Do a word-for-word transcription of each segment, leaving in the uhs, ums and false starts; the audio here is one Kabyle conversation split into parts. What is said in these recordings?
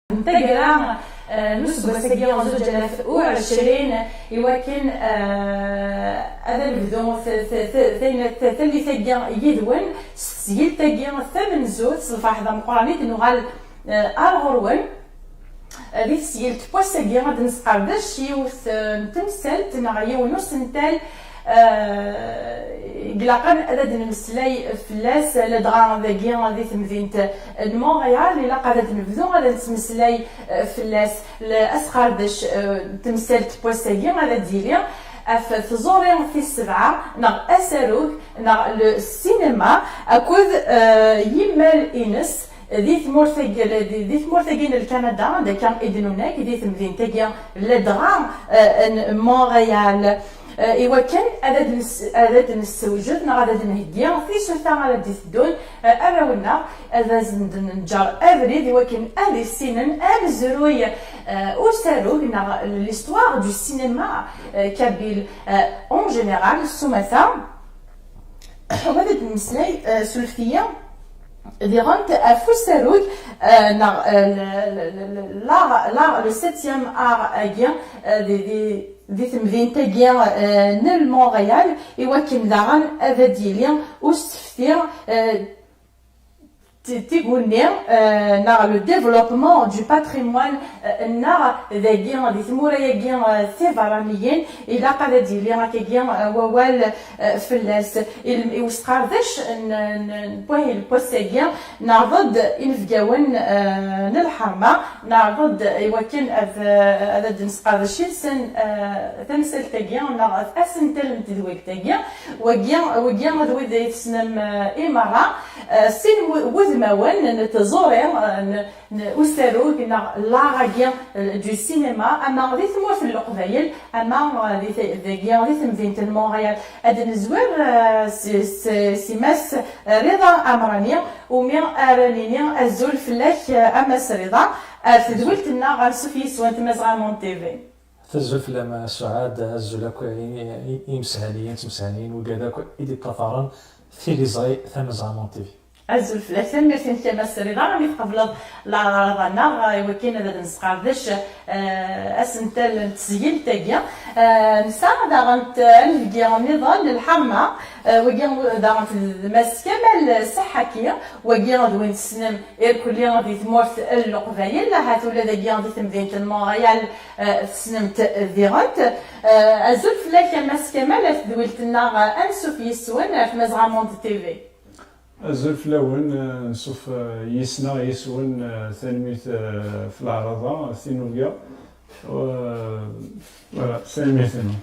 n taggara, eh, n useggas-agi zuǧ alaf u ɛecrin, i wakken, eh, ad nebdu t-, t-, t-, tayen-, t-, tallit-agi yid-wen s tesgilt-agi tamenzut, s lferḥ d ameqqran i d-nuɣal, eh, ar ɣur-wen. Eh, di tesgilt n wass-agi ad nesqerdec yiwet, eh, n temsalt neɣ yiwen n usental, eh, ilaqen ad ad-nemmeslay fell-as, ladɣa dagi di temdint n Montréal, ilaq ad ad-nebdu ad nettmeslay, eh, fell-as. L-, asqerdec, eh, n temsalt n wass-agi ad ad-yili ɣef tẓuri tis sebɛa, neɣ asarug, neɣ le cinéma, akked, eh, yimal-ines di tmurt-agi, di, di tmurt-agi n Lkanada, d akka i d-nunag, di temdint-agi ladɣa, eh, n Montréal. Eh, i wakken ad ad-nes-, ad ad-nessewjed neɣ ad ad-nheggi tisuta ara d-iteddun, eh, arraw-nneɣ, ad asen-d-neǧǧer abrid i wakken ad issinen amezruy, eh, usarug neɣ l'histoire du cinéma, eh, kabyle, eh, en général, s umata. Wa ad d-nemmeslay, eh, sulfet-iyi, diɣen ɣef usarug, eh, neɣ, eh, le, le, le, le, l'art, l'art, le septième art-agi, eh, di, di, di temdint-agi, eh, n Montréal, i wakken daɣen ad d-yili usefti, eh, ti-, tiguni, eh, neɣ le développement du patrimoine, eh, neɣ dagi di tmura-agi, eh, tiberraniyin, ilaq ad d-yili akkagi, eh, wawal, eh, fell-as. Il-, i usqerdec n, n, n wahil n wass-agi, neɛreḍ-d inebgawen, eh, n lḥerma, neɛreḍ-d i wakken ad, ad d-nesqerdec yid-sen, eh, tamsalt-agi neɣ asentel n tedwilt-agi. Wagi, wagi d wid ay tessnem, eh, i merra, eh, sin wu-, wudmawen n tẓuri, eh, n, n usarug neɣ l'art-agi, eh, du cinéma, ama di tmurt n Leqbayel, ama, eh, di te-, dagi, di temdint n Montréal. Ad nezwir, eh, si, si, si Mass Rida Amrani, umi ara nini azul fell-ak, eh, a Mass Rida, ar tedwilt-nneɣ ansuf yis-wen Tmazɣa Monde T V. Azul fell-am a Suɛad, azul akk i, i, i imeshaniyen, d tmeshaniyin, wigad akk i d-iṭṭafaren tiliẓri Tamazɣa Monde T V. Azul fell-ak, tanemmirt-inek a Mass Rida, imi tqebleḍ leɛraḍa-nneɣ, i wakken ad d-nesqerdec, eh, asentel n tesgilt-agi. Eh, nesɛa daɣen, eh, anebgi nniḍen n lḥerma, eh, wagi daɣen d Mass Kamal Seḥḥaki, wagi d win tessnem irkelli di tmurt n Leqbayel, ahat ula dagi di temdint n Montréal, eh, tessnem-t diɣen. Eh, azul fell-ak a Mass Kamal, ar tedwilt-nneɣ, eh, ansuf yis-wen ar Tmazɣa Monde T V. Azul fell-awen, eh, nsuf, eh, yis-neɣ, yis-wen, eh, tanemmirt, eh, f leɛraḍa, tinubga. Eh, voilà, tanemmirt-nwen.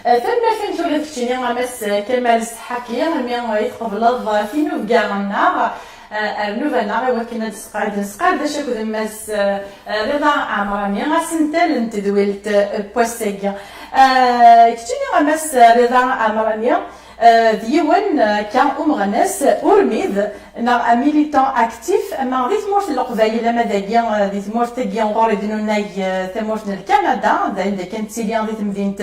Eh, tanemmirt-nnek ula d keččini a Mass Kamal Seḥḥaki, imi, eh, i tqebleḍ, eh, tinubga-nneɣ, eh, ar nnuba-nneɣ, i wakken ad nesqerd-, nesqerdec akked Mass, eh, Rida Ɛemrani asentel n tedwilt, eh, n wass-agi. Eh, keččini a Mass Rida Ɛemrani, eh, d yiwen, eh, kan umeɣnas urmid, neɣ un militant actif, ama di tmurt n Leqbayel, ama dagi, eh, di tmurt-agi ɣur i d-nunag, eh, tamurt n Lkanada, d ayen d akken nettili di temdint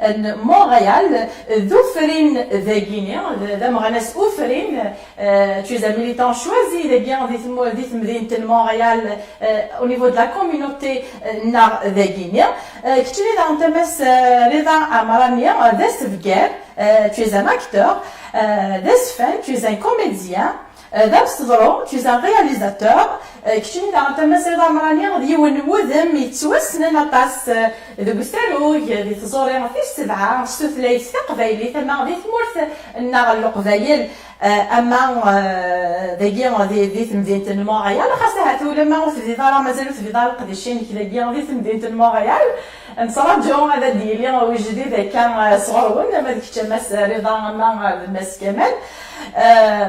n Montréal, d ufrin dagini, d, d ameɣnas ufrin, eh, tu es un militant choisi dagi di tmu-, di temdint n Montréal, eh, au niveau de la communauté, eh, neɣ dagini. Eh, keččini daɣen a Mass, eh, Rida Ɛemrani, eh, d asebgar, eh, tu es un acteur, eh, d azeffan, tu es un comédien, eh, d amseḍru, tu es un réalisateur, eh, keččini daɣen a Mass Rida Ɛemrani d yiwen n wudem yettwassnen aṭas, eh, deg usarug, di tẓuri tis sebɛa s tutlayt taqbaylit, ama di tmurt-nneɣ n Leqbayel, eh, ama, eh, dagi di, di temdint n Montréal, xas ahat ulamma ur tebdiḍ ara, mazal ur tebdiḍ ara leqdic-inek dagi di temdint n Montréal. Nettraǧu ad d-yili ujdid akka, eh, sɣur-wen, ama d kečč a Mass Rida, ama, eh, d Mass Kamal. Eh,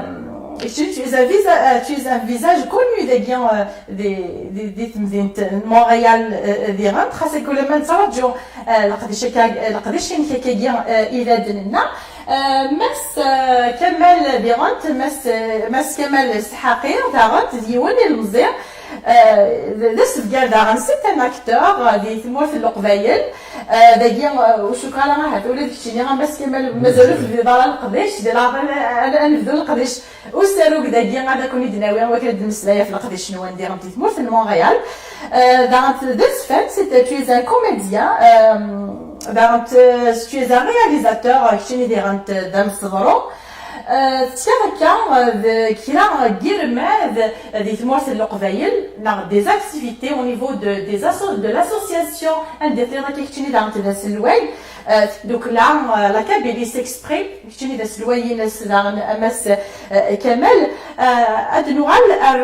kečč, tu es un visa-, eh, tu es un visage connu dagi, eh, di, di, di temdint n Montréal, eh, diɣen, xas akka ulamma nettraǧu, eh, leqdic akka, leqdic-inek akkagi, eh, i d ad nenna. Eh, Mass, eh, Kamal diɣen, Mass, eh, Mass Kamal Seḥḥaqi, daɣen d yiwen ilemẓi, D asebgar daɣen, c'est un acteur di tmurt n Leqbayel. Dagi ur cukkeɣ ara ahat ula d keččini a Mass Kamal mazal ur tebdiḍ ara leqdic, di leɛḍil ad nebdu leqdic usarug dagi ad ken-id-nawi wakken ad d-nemmeslay ɣef leqdic-nwen diɣen di tmurt n Montréal. Daɣen d azfan, c'est, tu es un comédien. Daɣen tu es un réalisateur, keččini diɣen d amseḍru. Tettiliḍ akka d kra n yirmad di tmurt n Leqbayel, neɣ des activités au niveau de, des asso-, de l'association anda i telliḍ akka keččini daɣen d aselway, tdukla, la Kabylie s'exprime, keččini d aselway-ines daɣen a Mass Kamal. Ad nuɣal ar,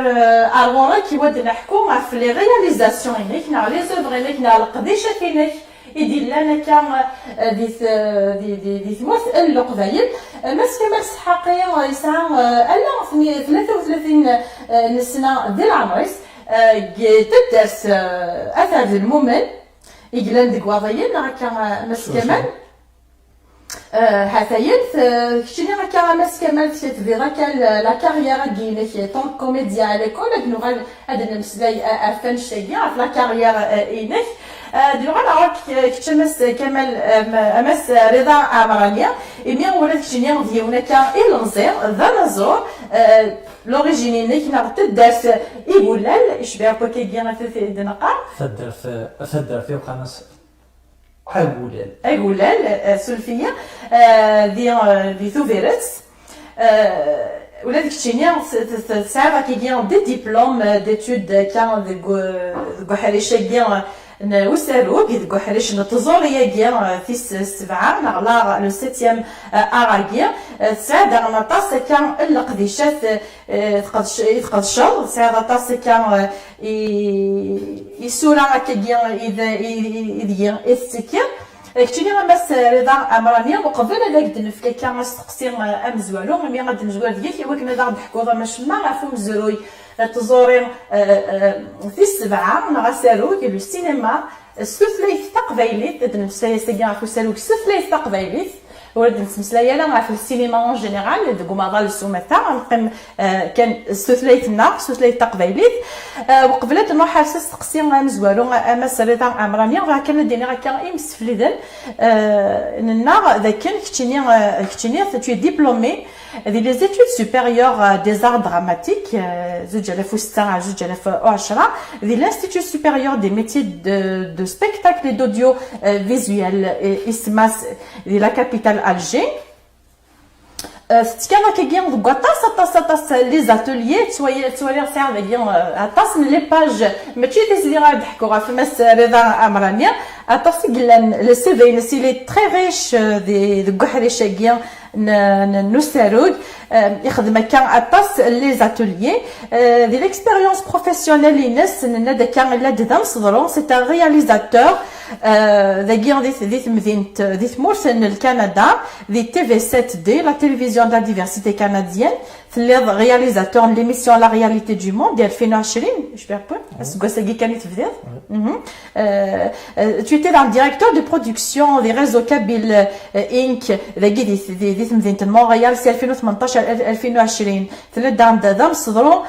ar ɣur-k i wad neḥku ɣef les réalisations-inek neɣ les œuvres-inek neɣ leqdicat-inek i d-yellan akka di tmurt n Leqbayel. Mass Kamal Sḥaqi yesɛa ala tlata u tlatin n sna di leɛmer-is, deg taddart At Ɛebd Lmumen i yellan deg Waḍiyen, neɣ akka, Mass Kamal? Hatayen, keččini akka a Mass Kamal, tebdiḍ akka la carrière-agi-inek tant que comédien à l'école, ad nuɣal ad nemmeslay ɣef annect-agi, ɣef la carrière-inek. Ad nuɣal ɣur-k kečč a Mass Kamal, a Mass Rida Ɛemrani, imi ula d keččini d yiwen akka ilemẓi, d anaẓur, l'origine-inek neɣ taddart Igulal, icbiɣ akk akkagi d-neqqar. Taddart, taddart-iw qqaren-as Agulal. Agulal, suref-iyi, di, di Tubiret. Ula d keččini tesɛiḍ akkagi des diplômes d'études akka deg, deg uḥric-agi n usarug, deg uḥric n tẓuri-agi tis sebɛa neɣ la le septième art-agi. Tesɛiḍ daɣen aṭas akka n leqdicat i tqedceḍ, tesɛiḍ aṭas akka isura akkagi ideg i tettekkiḍ. Keččini a Mass Rida Ɛemrani, uqbel ad ak-d-nefk akka asteqsi amezwaru, imi ad d-nezwar deg-k i wakken ad aɣ-d-teḥkuḍ amacemma ɣef umezruy, tẓuri tis sebɛa neɣ asarug, le cinéma s tutlayt taqbaylit, ad d-nemmeslay ass-agi ɣef usarug s tutlayt taqbaylit. Ur d-nettmeslay ara ɣef le cinéma en général, deg umaḍal s umata, neqqim kan s tutlayt-nneɣ, s tutlayt taqbaylit. Uqbel ad nruḥ ar s asteqsi amezwaru a Mass Rida Ɛemrani, bɣiɣ kan ad d-iniɣ akka i yimsefliden nneɣ d akken keččini, keččini tu es diplômé di les études supérieures des arts dramatiques, zuǧ alaf u setta ar zuǧ alaf u ɛecṛa, di l'Institut supérieur des métiers de, de spectacle et d'audiovisuel, isemma-s di la capitale Alger. Tettekkaḍ akkagi deg waṭas, aṭas, aṭas les ateliers, ttwali-, ttwaliɣ sɛiɣ dagi aṭas n les pages, mačči d tizli ara d-ḥkuɣ ɣef Mass Rida Ɛemrani, aṭas i yellan, le C V-ines il est très riche, di, deg uḥric-agi n, n, n usarug. Ixdem akka aṭas les ateliers. Di l'expérience professionnelle-ines, nenna-d akka, yella-d d amseḍru, c'est un réalisateur. Dagi di, di temdint, di tmurt n Lkanada, di T V sept D, la télévision de la diversité canadienne, telliḍ réalisateur n l'émission La réalité du monde, di alfin u ɛecrin, je me rappelle, aseggas-agi kan i tebdiḍ. Tu étais dans le directeur de production des réseaux kabyles, Inc, dagi di, di, di temdint n Montréal, si alfin u tmenṭac ar alfin u ɛecrin. Telliḍ daɣen d, d amseḍru,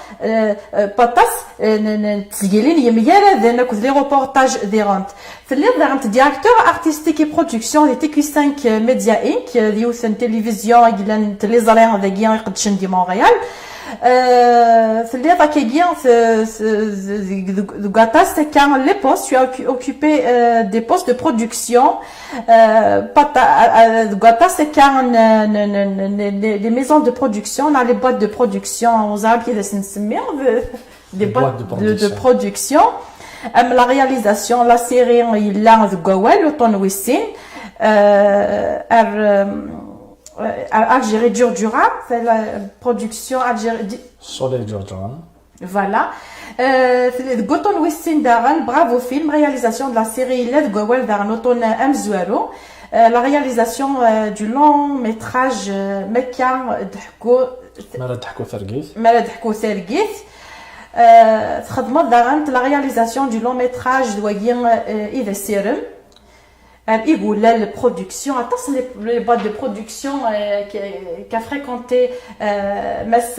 aṭas n, n, n tezgilin yemgaraden akked les reportages diɣen. Telliḍ daɣen d directeur artistique et production di T Q cinq Media Inc, d yiwet n tilivizyu i yellan n tliẓri dagi iqeddcen di Montréal. Telliḍ akkagi deg, deg, deg aṭas akka les postes, tu as occu-, occupé des postes de production, deg aṭas akka n, n, n, n, des maisons de production, neɣ les boîtes de production, ur ẓriɣ amek i as-nsemmi, des boîtes de, de production. Am la réalisation, la série yella deg wawal, Uṭṭun wis sin, ar, ar Algérie Djurdjura, c'est la production Algérie. Soleil Djurdjura. Voilà. Deg Uṭṭun wis sin daɣen, Bravo Film, réalisation de la série yella deg wawal daɣen Uṭṭun amezwaru. La réalisation du long métrage Makka d-, Mi ara d-teḥku targit. Mi ara d-teḥku targit. Txedmeḍ daɣen la réalisation du long métrage d wagi i d asirem. Igulal production, aṭas n les, les boîtes de production qu'a fréquenté Mass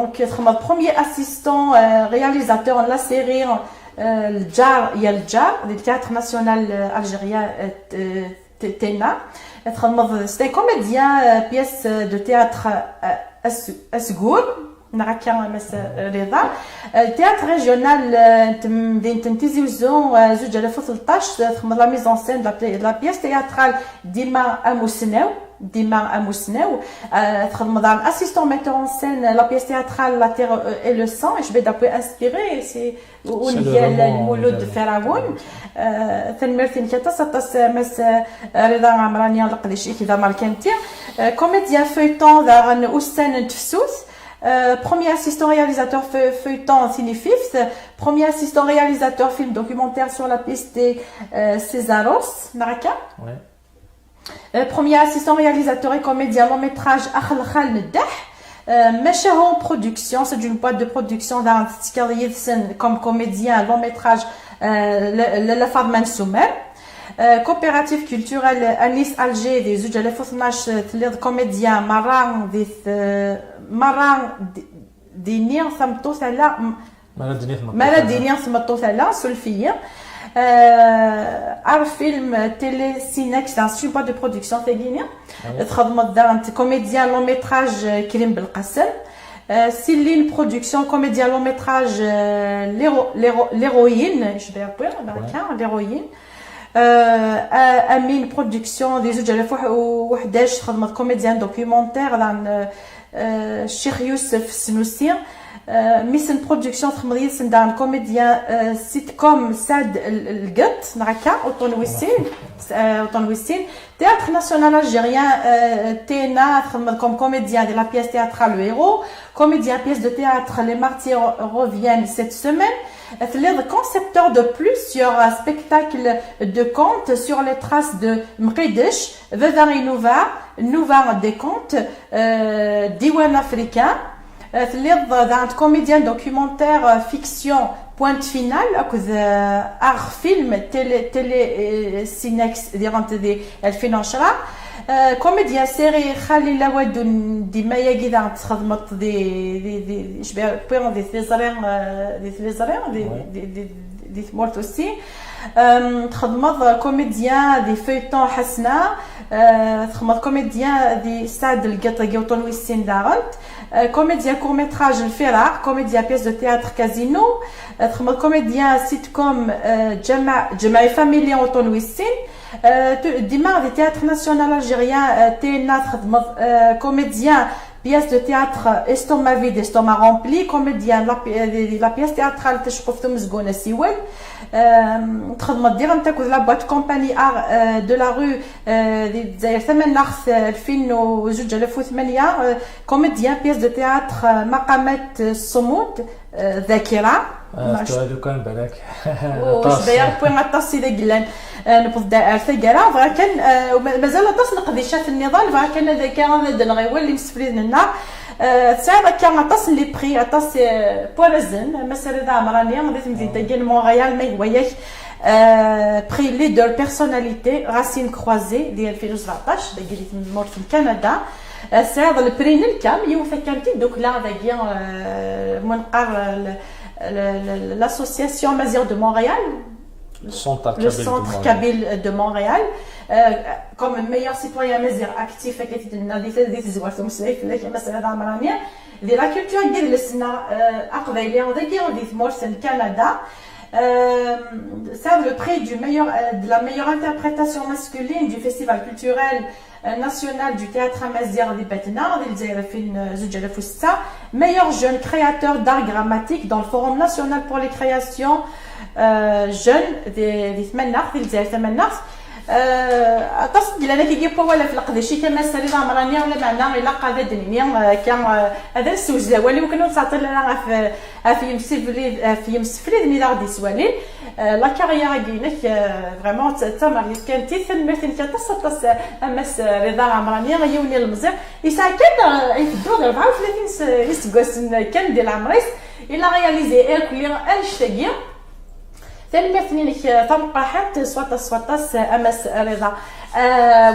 Donc, euh, premier assistant, euh, réalisateur de la série, euh, L'Djar ya L'Djar, du Théâtre National, euh, Algérien, euh, t-, euh, t-, Tena. Txedmeḍ, c'est un comédien, euh, pièce de théâtre, euh, As-, Asgour, neɣ akka, Mass, euh, Rida. Euh, théâtre régional, euh, n tem-, din n Tizi Uzzu, euh, zuǧ alaf u tleṭṭac, euh, txedmeḍ la mise en scène de la pla-, de la pièce théâtrale Dima Amusnaw, Dima Amusnaw. Euh, txedmeḍ un assistant metteur en scène, la pièce théâtrale La Terre, euh, et le Sang, je vais d'après inspiré, c'est Ungal Lmulud Firawen. Euh, tanemmirt-inek aṭas, aṭas, Mass, euh, Rida Amrani, leqdic-ik d amerkanti. Euh, comédien feuilleton daɣen Ussan n Tefsut. Euh, premier assistant réalisateur feu-, feuilleton Tinifift. Premier assistant réalisateur film documentaire sur la piste des, euh, Césaros, neɣ akka ? Ouais. Euh, premier assistant réalisateur et comédien long métrage Axelxal n Ddeḥ. Euh, Macahu Production, c'est une boîte de production daɣen tettekkaḍ yid-sen comme comédien long métrage, euh, la, la, la Femme Soumer. Euh, coopérative culturelle Anis Alger, di zuǧ alaf u tnac, euh, telliḍ comédien, merra di t-, euh, merra di, dini tameṭṭut ala, m-, Ma ara d-tiniḍ ma ara d-iniɣ tmeṭṭut ala, suref-iyi. Euh, ar film télé Sinex, c'est une boîte de production tagini. Txedmeḍ daɣen comédien long métrage, euh, Krim Belqasem. Euh, Céline Production, comédien long métrage, euh, L'héro-, l'héro-, L'héroïne, je vais appeler, d'accord, L'héroïne. Euh, A-, Amine Production, di zuǧ alaf u ḥdac, txedmeḍ comédien documentaire, daɣen, euh, euh, Ccix Yusef Snusi. Euh, Missen Production, txedmeḍ yid-sen daɣen comédien, euh, sitcom Sad l-, l-, Lgett, neɣ akka, uṭṭun wis sin, euh, uṭṭun wis sin. Théâtre National Algérien, euh, Tena, txedmeḍ comme comédien de la pièce théâtrale Le Héros, comédien pièce de théâtre Les Martyrs reviennent cette semaine. Telliḍ concepteur de plusieurs, euh, spectacles de contes sur les traces de Mqidec, Baba Inuba, Nuba des contes, euh, Diwan africain. Euh, telliḍ daɣen comédien documentaire, euh, fiction Point Final, akked, euh, ar film télé, télé, euh, Sinex, diɣen di alfin u ɛecṛa. Euh, comédien série Xalil Awadun, dima yagi daɣen txedmeḍ di, di, di, di, je vais appeler di tliẓri, euh, di tliẓri, di, Ouais. di, di, di tmurt aussi. Euh, txedmeḍ comédien di feuilleton Ḥasna, euh, txedmeḍ comédien di Sad Lgett, dagi uṭṭun wis sin daɣen. Euh, comédien court métrage Lfiraq, comédien pièce de théâtre Casino, euh, txedmeḍ comédien sitcom, euh, Ǧama-, Ǧamaɛ Family uṭṭun wis sin. Euh, tu-, dima di Théâtre National Algérien, euh, Tena, txedmeḍ, euh, comédien pièce de théâtre Estomac vide, estomac rempli, comédien, la pi-, euh, la pièce théâtrale Taceqquft umezgun asiwel. Euh, txedmeḍ diɣen akked la boîte compagnie Art, euh, de la rue, euh, di Lezzayer Tamaneɣt, euh, alfin u zuǧ alaf u tmanya, euh, comédien, pièce de théâtre, euh, Maqamat, euh, Ṣṣumud, euh, Ḍakira. Ah, tura lukan balak. Ur cbayeɣ wwi aṭas i d-yellan. Euh, newweḍ-d ar taggara, bɣiɣ kan, euh, ma-, mazal aṭas n leqdicat nniḍen, bɣiɣ kan ad akka ad d-nɣiwel imsefliden-nneɣ. Euh, tesɛiḍ akka aṭas n les prix, aṭas, euh, n warrazen, Mass Rida Amrani, di temdint-agi n Montréal, ma yehwa-yak, euh, prix leader personnalité, Racine Croisée, di alfin u sbeɛṭac, dagi di tmurt n Kanada. Euh, tesɛiḍ le prix n lkam, yiwet akka n tiddukla dagi, euh, ma neqqar, euh, le, le, le, l'association Amaziɣ de Montréal, Centre le Kabyle de Centre Montréal. Kabyle de Montréal, euh, comme meilleur citoyen amaziɣ actif, akka i t-id-nenna di, di tezwart umeslay fell-ak, Mass Rida Amrani, di la culture n yidles-nneɣ, euh, aqbayli, dagi di tmurt n Kanada. Euh, ça, le prix du meilleur, euh, de la meilleure interprétation masculine du festival culturel, euh, national du théâtre amaziɣ di Batna, di Lezzayer alfin, euh, zuǧ alaf u setta. Meilleur jeune créateur d'art dramatique dans le Forum national pour les créations, euh, jeunes, di, di tmaneɣt, di Lezzayer tamaneɣt. Euh, aṭas n yellan akka n wawal ɣef leqdic-ik a Mass Rida Amrani, lameɛna ilaq ad d-nini, euh, akka, euh, ad nessewzel awal-iw kan ur nettɛeṭṭil ara ɣef, ɣef yimseflid, ɣef yimsefliden i d aɣ-d-yeswalin. La carrière-agi-inek, vraiment d tamarkant. Tanemmirt-inek aṭas, aṭas, a Mass Rida Ɛemrani, yiwen ilemẓi yesɛa kan, iteddu ɣer rebɛa u tlatin iseggasen kan di leɛmer-is. Il a réalisé irkelli annect-agi. Tanemmirt-inek tameqqrant s waṭas, s waṭas, a Mass Rida.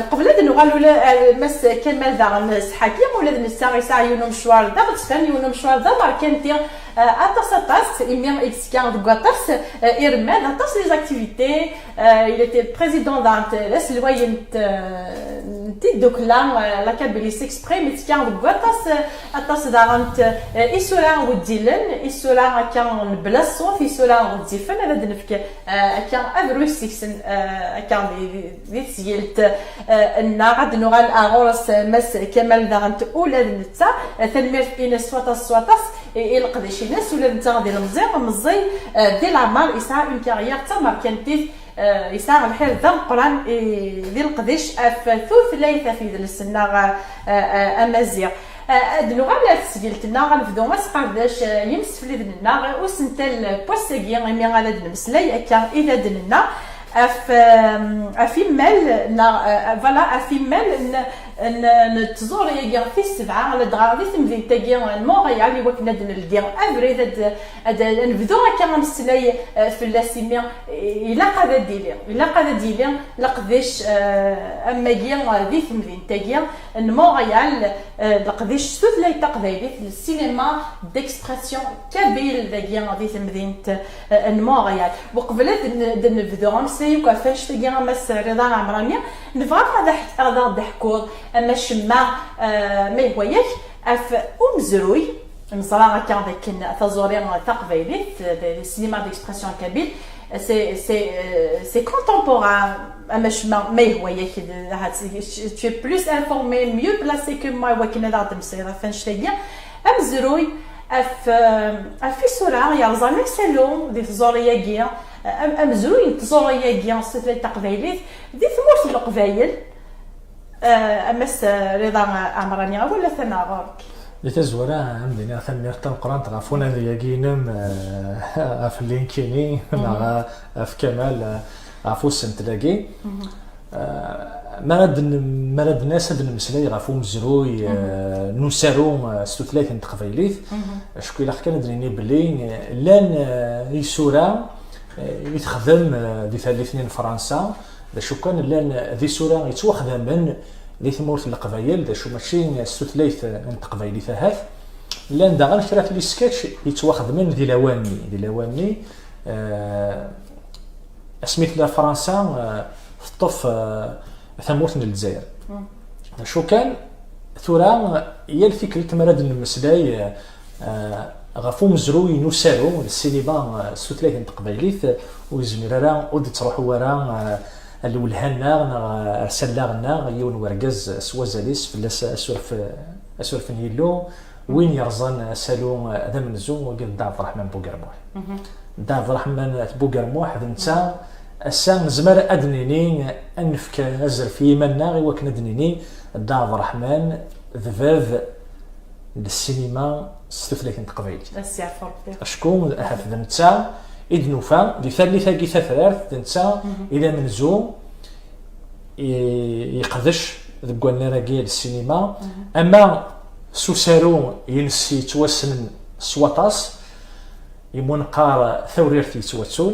Qbel ad nuɣal ula Mass Kamal daɣen s ḥaki, ula d netta yesɛa yiwen umecwar d aɣezfan, yiwen umecwar d amerkanti, aṭas, aṭas, imi i yettga deg waṭas irmad, aṭas les activités. Il était président daɣen d aselway n tiddukla, la Kabylie s'exprime, yettga deg waṭas, aṭas daɣen isura weddilen, isura akka n bla ṣṣut, isura ɣezzifen. Ad d-nefk akka abruy seg-sen, akka di, di, di tesgilt nneɣ. Ad nuɣal ɣur-s Mass Kamal daɣen ula d netta. Tanemmirt-ines s waṭas, s waṭas i, i leqdic-ines, ula d netta d ilemẓi, meẓẓi di leɛmer, yesɛa une carrière d tamerkantit, yesɛa lḥir d ameqqran di leqdic ɣef tutlayt, ɣef yidles-nneɣ amaziɣ. Ad nuɣal ar tesgilt-nneɣ, ad nebdu asqerdec, yimsefliden-nneɣ, usentel n wass-agi, imi ara d-nemmeslay akka i d ad nenna ɣef, ɣef imal neɣ, voilà, ɣef imal n, n, n tẓuri-agi tis sebɛa, ladɣa di temdint-agi n Montréal, i wakken ad d-neldi abrid, ad, ad, ad nebdu akka ameslay fell-as, imi ilaq ad d-yili, ilaq ad d-yili leqdic am wagi di temdint-agi n Montréal, leqdic s tutlayt taqbaylit, le cinéma d'expression kabyle dagi di temdint n Montréal. Uqbel ad n-, ad nebdu ameslay akk ɣef annect-agi, a Mass Rida Ɛemrani, nebɣa ad aɣ-, ad aɣ-d-teḥkuḍ amacemma, ma yehwa-yak, ɣef umezruy. Neẓra akka dakken taẓuri taqbaylit, le cinéma d'expression kabyle, c'est, c'est, c'est contemporain, amacemma, ma yehwa-yak, tu es plus informé, mieux placé que moi, i wakken ad aɣ-d-temmeslayeḍ ɣef annect-agi. Amezruy ɣef, ɣef isura yerẓan asalu di tẓuri-agi, am-, amezruy n tẓuri-agi s tutlayt taqbaylit di tmurt n Leqbayel. A Mass Rida Ɛemrani, awal atan ɣur-k. Di tazwara, ad m-d-iniɣ tanemmirt tameqqrant ɣef unadi-agi-inem, ɣef LinkedIn neɣ ɣef Kamal, ɣef usentel-agi. Mi ara d-, mi ara d-nas ad d-nemmeslay ɣef umezruy n usaru s tutlayt n teqbaylit, acku ilaq kan ad d-nini belli llan isura i texdem di tallit-nni n Fransa, d acu kan, llan d isura yettwaxdamen di tmurt n Leqbayel, d acu mačči s tutlayt n teqbaylit ahat. Llan daɣen kra n les sketchs yettwaxedmen di lawan-nni, di lawan-nni, eh, asmi tella Fransa, eh, teṭṭef, eh, tamurt n Lezzayer. D acu kan, tura, yal tikkelt mi ara d-nemmeslay, eh, ɣef umezruy n usaru, le cinéma, eh, s tutlayt n teqbaylit, eh, ur yezmir ara, ur d-yettruḥu ara, eh, ar lwelha-nneɣ neɣ, eh, ar sallaɣ-nneɣ, yiwen wergaz s wazal-is, fell-as asuref, asuref n Yillu, win yerẓan asalu, eh, d amenzu, wagi d Dda Ɛebderreḥman Bugermuḥ. Dda Ɛebderreḥman Bugermuḥ d netta, ass-a nezmer ad d-nini, ad nefk azref i yiman-nneɣ i wakken ad d-nini Dda Ɛebderreḥman d bab n ssinima s tutlayt n teqbaylit. Acku ahat d netta i d-nufa di tallit-agi tatrart, d netta i d amenzu i, yeqdec deg wannar-agi n ssinima, ama s usaru-ines yettwassnen s waṭas, imi neqqar Tawrirt yettwattun,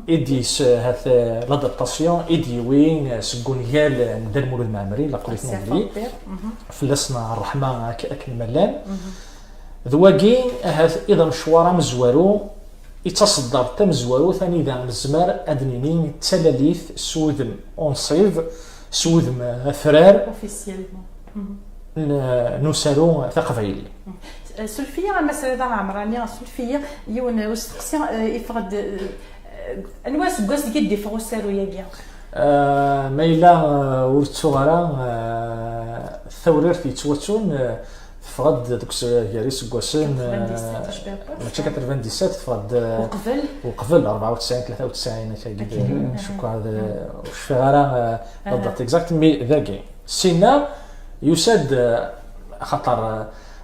i d-yes-, hat, eh, l'adaptation i d-yewwi, eh, seg ungal n Dda Lmulud Mɛemmri, La Pluie tombe, fell-as ṛṛeḥma ak-, akken ma llan. D wagi, ahat, i d amecwar amezwaru, i d taṣeddart tamezwarut anida nezmer ad d-nini d talalit s wudem unṣib, s wudem atrar n, n usaru taqbayli. Suref-iyi, a Mass Rida Ɛemrani, suref-iyi, yiwen usteqsi, eh, yeffeɣ-d, eh, anwa aseggas deg i d-iffeɣ usaru-agi? Eh, ma yella, eh, ur ttuɣ ara, eh, Tawrirt yettwattun, eh, teffeɣ-d deg us-, gar iseggasen, quatre-vingt-dix-sept, eh, je ne sais pas. Mačči quatre-vingt-dix-sept, teffeɣ-d, eh, uqbel, uqbel, rebɛa u tesɛin, tlata u tesɛin, akka, cukkeɣ, eh, ur cfiɣ ara, eh, la date exacte, mais dagi. Sina, yusa-d, eh, axaṭer, eh,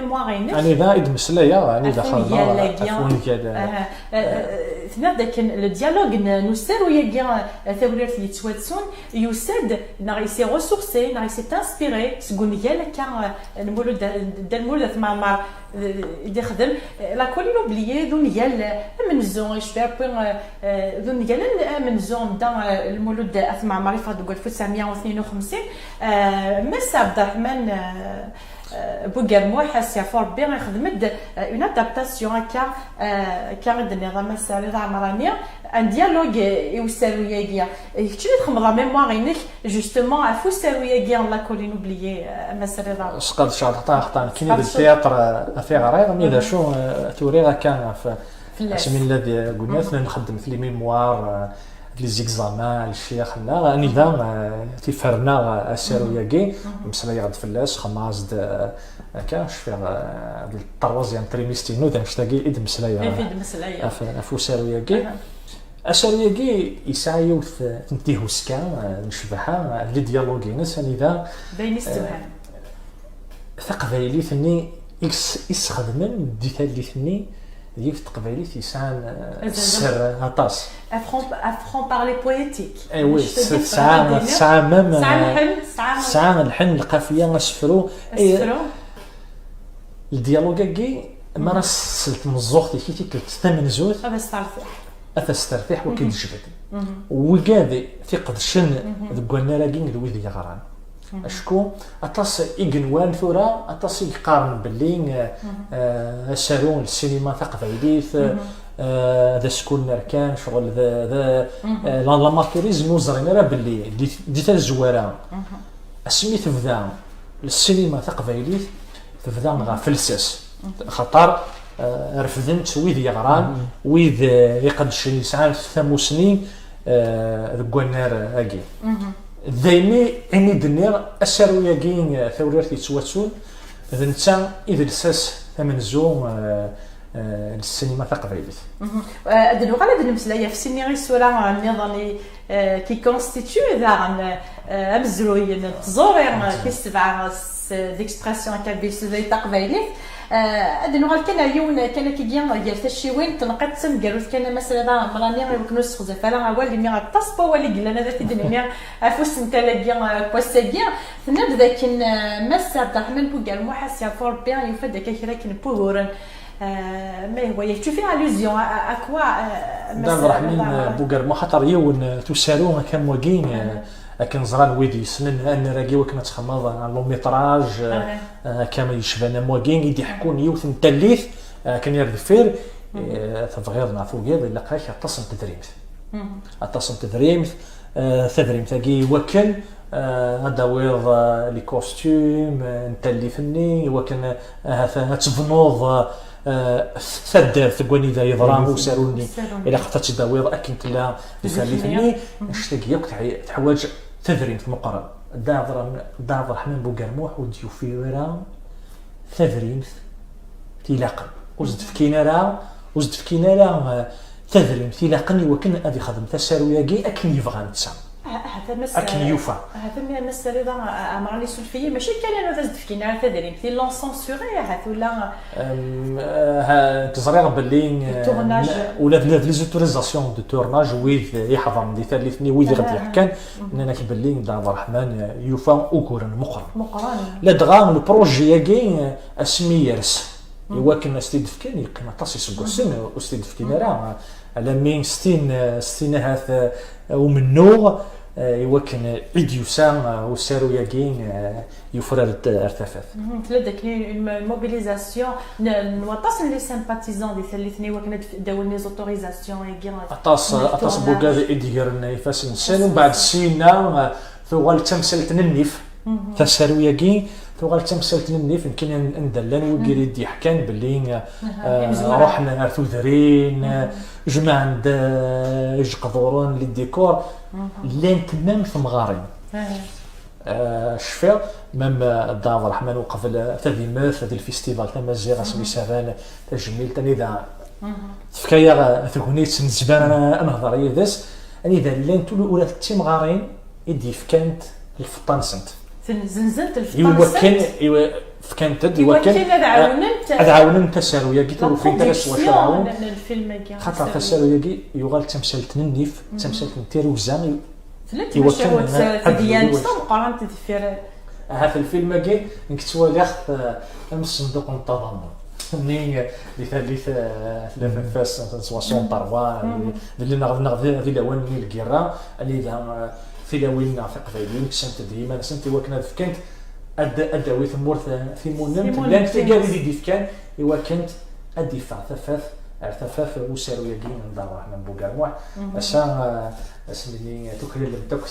mémoire-ines. Anida i d-meslayeɣ, anida Ɣef xedmeɣ ungal-agi. Ɣef ungal. Ah, ah, ah, Tenniḍ-d akken le dialogue n, n usaru-agi, eh, Tawrirt yettwattun, yusa-d, neɣ i s'est ressourcé, neɣ i s'est inspiré seg ungal akka, eh, Lmulud, Dda Lmulud At Mɛemmer, eh, i d-ixdem. Eh, La Colline Oubliée d ungal, eh, amenzu, icba akk, eh, eh, d ungal amenzu n Dda, eh, Lmulud At Mɛemmer, yeffeɣ deg walef u tesɛemya u tnin u xemsin. Eh, Mass Abderrahmane, eh, Eh, Bugermuḥ, ad s-yeɛfu Rebbi, ixdem-d, eh, une adaptation akka, eh, akka i d-tenniḍ a Mass Rida Ɛemrani, un dialogue, eh, i usaru-agi. Eh, keččini txedmeḍ mémoire-inek, justement, ɣef usaru-agi, La Colline Oubliée, eh, a Mass Rida. Sqedceɣ-d aṭax, aṭax, nekkini d théâtre, eh, a t-ɣriɣ, mi d acu, eh, t-uriɣ akka ɣef Fell-as. Asmi nella di Gwnat, nxeddem les mémoires, eh, les examens, lecyax-nneɣ, anida, eh, tiferna, eh, asaru-agi, mmeslayeɣ-d fell-as, xemmeɣ-as-d, eh, akka, cfiɣ, eh, di troisième trimestre-inu, d annect-agi i d-mmeslayeɣ, i d-mmeslayeɣ. Ɣef, ɣef usaru-agi. Asaru-agi yesɛa yiwet, eh, n tihuska, eh, n ccbaḥa, eh, di dialogue-ines, anida, d ayen i s-tewhem. Eh, taqbaylit-nni i s-, i sxedmen di tallit-nni, d yiwet n teqbaylit yesɛan, eh, sser aṭas. Un franc-, un franc-parler poétique. Eh oui, tesɛa, tesɛa même, tesɛa lḥen, tesɛa lḥen, lqafiya, asefru. Asefru. Eh, le dialogue-agi, mi ara s-tsel tmeẓẓuɣt-ik i tikkelt tamenzut, ad as-tertiḥ. Ad as-tertiḥ, wagi d jbed. Wigad tiqedcen deg wannar-agi d wid yeɣran. Acku aṭas i yenwan tura, aṭas i yeqqaren belli, eh, eh, asaru n ssinima taqbaylit, eh, d askul n rkan, ccɣel d, d, eh, la, l'amateurisme, ur ẓrin ara belli di, di tazwara, asmi tebda ssinima taqbaylit, tebda ɣef lsas. Axaṭer, eh, refden-tt wid yeɣran, wid, eh, iqeddcen yesɛan tamusni, eh, deg wannar-agi. Daymi imi d-nniɣ asaru-agi, eh, Tawrirt yettwattun, d netta i d lsas amenzu, eh, eh, n ssinima taqbaylit. Eh, ad nuɣal ad nemmeslay ɣef sin n yisura, eh, nniḍen i, eh, qui constitue daɣen, eh, amezruy n tẓuri, eh, tis sebɛa s, d'expression kabyle s tutlayt taqbaylit. Eh, ad nuɣal kan ar yiwen kan akkagi gar tacciwin, tenqiḍ d tameggarut kan a Mass Rida Ɛemrani, i wakken ur nessexzaf ara awal, imi aṭas n wawal i yellan ad t-id-nini ɣef usentel-agi, eh, n wass-agi. Tenniḍ dakken, eh, Mass Abderrahmane Bugermuḥ, ad s-yeɛfu Rebbi, yufa-d akka kra akken n wuguren. Euh, mais oui, tu fais allusion à, à, à quoi, euh, Dda Abderrahmane Bugermuḥ, xaṭer yiwen, euh, n usaru akka am wagi, euh, akken ẓran wid yessnen annar-agi, wakken ad txedmeḍ un long métrage, euh, euh, akka yecban am wagi, i d-iḥekkun yiwet n tallit, euh, akken ar deffir, euh, tebɣiḍ neɣ tugiḍ, ilaq-ak aṭas n tedrimt. Aṭas n tedrimt, euh, tadrimt-agi i wakken Eh, ad d-tawiḍ, eh, les costumes, eh, n tallit-nni, i wakken, eh, ahat ad tebnuḍ, eh, taddart deg wanida yeḍra usaru-nni. Ilaq ad tt-id-tawiḍ akken tella di tallit-nni. Annect-agi akk teḥ-, teḥwaǧ tadrimt meqqren. Dda Ɛebderrahman, Dda Ɛebderrahman Bugermuḥ ur d-yufi ara tadrimt ilaqen. Ur s-d-fkin ara, ur s-d-fkin ara, eh, tadrimt ilaqen i wakken ad ixdem asaru-agi akken yebɣa netta. Ah, ah, akken yufa. Ahat a Mass Rida, ah, Ɛemrani, suref-iyi, mačči kan anu ad as-d-fkin ara tadrimt, ils l'ont censuré, ahat ula. Em, eh, ha, ẓriɣ belli, eh, ula d, d les autorisations de tournage, wid iḥeḍren di tallit-nni, wid i ɣ-d-yeḥkan, nnan-ak belli Dda Ɛebderrahman, eh, yufa uguren meqqren. Meqqren. Ladɣa le projet-agi, eh, asmi yers, i wakken ad s-t-id-fken, yeqqim aṭas iseggasen, ur s-t-id-fkin ara, alammi settin, settin ahat, eh, umennuɣ, eh, i wakken i d-yusa, eh, usaru-agi, eh, yufrar-d ar tafat. Tella-d akken une mobilisation n, n waṭas n les sympathisants di tallit-nni, i wakken ad d-awin les autorisations-agi. Aṭas, aṭas n wugad i d-gren ifassen-nsen, umbeɛd syenna, eh, tuɣal d tamsalt n nnif. Tasaru-agi tuɣal d tamsalt n nnif, nekkini an-, anda llan wigi i d-yeḥkan belli, eh, ruḥen ar tudrin, eh, jemɛen-d, eh, ijeqduren, les décors, llant même temɣarin. Eh, cfiɣ, même, eh, Dda Ɛebderreḥman uqbel, eh, tadimet, d lfestival tamaziɣ, asmi s-rran tajmilt, anida tefka-yaɣ, eh, tegnit, nezmer ad nehder yid-s, anida llant ul-, ula d timɣarin i d-yefkant lfeṭṭa-nsent. Zenzent lfeṭṭa-nsent? I wakken, i wa-, Fkant-d i wakken ad ɛawnent asaru-agi, ur ufint ara s wacu ɛawen, xaṭer tasaru-agi yuɣal d tamsalt n nnif, d tamsalt n tirrugza. Tella tmacahut tadyant tameqqrant deffir. Ahat lfilm-agi nekk ttwaliɣ-t am ṣṣenduq n ṭṭabamu nni di tallit, tlata fas soixante-trois, neɣ di lawan-nni n lgirra, anida tilawin neɣ tiqbayliyin kksent-d iman-nsent i wakken ad fkent ad d-tawi tmurt timunent. Llant tigad i d-ifkan i wakken ad d-iffeɣ tafat ar tafat usaru-agi n Dda Ṛṛeḥman Bugermuḥ. Ass-a, ad s-nini tuklalem-t akk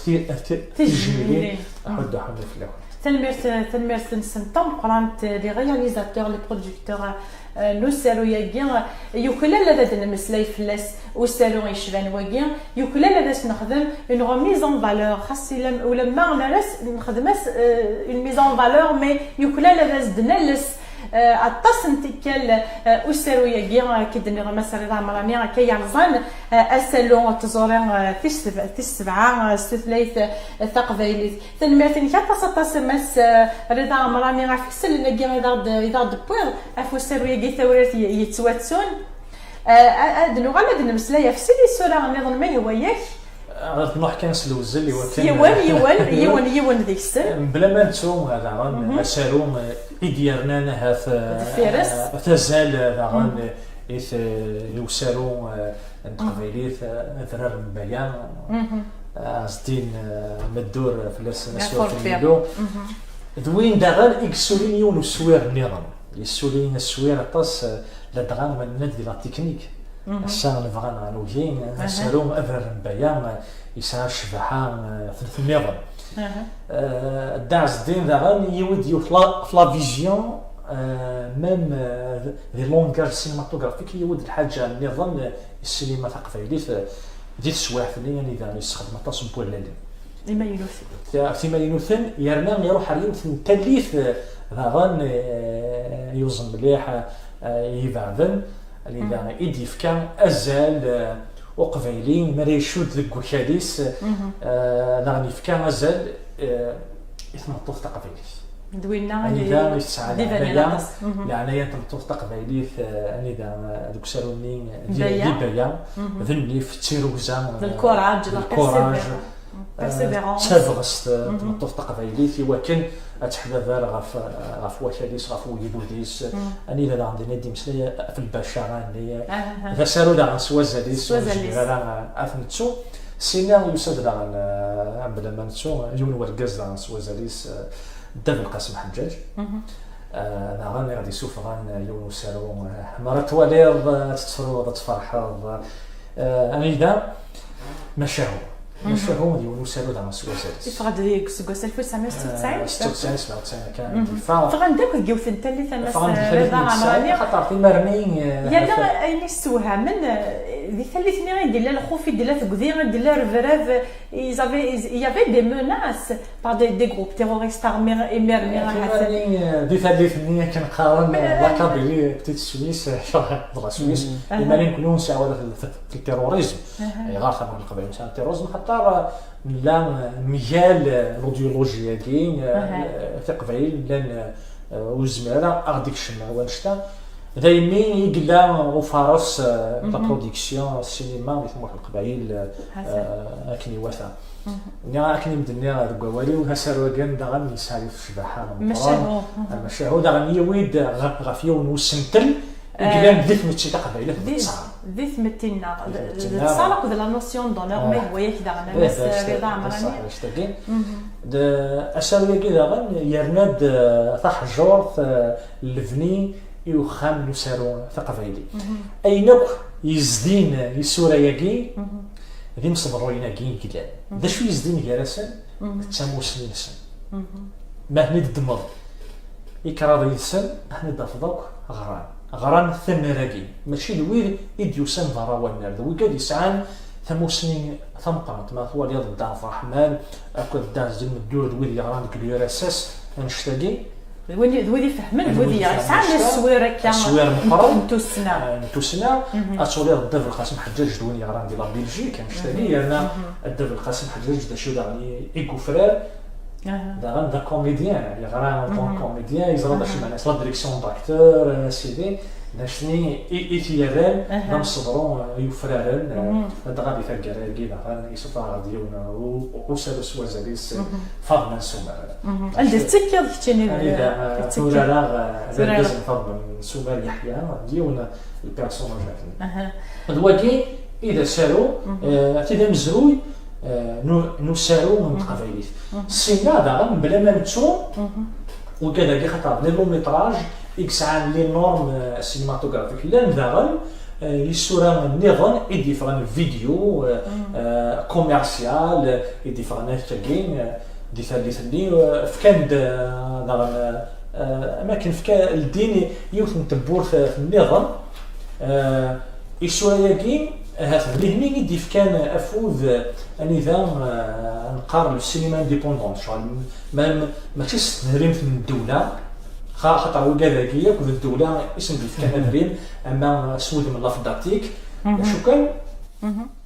tijmilin. Aḥuddu aḥunnu fell-awen. Tanemmirt, tanemmirt-nsen tameqqrant, les réalisateurs, les producteurs, n usaru-agi. Yuklal ad d-nemmeslay fell-as usaru yecban wagi, yuklal ad as-nexdem une remise en valeur, xas ulamma nexdem-as une mise en valeur, mais yuklal ad as-d-nales aṭas n tikkal usaru-agi, akka d-nniɣ Mass Rida Ɛemrani, akka yerẓan asalu n tẓuri tis sebɛa s tutlayt taqbaylit. Tanemmirt-inek aṭas, aṭas a Mass Rida Ɛemrani ɣef isellen-agi i d aɣ-d-tewwiḍ ɣef usaru-agi Tawrirt yettwattun. Ad nuɣal ad nemmeslay ɣef sin isura nniḍen ma yehwa-yak. Ad nruḥ kan s lewzel i wakken yiwen, yiwen, yiwen, yiwen deg-sen. Mebla ma nettu daɣen asaru i d-yernan ahat tazal daɣen i usaru n teqbaylit, Adrar n Baya, Ɛezdin Meddur, fell-as ad s-yɛfu Rebbi. D win daɣen i yessulin yiwen uswir nniḍen. Yessuli aswir aṭas, ladɣa ma nenna-d di la technique. Ass-a nebɣa neɣ nugi, asaru Adrar n Baya yesɛa ccbaḥa tnniḍen. Dda Ɛezdin daɣen yiwi-d yiwet la, la vision, même di langage cinématographique yiwi-d lḥaǧa nniḍen i ssinima taqbaylit di teswiɛt-nni anida yessexdem aṭas n wallalen. Imaynuten. Timaynuten, yerna iruḥ ar yiwet n tallit daɣen yuẓen mliḥ, ibeɛden, anida i d-yefka azal uqbayli mi ara icudd deg wakal-is, daɣen yefka azal i tmeṭṭut taqbaylit. D winna anida i tesɛa leɛnaya, leɛnaya n tmeṭṭut taqbaylit, anida deg usaru-nni di Baya, d nnif, d tirrugza, d lkuraǧ, d tabɣest n tmeṭṭut taqbaylit i wakken ad teḥdader ɣef, ɣef wakal-is, ɣef wegdud-is, anida daɣen dinna i d-yemmeslay ɣef lbaca-nni. D asaru daɣen s wazal-is, ur nezmir ara ad t-nettu. Sina yusa-d daɣen, mebla ma nettu, yiwen n wergaz daɣen s wazal-is, Dda Belqasem Ḥeǧǧaǧ. Daɣen i ɣ-d-isuffɣen yiwen usaru, mi ara twaliḍ ad tettruḍ, ad tferḥeḍ. Anida? Macahu. Macahu d yiwen usaru daɣen s wazal-is. Yeffeɣ-d deg useggas alef u tesɛemya u setta u tesɛin. Setta u tesɛin, sebɛa u tesɛin kan i d-yeffeɣ. Ffɣen-d akk deg yiwet n tallit a Mass Rida Ɛemrani. Xaṭer timarni, yerna ayen yessewhamen, di tallit-nni i d-yella lxuf, i d-yella tegdi, i d-yella rrebrab, ils avaient, il y avait des menaces par des, des groupes terroristes armés imir-nni ahat. Imir-nni, di tallit-nni akken qqaren, la Kabylie, petite Suisse, d la Suisse. Imir-nni nekkni ur nesɛi ara f le terrorisme. Ayɣer tamurt n Leqbayel ur nesɛi terrorisme? Xaṭer nella mgal l'idéologie-agi, tiqbayl llan, ur yezmir ara ad ɣ-d-ikcem wanect-a. Daymi i yella ufares, la production, ssinima di tmurt n Leqbayel, akken iwata. Nniɣ akken i m-d-nniɣ deg wawal-iw, asaru-agi daɣen yesɛa yiwet ccbaḥa meqqren. Amacahu daɣen yiwi-d ɣef yiwen n usentel i yellan di tmetti taqbaylit d ttṣar. Di tmetti-nneɣ d ttṣar akked la notion d'honneur, ma yehwa-yak daɣen a Mass Rida Ɛemrani. Asaru-agi daɣen yerna-d taḥjurt n lebni i uxxam n usaru taqbayli. Ayen akk yezdin isura-agi d imseḍruyen-agi i yellan. D acu yezdin gar-asen? D tamusni-nsen. Ma ten-id-ddmeḍ i kraḍ yid-sen, ad ten-id-tafeḍ akk ɣran. Ɣran tannar-agi. Mačči d wid i d-yusan berra wannar, d wigad yesɛan tamusni tameqqrant. Ma twaliḍ Dda Ɛebderreḥman akked Dda Ɛezdin Meddur d wid yeɣran deg l'U R S S annect-agi. D wid, d wid ifehmen, d wid yesɛan aswir akka n tussna. N tussna. Ad twaliḍ Dda Belqasem Ḥeǧǧaǧ d win yeɣran di la Belgique annect-agi, yerna Dda Belqasem Ḥeǧǧaǧ d acu daɣen i, i yufrar? Daɣen d akomidyan, yeɣra en tant que comédien, yeẓra d acu meɛna la direction d'acteur, sidi, d acu-nni i t-yerran d amseḍru yufraren, ladɣa di taggara-agi daɣen yessufeɣ-aɣ-d yiwen usaru s wazal-is, Faḍma n Sumer. Anda tettekkiḍ keččini? Anida turareɣ d argaz n Faḍma n Sumer, Yeḥya, d yiwen n lpersonaj-nni. D wagi i d asaru, d amezruy n usaru n teqbaylit. Ssinna daɣen, bla ma nettu, ugad-agi xaṭer d les longs métrages i yesɛan les normes cinématographiques. Llan daɣen yisura nniḍen i d-yeffɣen vidéo commercial i d-yeffɣen akkagi di tallit-nni, fkan-d daɣen, am akken fkan ldin yiwet n tewwurt nniḍen. Isura-agi, ahat d nitni i d-yefkan afud anida neqqar le cinéma indépendant, ccɣel mačči s tedrimt n ddewla, xaṭer wigad-agi yakk d ddewla i sen-d-yefkan adrim, ama s wudem n la feddatik, acu kan,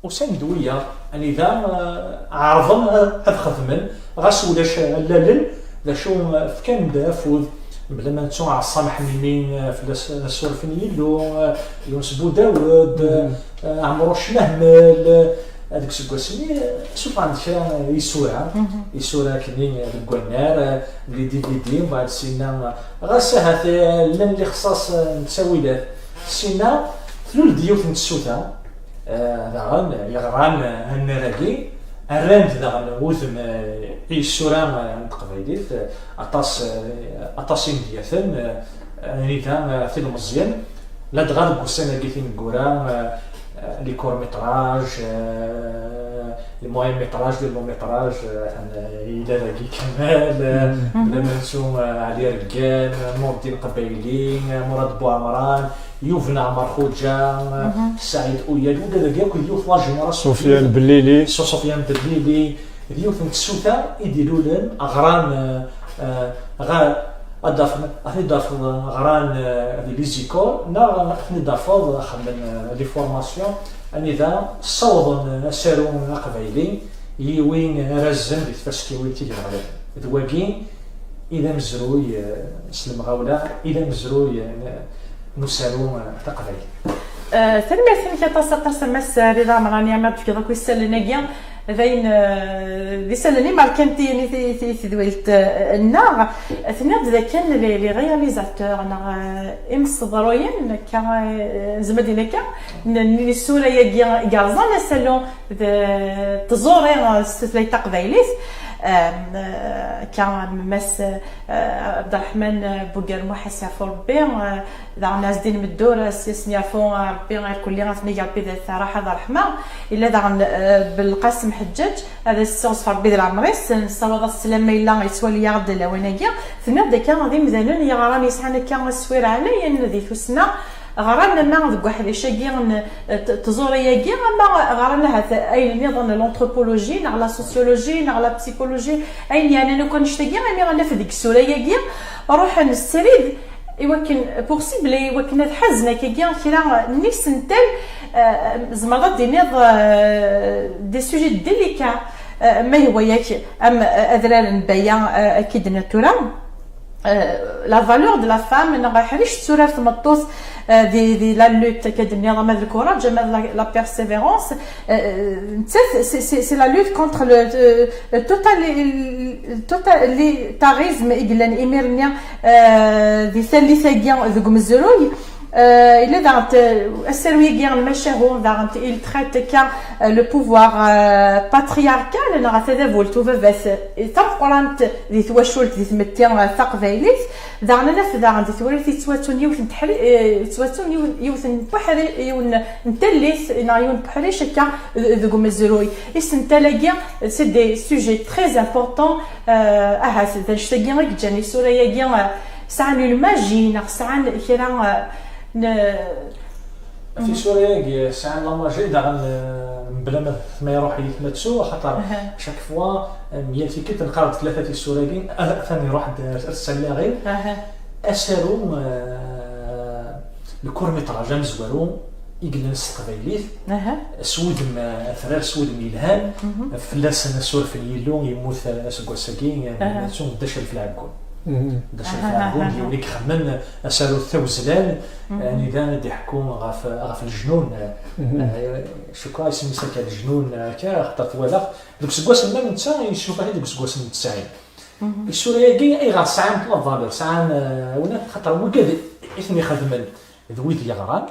usan-d wiyaḍ anida ɛerḍen ad xedmen, ɣas ulac allalen, d acu, fkan-d afud, bla ma nettu Ɛeṣṣam Ḥmimi, fell-as asuref n Yillu, Yunes Budawed, Ɛemruc Mehmel, deg useggas-nni sufɣen-d kra n yisura, isura akkenni deg wannar, les D V D, mbeɛd ssinna, ɣas ahat llan lixṣaṣ n ttawilat, ssinna tlul-d yiwet n tsuta, daɣen yeɣran annar-agi, rran-d daɣen wudem i yisura n teqbaylit, aṭas, aṭas imedyaten, anida tilmeẓyen, ladɣa deg ussan-agi tineggura, les courts métrages, les moyens métrages, les longs métrages, yella dagi Kamal, bla ma nettu Ɛli Reggan, Nurdin Qbayli, Murad Buɛemran, Yubna Ɛmer Xuǧa, Saɛid Uyad, wigad-agi akk d yiwet la génération. Sofiane Bellili. Sofiane Bellili, d yiwet n tsuta i d-ilulen ɣran, ɣer ad ten-id-tafeḍ ɣran di les écoles, neɣ ad ten-id-tafeḍ xedmen des formations, anida ssawḍen asaru aqbayli i win ara zzen di tfaskiwin tigraɣlan. D wagi i d amezruy s lemɣawla, i d amezruy n usaru taqbaylit. Tanemmirt-inek aṭas, aṭas a Mass Rida Ɛemrani, imi d-tefkiḍ akk isallen-agi. D ayen, d isallen imerkantiyen i tedwilt-nneɣ. Tenniḍ-d dakken les réalisateurs neɣ imseḍruyen, akka nezmer ad d-nini akka, n yisura-agi i yerẓan asalu d tẓuri s tutlayt taqbaylit. Akka Mass Ɛebderreḥman Bugermuḥ, ad s-yeɛfu Rebbi, daɣen Ɛezdin Meddur, ad s-yeɛfu Rebbi irkelli, ad ten-ig Rebbi d at ṛṛaḥa d ṛṛeḥma. Yella daɣen Belqasem Ḥeǧǧaǧ, ad as-yesseɣzef Rebbi di leɛmer-is, nessawaḍ-as sslam ma yella yettwali-aɣ-d lawan-agi. Tenniḍ-d akka d imdanen yeɣran yesɛan akka aswir ɛlayen di tussna, ɣran ama deg uḥric-agi n tẓuri-agi, ama ɣran ahat ayen nniḍen, l'anthropologie neɣ la sociologie neɣ la psychologie, ayen yeɛnan akk annect-agi, imi ad naf deg isura-agi ruḥen srid i wakken, pour cibler, i wakken ad ḥazen akkagi kra n yisental, tzemreḍ ad d-tiniḍ des sujets délicats, ma yehwa-yak, am adrar n Baya akka i d-nenna tura. La valeur de la femme, neɣ aḥric tetturar tmeṭṭut di la lutte, akka d-nniḍ, ama d le courage ama d la persévérance. Nettat, c'est la lutte contre le totalitarisme i yellan imir-nni di tallit-agi deg umezruy. Yella daɣen asaru-agi n Macahu, daɣen il traite akka le pouvoir patriarcal, neɣ tadabult ubabat tameqqrant di twacult, di tmetti taqbaylit. Daɣen ad naf daɣen di tewrirt yettwattun yiwet n teḥri-, yettwattun yiwen, yiwet n uḥri-, yiwen n tallit neɣ yiwen n uḥric akka deg umezruy. Isental-agi, c'est des sujets très importants. Ahat d anect-agi i yeǧǧan isura-agi sɛan une magie, neɣ sɛan kra n... Tisura-agi sɛan la magie, daɣen mebla ma iruḥ yitma ttu, axaṭer chaque fois, yal tikkelt neqqar-d tlata tisura-agi, atan iruḥ-d ar tsallaɣin. Asaru, le court métrage amezwaru, i yellan s teqbaylit, s wudem, eh, atrar s wudem yelhan, fell-asen asuref n Yillu yemmut, eh, aseggas-agi, eh, Aha. Dda Crif Lɛeggun. Dda Crif Lɛeggun, d yiwen i ixemmen asaru tawezlan, eh, anida i d-iḥekku ɣef, ɣef lejnun, eh, eh, cukkeɣ isem-is akka lejnun, eh, akka, axaṭer twalaɣ, deg useggas n, ma netta, yessuffeɣ-it deg useggas n tesɛin. Isura-agi, ayɣer sɛant la valeur, sɛan, eh, awennat, xaṭer wigad i ten-ixedmen d wid yeɣran,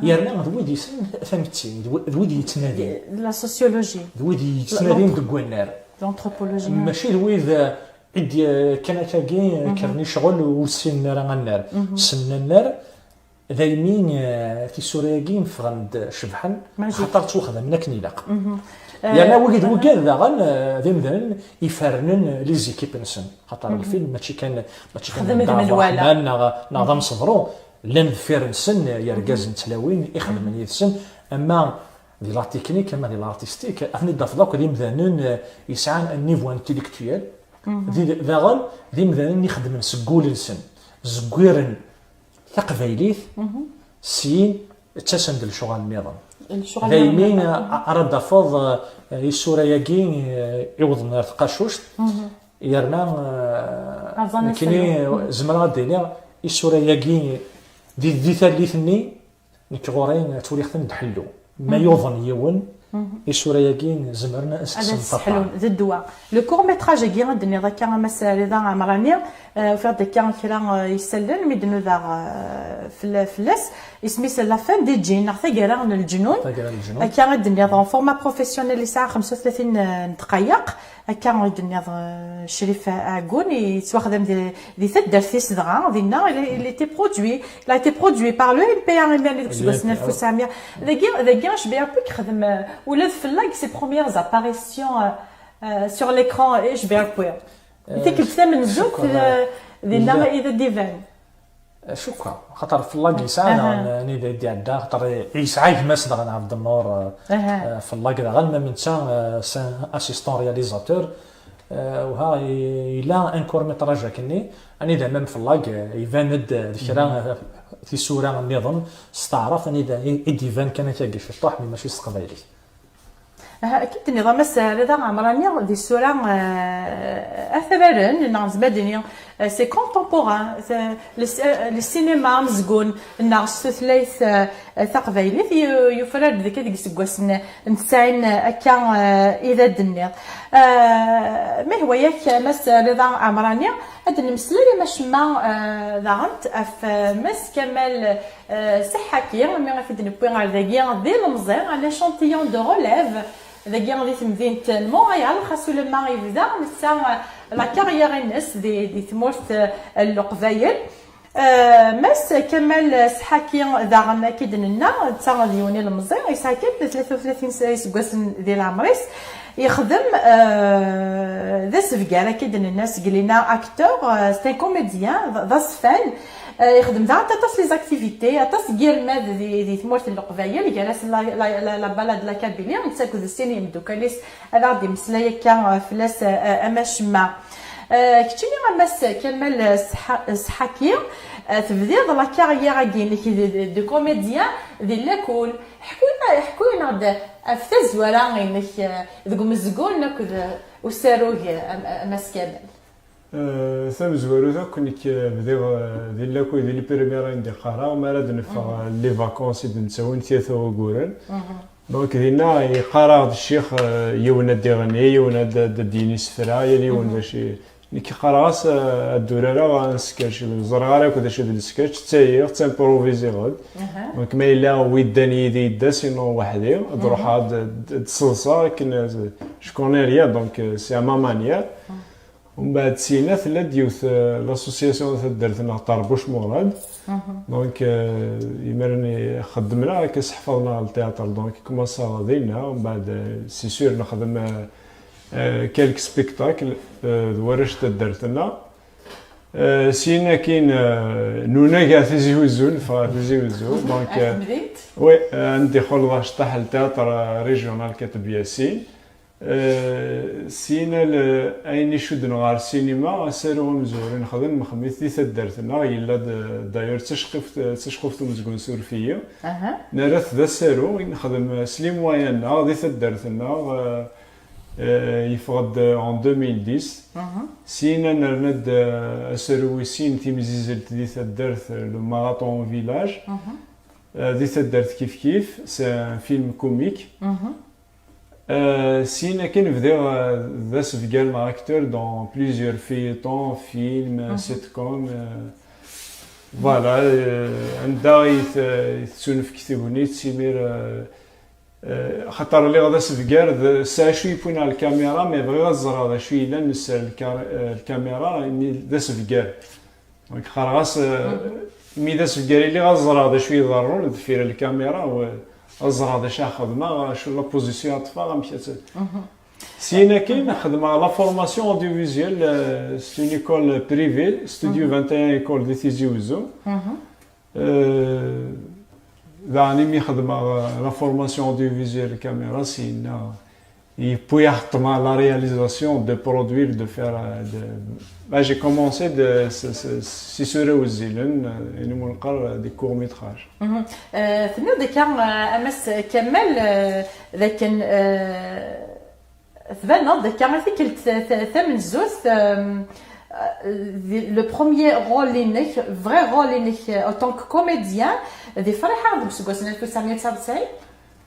yerna d wid yessnen tametti, d wi-, d wid yettnadin. La sociologie. D wid yettnadin deg wannar. L'anthropologie. Mačči d wid, eh, i d-, eh, kan akkagi, eh, kkren i ccɣel ur ssinen ara annar. Ssnen annar, daymi, eh, tisura-agi ffɣen-d cebḥen, xaṭer ttwaxdamen akken ilaq. Yerna wigad, wigad daɣen, eh, d imdanen ifernen les équipes-nsen. Xaṭer lfilm mačči kan, mačči kan d Ɛebderreḥman neɣ, neɣ d amseḍru, llan deffir-nsen yergazen d tlawin ixedmen yid-sen, ama di la technique, ama di l'artistique, ad ten-id-tafeḍ akk d imdanen, eh, yesɛan un niveau intellectuel, di, daɣen d imdanen ixeddmen seg wul-nsen, zeggiren taqbaylit, syin ttasen-d lecɣal nniḍen. Daymi ara d-tafeḍ, eh, isura-agi, eh, iwḍen ar tqacuct, yerna, eh, nekkini zemreɣ ad d-iniɣ isura-agi di, di tallit-nni, nekk ɣur-i ttwaliɣ-ten d ḥellu. Ma yuḍen yiwen, isura-agi zemren ad s-kksen taṭṭan. D ddwa. Le court métrage-agi i d-tenniḍ akka, a Mass Rida Ɛemrani, eh, ufiɣ-d akka kra, eh, isallen mi d-nudaɣ, eh, fell-, fell-as. Isem-is La fin des djinns, neɣ Taggara n Leǧnun. Taggara n Leǧnun. Akka i d-tenniḍ, en format professionnel, yesɛa xemsa u tlatin n ddqayeq. Akka i d-tenniḍ, eh, Crif Ɛeggun, yettwaxdam di, di taddart-is dɣa, dinna, il, il était produit, il a été produit par le N P A imir-nni deg useggas n alef u tesɛemya. Dagi, dagi, H B R P yexdem, eh, ula d Fellag, ses premières apparitions, eh, eh, sur l'écran, H B R P. Eh, tikkelt tamenzut, eh, dinna i d ad d-iban. Cukkeɣ, xaṭer Fellag yesɛa daɣen anida i d-iɛedda, xaṭer yesɛa gma-s daɣen Ɛebdennur, eh, Fellag daɣen, ma netta, eh, s-, assistant réalisateur, eh, uha, i-, yella un court métrage akkenni, anida même Fellag, eh, iban-d, eh, d kra, eh, tisura nniḍen s taɛrabt, anida i, i d-iban kan akkagi ciṭṭuḥ, mi mačči s teqbaylit. Aha, akken tenniḍ a Mass Rida Ɛemrani, di ssura, eh, atraren, neɣ nezmer ad d-nini, eh, c'est contemporain, c'est le, le cinéma amezgun, neɣ s tutlayt, eh, taqbaylit, yu-, yufrar-d deg, deg iseggasen n tesɛin, eh, akka, eh, i d ad d-nniḍ. Eh, ma yehwa-yak, a Mass Rida Ɛemrani, ad d-nemmeslay am acemma, eh, daɣen ɣef, eh, Mass Kamal, eh, Seḥḥaki, mi i t-id-newwi ɣer dagi d ilemẓi, un échantillon de relève, dagi di temdint n Montréal, xas ulamma yebda netta, eh, la carrière-ines di, di tmurt, eh, n Leqbayel. Eh, Mass Kamal Seḥḥaki daɣen, akka i d-nenna, netta d yiwen ilemẓi, yesɛa kan tlata u tlatin s-, iseggasen di leɛmer-is. Yexdem, eh, d asebgar, akka i d-nenna, seg lina acteur, eh, c'est un comédien, d, d aṣfan. Eh, yexdem daɣen aṭas les activités, aṭas n yirmad di, di tmurt n Leqbayel, gar-asen la, la, la, la balade de la Kabylie, netta akked sin n yimeddukal-is ad aɣ-d-imeslay akka, eh, fell-as, eh, am acemma. Eh, keččini a Mass Kamal Seḥ-, Seḥḥaki, eh, tebdiḍ la carrière-agi-inek de, de, de comédien di lakul. Ḥku-, ḥku-yaneɣ-d ɣef tazwara-inek, eh, deg umezgun akked, eh, usarug, eh, a, a Mass Kamal. Eh, tamezwarut akk, nekk, eh, bdiɣ, eh, di lakul, di lprimir i d-qqareɣ, mi ara d-neffeɣ, eh, les vacances i d-nettawin tiyata wuguren. Donc, dinna, yeqqar-aɣ-d ccix, eh, yiwen ad d-iɣenni, yiwen ad, ad, ad d-yini isefra, yal yiwen d acu i-, nekk qqareɣ-as, eh, ad d-urareɣ, ad nsketch, ur ẓriɣ ara akk d acu d lsketch, ttayiɣ, ttimproviziɣ-d. Donc, ma yella wi ddan yid-i yedda, sinon weḥd-i, ad d-ruḥeɣ ad, ad, ad d-sseḍseɣ akken, eh, je connais rien, donc, eh, c'est à ma manière. Umbeɛd, syin-a tella-d yiwet, eh, l'association n taddart-nneɣ Ṭerbuc Murad. Donc, eh, imiren i xeddmen akka, sseḥfaḍen-aɣ ltiyaṭer, donc, commenceɣ dinna, umbeɛd, eh, c'est sûr, nexdem, eh, eh, quelques spectacles, eh, d warrac n taddart-nneɣ. Eh, syin akkin, eh, nunag ar Tizi Wezzu, neffeɣ ar Tizi Wezzu. Donc, eh, oui, eh, anda ixulḍ aceṭṭaḥ n ltiyaṭer, eh, régional Kateb Yasin. Eh, syin al ayen icudden ɣer ssinima, asaru amezwaru i nexdem, nexdem-it di taddart-nneɣ, yella d-, d'ailleurs d taceqquft, d taceqquft umezgun, suref-iyi. Aha. Nerra-t d asaru i nexdem s les moyens-nneɣ di taddart-nneɣ, eh, eh, yeffeɣ-d en deux mille dix. Aha. Syin nerna-d, eh, asaru wis sin, timzizzelt di taddart, eh, le marathon au village. Aha. Eh, di taddart kif kif, c'est un film comique. Aha. Euh, syin akin bdiɣ, euh, d asebgar neɣ acteur dans plusieurs feuilletons, films, euh, sitcoms, euh, voilà, euh, anda i t-, i tettunefk tegnit, simir, euh, euh, xaṭer lliɣ d asebgar, d, s acu yewwin ar lkamira, mais bɣiɣ ad ẓreɣ d acu yellan s lka-, euh, lkamira, imi d asebgar. Donc, qqareɣ-as, euh, mi d asebgar i lliɣ, ad ẓreɣ d acu iḍerrun deffir lkamira, u ad ẓreɣ d acu ara xedmeɣ, acu la position ara ṭṭfeɣ, amek ad t-, syin akin, xedmeɣ la formation audiovisuelle, euh, c'est une école privée, Studio vingt et un école di Tizi Uzzu. Euh, daɣen imi xedmeɣ, euh, la formation audiovisuelle caméra, syin-a, yewwi-aɣ ṭṭmeɛ la réalisation, de produire, de faire, euh, de, bah, j'ai commencé de, s, s, s isura wezzilen, euh, ayen umi neqqar, euh, des courts-métrages. Mhm. Euh, tenniḍ akka, euh, a Mass Kamal, euh, d akken, euh, tbaneḍ-d akka i tikkelt ta-, ta-, tamenzut, euh, euh, di, le premier rôle-inek, vrai rôle-inek, euh, en tant que comédien, di Friḥa deg useggas n alef u tesɛemya u tesɛa u tesɛin.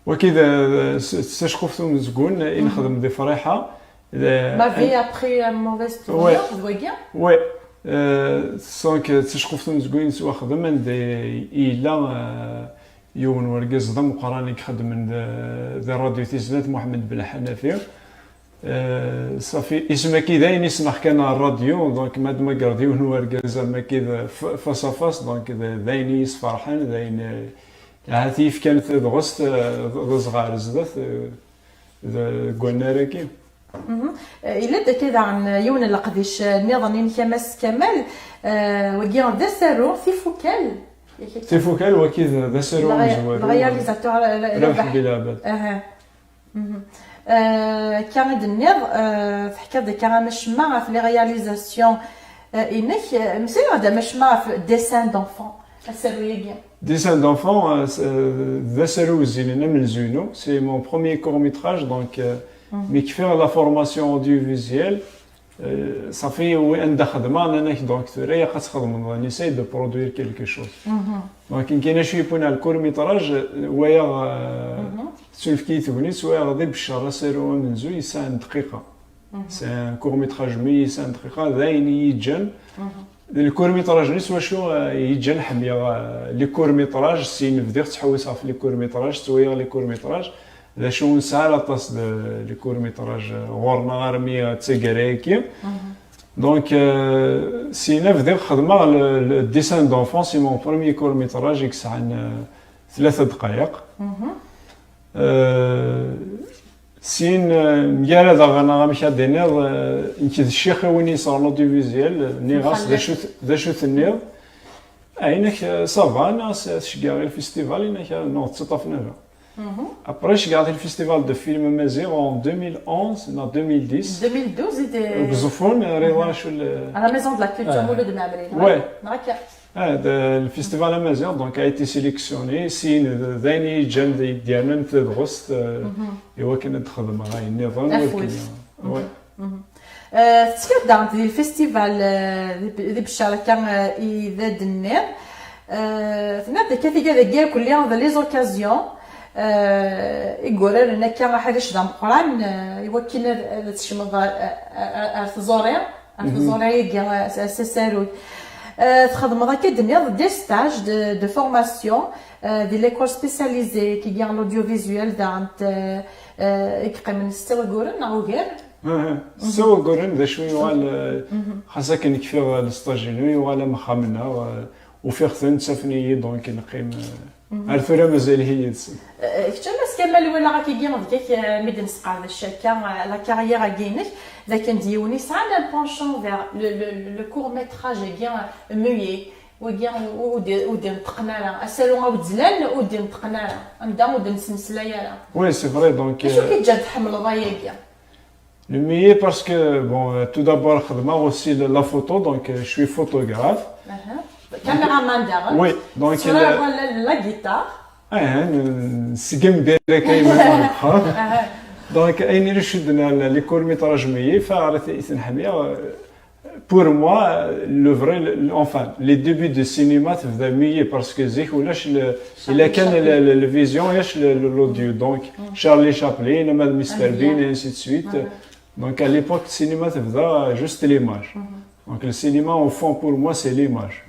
Wagi d, d, s, s taceqquft umezgun i nexdem di Friḥa. D, Ma vie après un mauvais souvenir, d wagi? Ouais. Euh, donc, d taceqquft umezgun i nettwaxdem, anda i yella, euh, yiwen wergaz d ameqqran i ixeddmen d, di Radio Tiznat, Muḥemmed Ben Ḥanafi. Euh, safi, isem-agi d ayen i ssneɣ kan ar radio, donc ma d-tmagreḍ yiwen wergaz am wagi d f-, face à face, donc d, d ayen i yi-sferḥen, d ayen, euh, ahat i yefkan tabɣest, euh, d, d azɣar zdat, euh, d, deg wannar-agi. Mhm. Euh, yella-d akka daɣen yiwen n leqdic, euh, nniḍen inek a Mass Kamal, euh, wagi d asaru, Tifukal. Tifukal, wagi d, d asaru amezwaru. Le ré-, le réalisateur, euh, Rabeḥ Rabeḥ Bilabad. Aha. Mhm. Euh, akka i d-tenniḍ, euh, teḥkiḍ-d akka amacemma ɣef les réalisations, euh, inek, euh, mmeslay-aɣ-d amacemma ɣef Dessin d'enfant, asaru-agi. Dessin d'enfant, euh, c'est, euh, d asaru wezzilen amenzu-inu, c'est mon premier court-métrage, donc, euh, mi kfiɣ la formation audiovisuelle, euh, safi, wi-, anda xedmeɣ, nnan-ak, donc, tura ilaq ad txedmeḍ, on essaye de produire quelque chose. Donc, nekkin acu yewwin ar le court-métrage, euh, wayeɣ, euh, tettunefk-iyi tegnit, wayeɣ di Beccar asaru amenzu yesɛan dqiqa. C'est un court-métrage, mais yesɛan dqiqa, d ayen i yi-ǧǧan. D le court-métrage-nni s wacu, euh, i yi-ǧǧan ḥemmleɣ, euh, les courts-métrages, syin bdiɣ ttḥewwiseɣ ɣef les courts-métrages, ttwaliɣ les courts-métrages, d acu ur nesɛi ara aṭas de les courts-métrages, euh, ɣur-neɣ armi, euh, d taggara-agi. Donc, euh, syin bdiɣ xedmeɣ le, le Dessin d'enfant, c'est mon premier court-métrage i yesɛan, euh, tlata dqayeq. Euh, syin, euh, mgaradeɣ neɣ amek ad d-tiniḍ, euh, nekk d ccix i win yesɛan l'audiovisuel, euh, nniɣ-as d acu t-, d acu tenniḍ? Ah, inek, euh, ça va, neɣ s-, tceggeɛ i lfestival, inek, euh, neɣ d tiṭṭafin ara. Après, ceggeɛ-t le festival de film amaziɣ en deux mille onze neɣ deux mille dix. Deux mille douze i d-, deg Uẓeffun, euh, Rida Acu le- À la Maison de la Culture, Mulud Mɛemmri, neɣ? Ouais. Neɣ akka? Ah, d-, le festival amaziɣ, donc, a été sélectionné, syin d, d ayen i yi-ǧǧan d, d-yernan tabɣest, euh, i wakken ad xedmeɣ ayen nniḍen, afud. Ouais. Euh, tettekkiḍ daɣen di lfestival, euh, di, di Beccar akka, euh, i d ad-nniḍ. Euh, tenniḍ akka tiga dagi akkelli d les occasions, euh, i yuraren akka aḥric d ameqqran, euh, i wakken ad, ad tkecmeḍ ar, ar, ar, ar tẓuri. Ɣef tẓuri-agi, s, s asaru. Euh, txedmeḍ akka d-nniḍ des stages de, de formation, euh, di l'école spécialisée qui est l'audiovisuel daɣen, euh, euh, i yeqqimen setta wagguren neɣ ugar? Aha, setta wagguren, d acu yuɣal, euh, xas akken kfiɣ, euh, lestage-inu, yuɣal am axxam-nneɣ, euh, ufiɣ-ten, ttafen-iyi, donc neqqim, euh, Ar tura mazal-iyi yid-sen. Eh, kečč a Mass Kamal, walaɣ akkagi deg-k, eh, mi d-nesqerdec akka, eh, la carrière-agi-inek, d akken d yiwen yesɛan un penchant vers le, le, le court-métrage-agi, eh, muet. Wagi ur, ur d-, ur d-ineṭṭqen ara. Asaru awezlan ur d-ineṭṭqen ara. Anda ur d-nesmeslay ara. Oui, c'est vrai, donc, d acu, euh, k-iǧǧan tḥemmleḍ ayagi? Le meilleur parce que, bon, euh, tout d'abord, خدمة aussi la, la photo, donc euh, je suis photographe. Caméraman daɣen. Oui, donc Tura la, la guitare. Ah, segem direct. Donc, ayen i cudden les courts métrages meilleurs, fa ɣer tenḥemya, pour moi, le vrai, le- enfin, les débuts de cinéma, c'est meilleur parce que zik ulac le, il a كان le, le, le vision, ulac le, le- l'audio. Donc, Charlie Chaplin, Mad Mister Bean, et ainsi de suite. Donc, à l'époque, le cinéma, c'est juste l'image. Donc, le cinéma, au fond, pour moi, c'est l'image.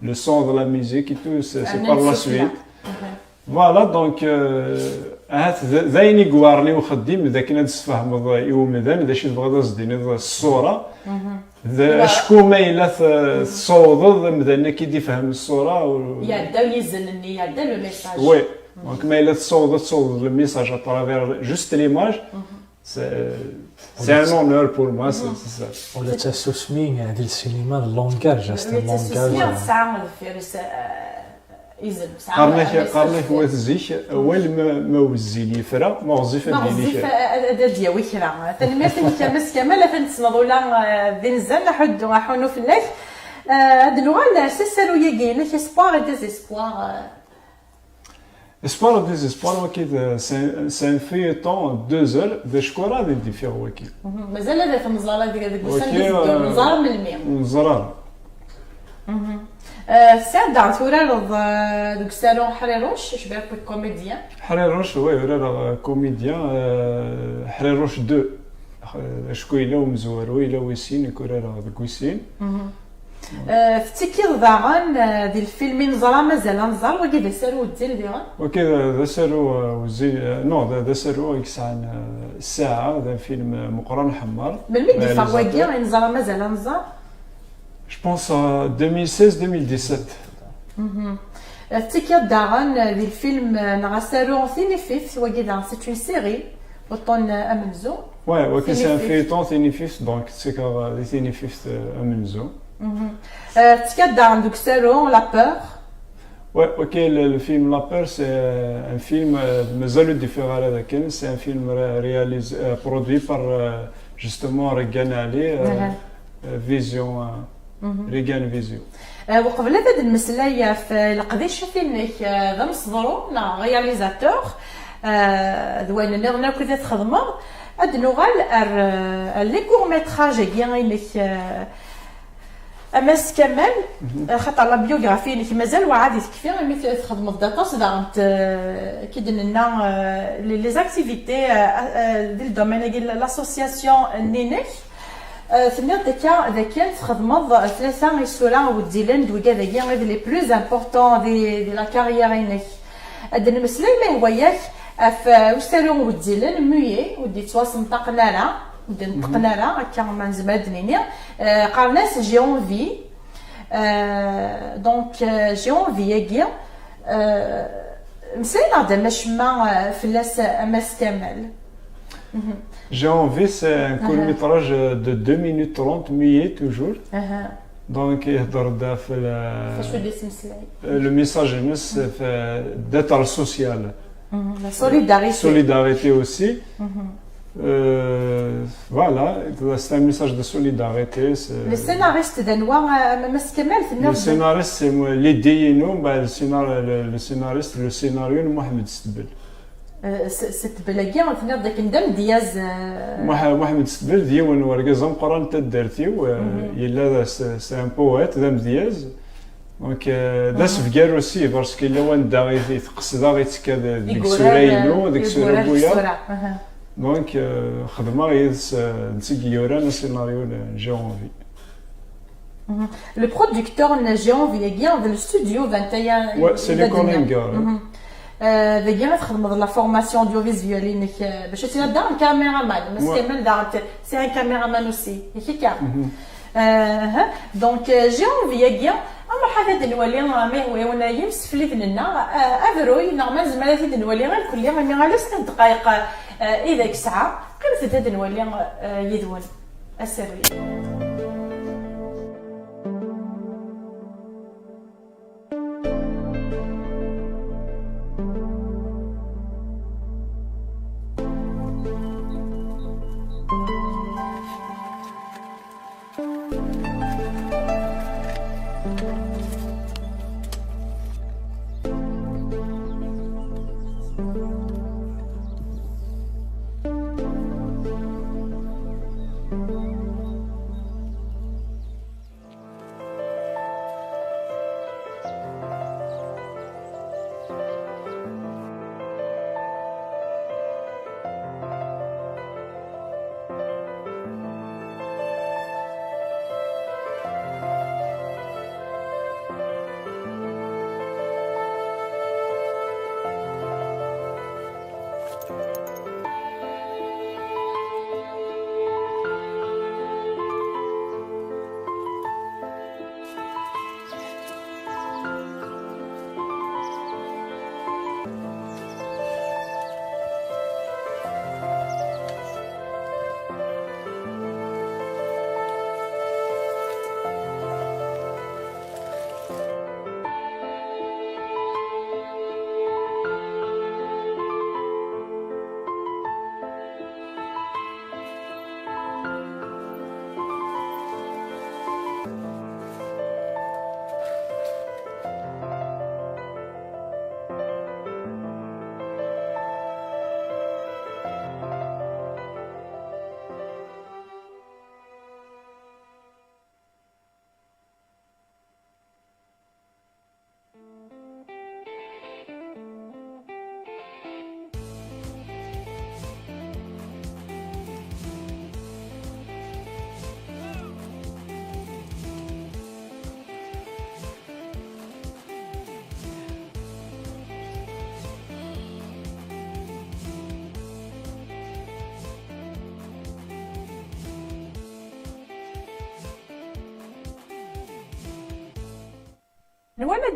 Le son de la musique et tout, c'est c'est par la suite. Voilà, donc, euh, ahat d d ayen i iweɛren i uxeddim, d akken ad d-tesfehmeḍ i umdan d acu i tebɣiḍ ad s-d-tiniḍ s ṣṣura. D acku ma yella t- tessawḍeḍ amdan-nni ad k-id-ifhem ṣṣura. u- Iɛedda yizen-nni, iɛedda le message. Oui, donc ma yella tessawḍeḍ ad tessawḍeḍ le message à travers juste l'image, c'est c'est un honneur pour moi, c'est c'est ça. Ula d tasusmi di lsinima d langage, c'est un Tasusmi langage. tesɛa deffir-s, euh, izen. Tesɛa Qqaren-ak message. qqaren-ak wat zik, awal ma ma wezzil yefra, ma ɣezzif ad Ma d-yini ɣezzif kra. ad ad d-yawi kra. Tanemmirt-nnek a Mass Kamal, atan tessneḍ ula, euh, d inzan aḥuddu aḥunu fell-ak. Euh, ad nuɣal s asaru-agi-inek, Espoir et Désespoir. euh. Espoir et Désespoir, waki d- c'est un- c'est un feuilleton deux heures, d acku ara ad d-ifiɣ waki. Mhm. Mazal ad t-nẓer deg deg ussan Waki, d-iteddun, euh, neẓra melmi. Neẓra. Euh, tesɛiḍ daɣ turareḍ, euh, deg usaru Ḥriruc, je suis comédien. Ḥriruc, oui, urareɣ comédien, euh, Ḥriruc deux. Euh, acku yella umezwaru, yella wis sin, nekk urareɣ deg wis sin. Euh, tettikiḍ daɣen, euh, di lfilm i neẓra mazal ad nẓer, wagi d asaru wezzil diɣen. Ok, d d asaru, euh, wezzil, euh, non, d d asaru i yesɛan, euh, ssaɛa, d un film, euh, Meqqran Ḥemmar. Melmi i d-iffeɣ wagi Réalisateur. I neẓra mazal ad nẓer? Je pense, euh, deux mille seize deux mille dix-sept. Euh, tettikiḍ daɣen, euh, di lfilm, euh, neɣ asaru Tinifift, wagi daɣen c'est une série, uṭṭun, euh, amenzu. Ouais, ok, c'est un Tinifift. Feuilleton Tinifift, donc c'est comme, euh, Tinifift, euh, amenzu. Euh, tettikiḍ daɣen deg usaru La Peur. Ouais, ok, le, le film La Peur, c'est, euh, un film, euh, mazal ur d-ifiɣ ara d akken, c'est un film ré- réalisé, euh, produit par, euh, justement, Regan Ali, euh, euh, Vision, euh, Regan Vision. Euh, uqbel ad d-nmeslay ɣef, euh, leqdicat-inek, euh, d ameṣbru neɣ réalisateur, euh, d wayen nniḍen akk i txedmeḍ, ad nuɣal ar, euh, ar les courts-métrages-agi-inek, euh, a Mass Kamal, euh, xaṭer la biographie-inek mazal werɛad i tekfi, imi t- txedmeḍ-d aṭas daɣen, euh, ki d-nenna, euh, les les activités, euh, euh, di le domaine-agi, l'association-nni-inek. Euh, tenniḍ-d akka d akken txedmeḍ tlata isura wezzilen d wigad-agi i d les plus importants di, di la carrière-inek. Ad d-nemmeslay ma yehwa-yak ɣef, euh, usaru wezzilen, Muet, ur d-yettwasenṭaqen ara, ur d-neṭṭqen ara, akka ma nezmer ad d-nini. Euh, qqaren-as J'ai envie. Euh, donc, euh, J'ai envie-agi, euh, meslay-aneɣ-d amacemma, euh, fell-as, a Mass Kamal. J'ai envie, c'est un court-métrage de deux minutes trente, muet toujours. Donc, il y a le, Facu d-ismeslay. le message, c'est d'être social. La solidarité. Solidarité aussi. Euh, voilà, c'est un message de solidarité. Le scénariste d anwa, a Mass Kamal, tenniḍ? Le scénariste, c'est moi, l'idée, non, bah, le, scénar, le, le scénariste, le scénario, Mohamed Stbel. Setbel-agi, tenniḍ d akken d amedyaz. Mohamed Stbel d yiwen n urgaz ameqqran n taddart-iw, yella c'est un poète, d amedyaz. Donc, d asebgar aussi, parce que yella wanda i teqsed-aɣ, yettekka deg tsura-inu, deg tsura n wiyaḍ. Donc, xedmeɣ yid-s, d netta i yuran asinaryu n J'ai envie. Le producteur n J'ai envie-agi d le studio vingt et un. Ouais, c'est le Koninga. Dagi i txedmeḍ la formation audiovisuelle-inek, bac ad tiliḍ daɣen caméraman. Mass Kamal daɣen c'est un caméraman aussi, yak akka? Donc, J'ai envie-agi, nruḥ ad d-nwali, ma yehwa-yawen, ay imsefliden-nneɣ, abruy, neɣ ma nezmer ad t-id-nwali irkelli, imi ala snat ddqayeq i d ak-sɛa. Qqimet-d ad nwali yid-wen asaru-agi.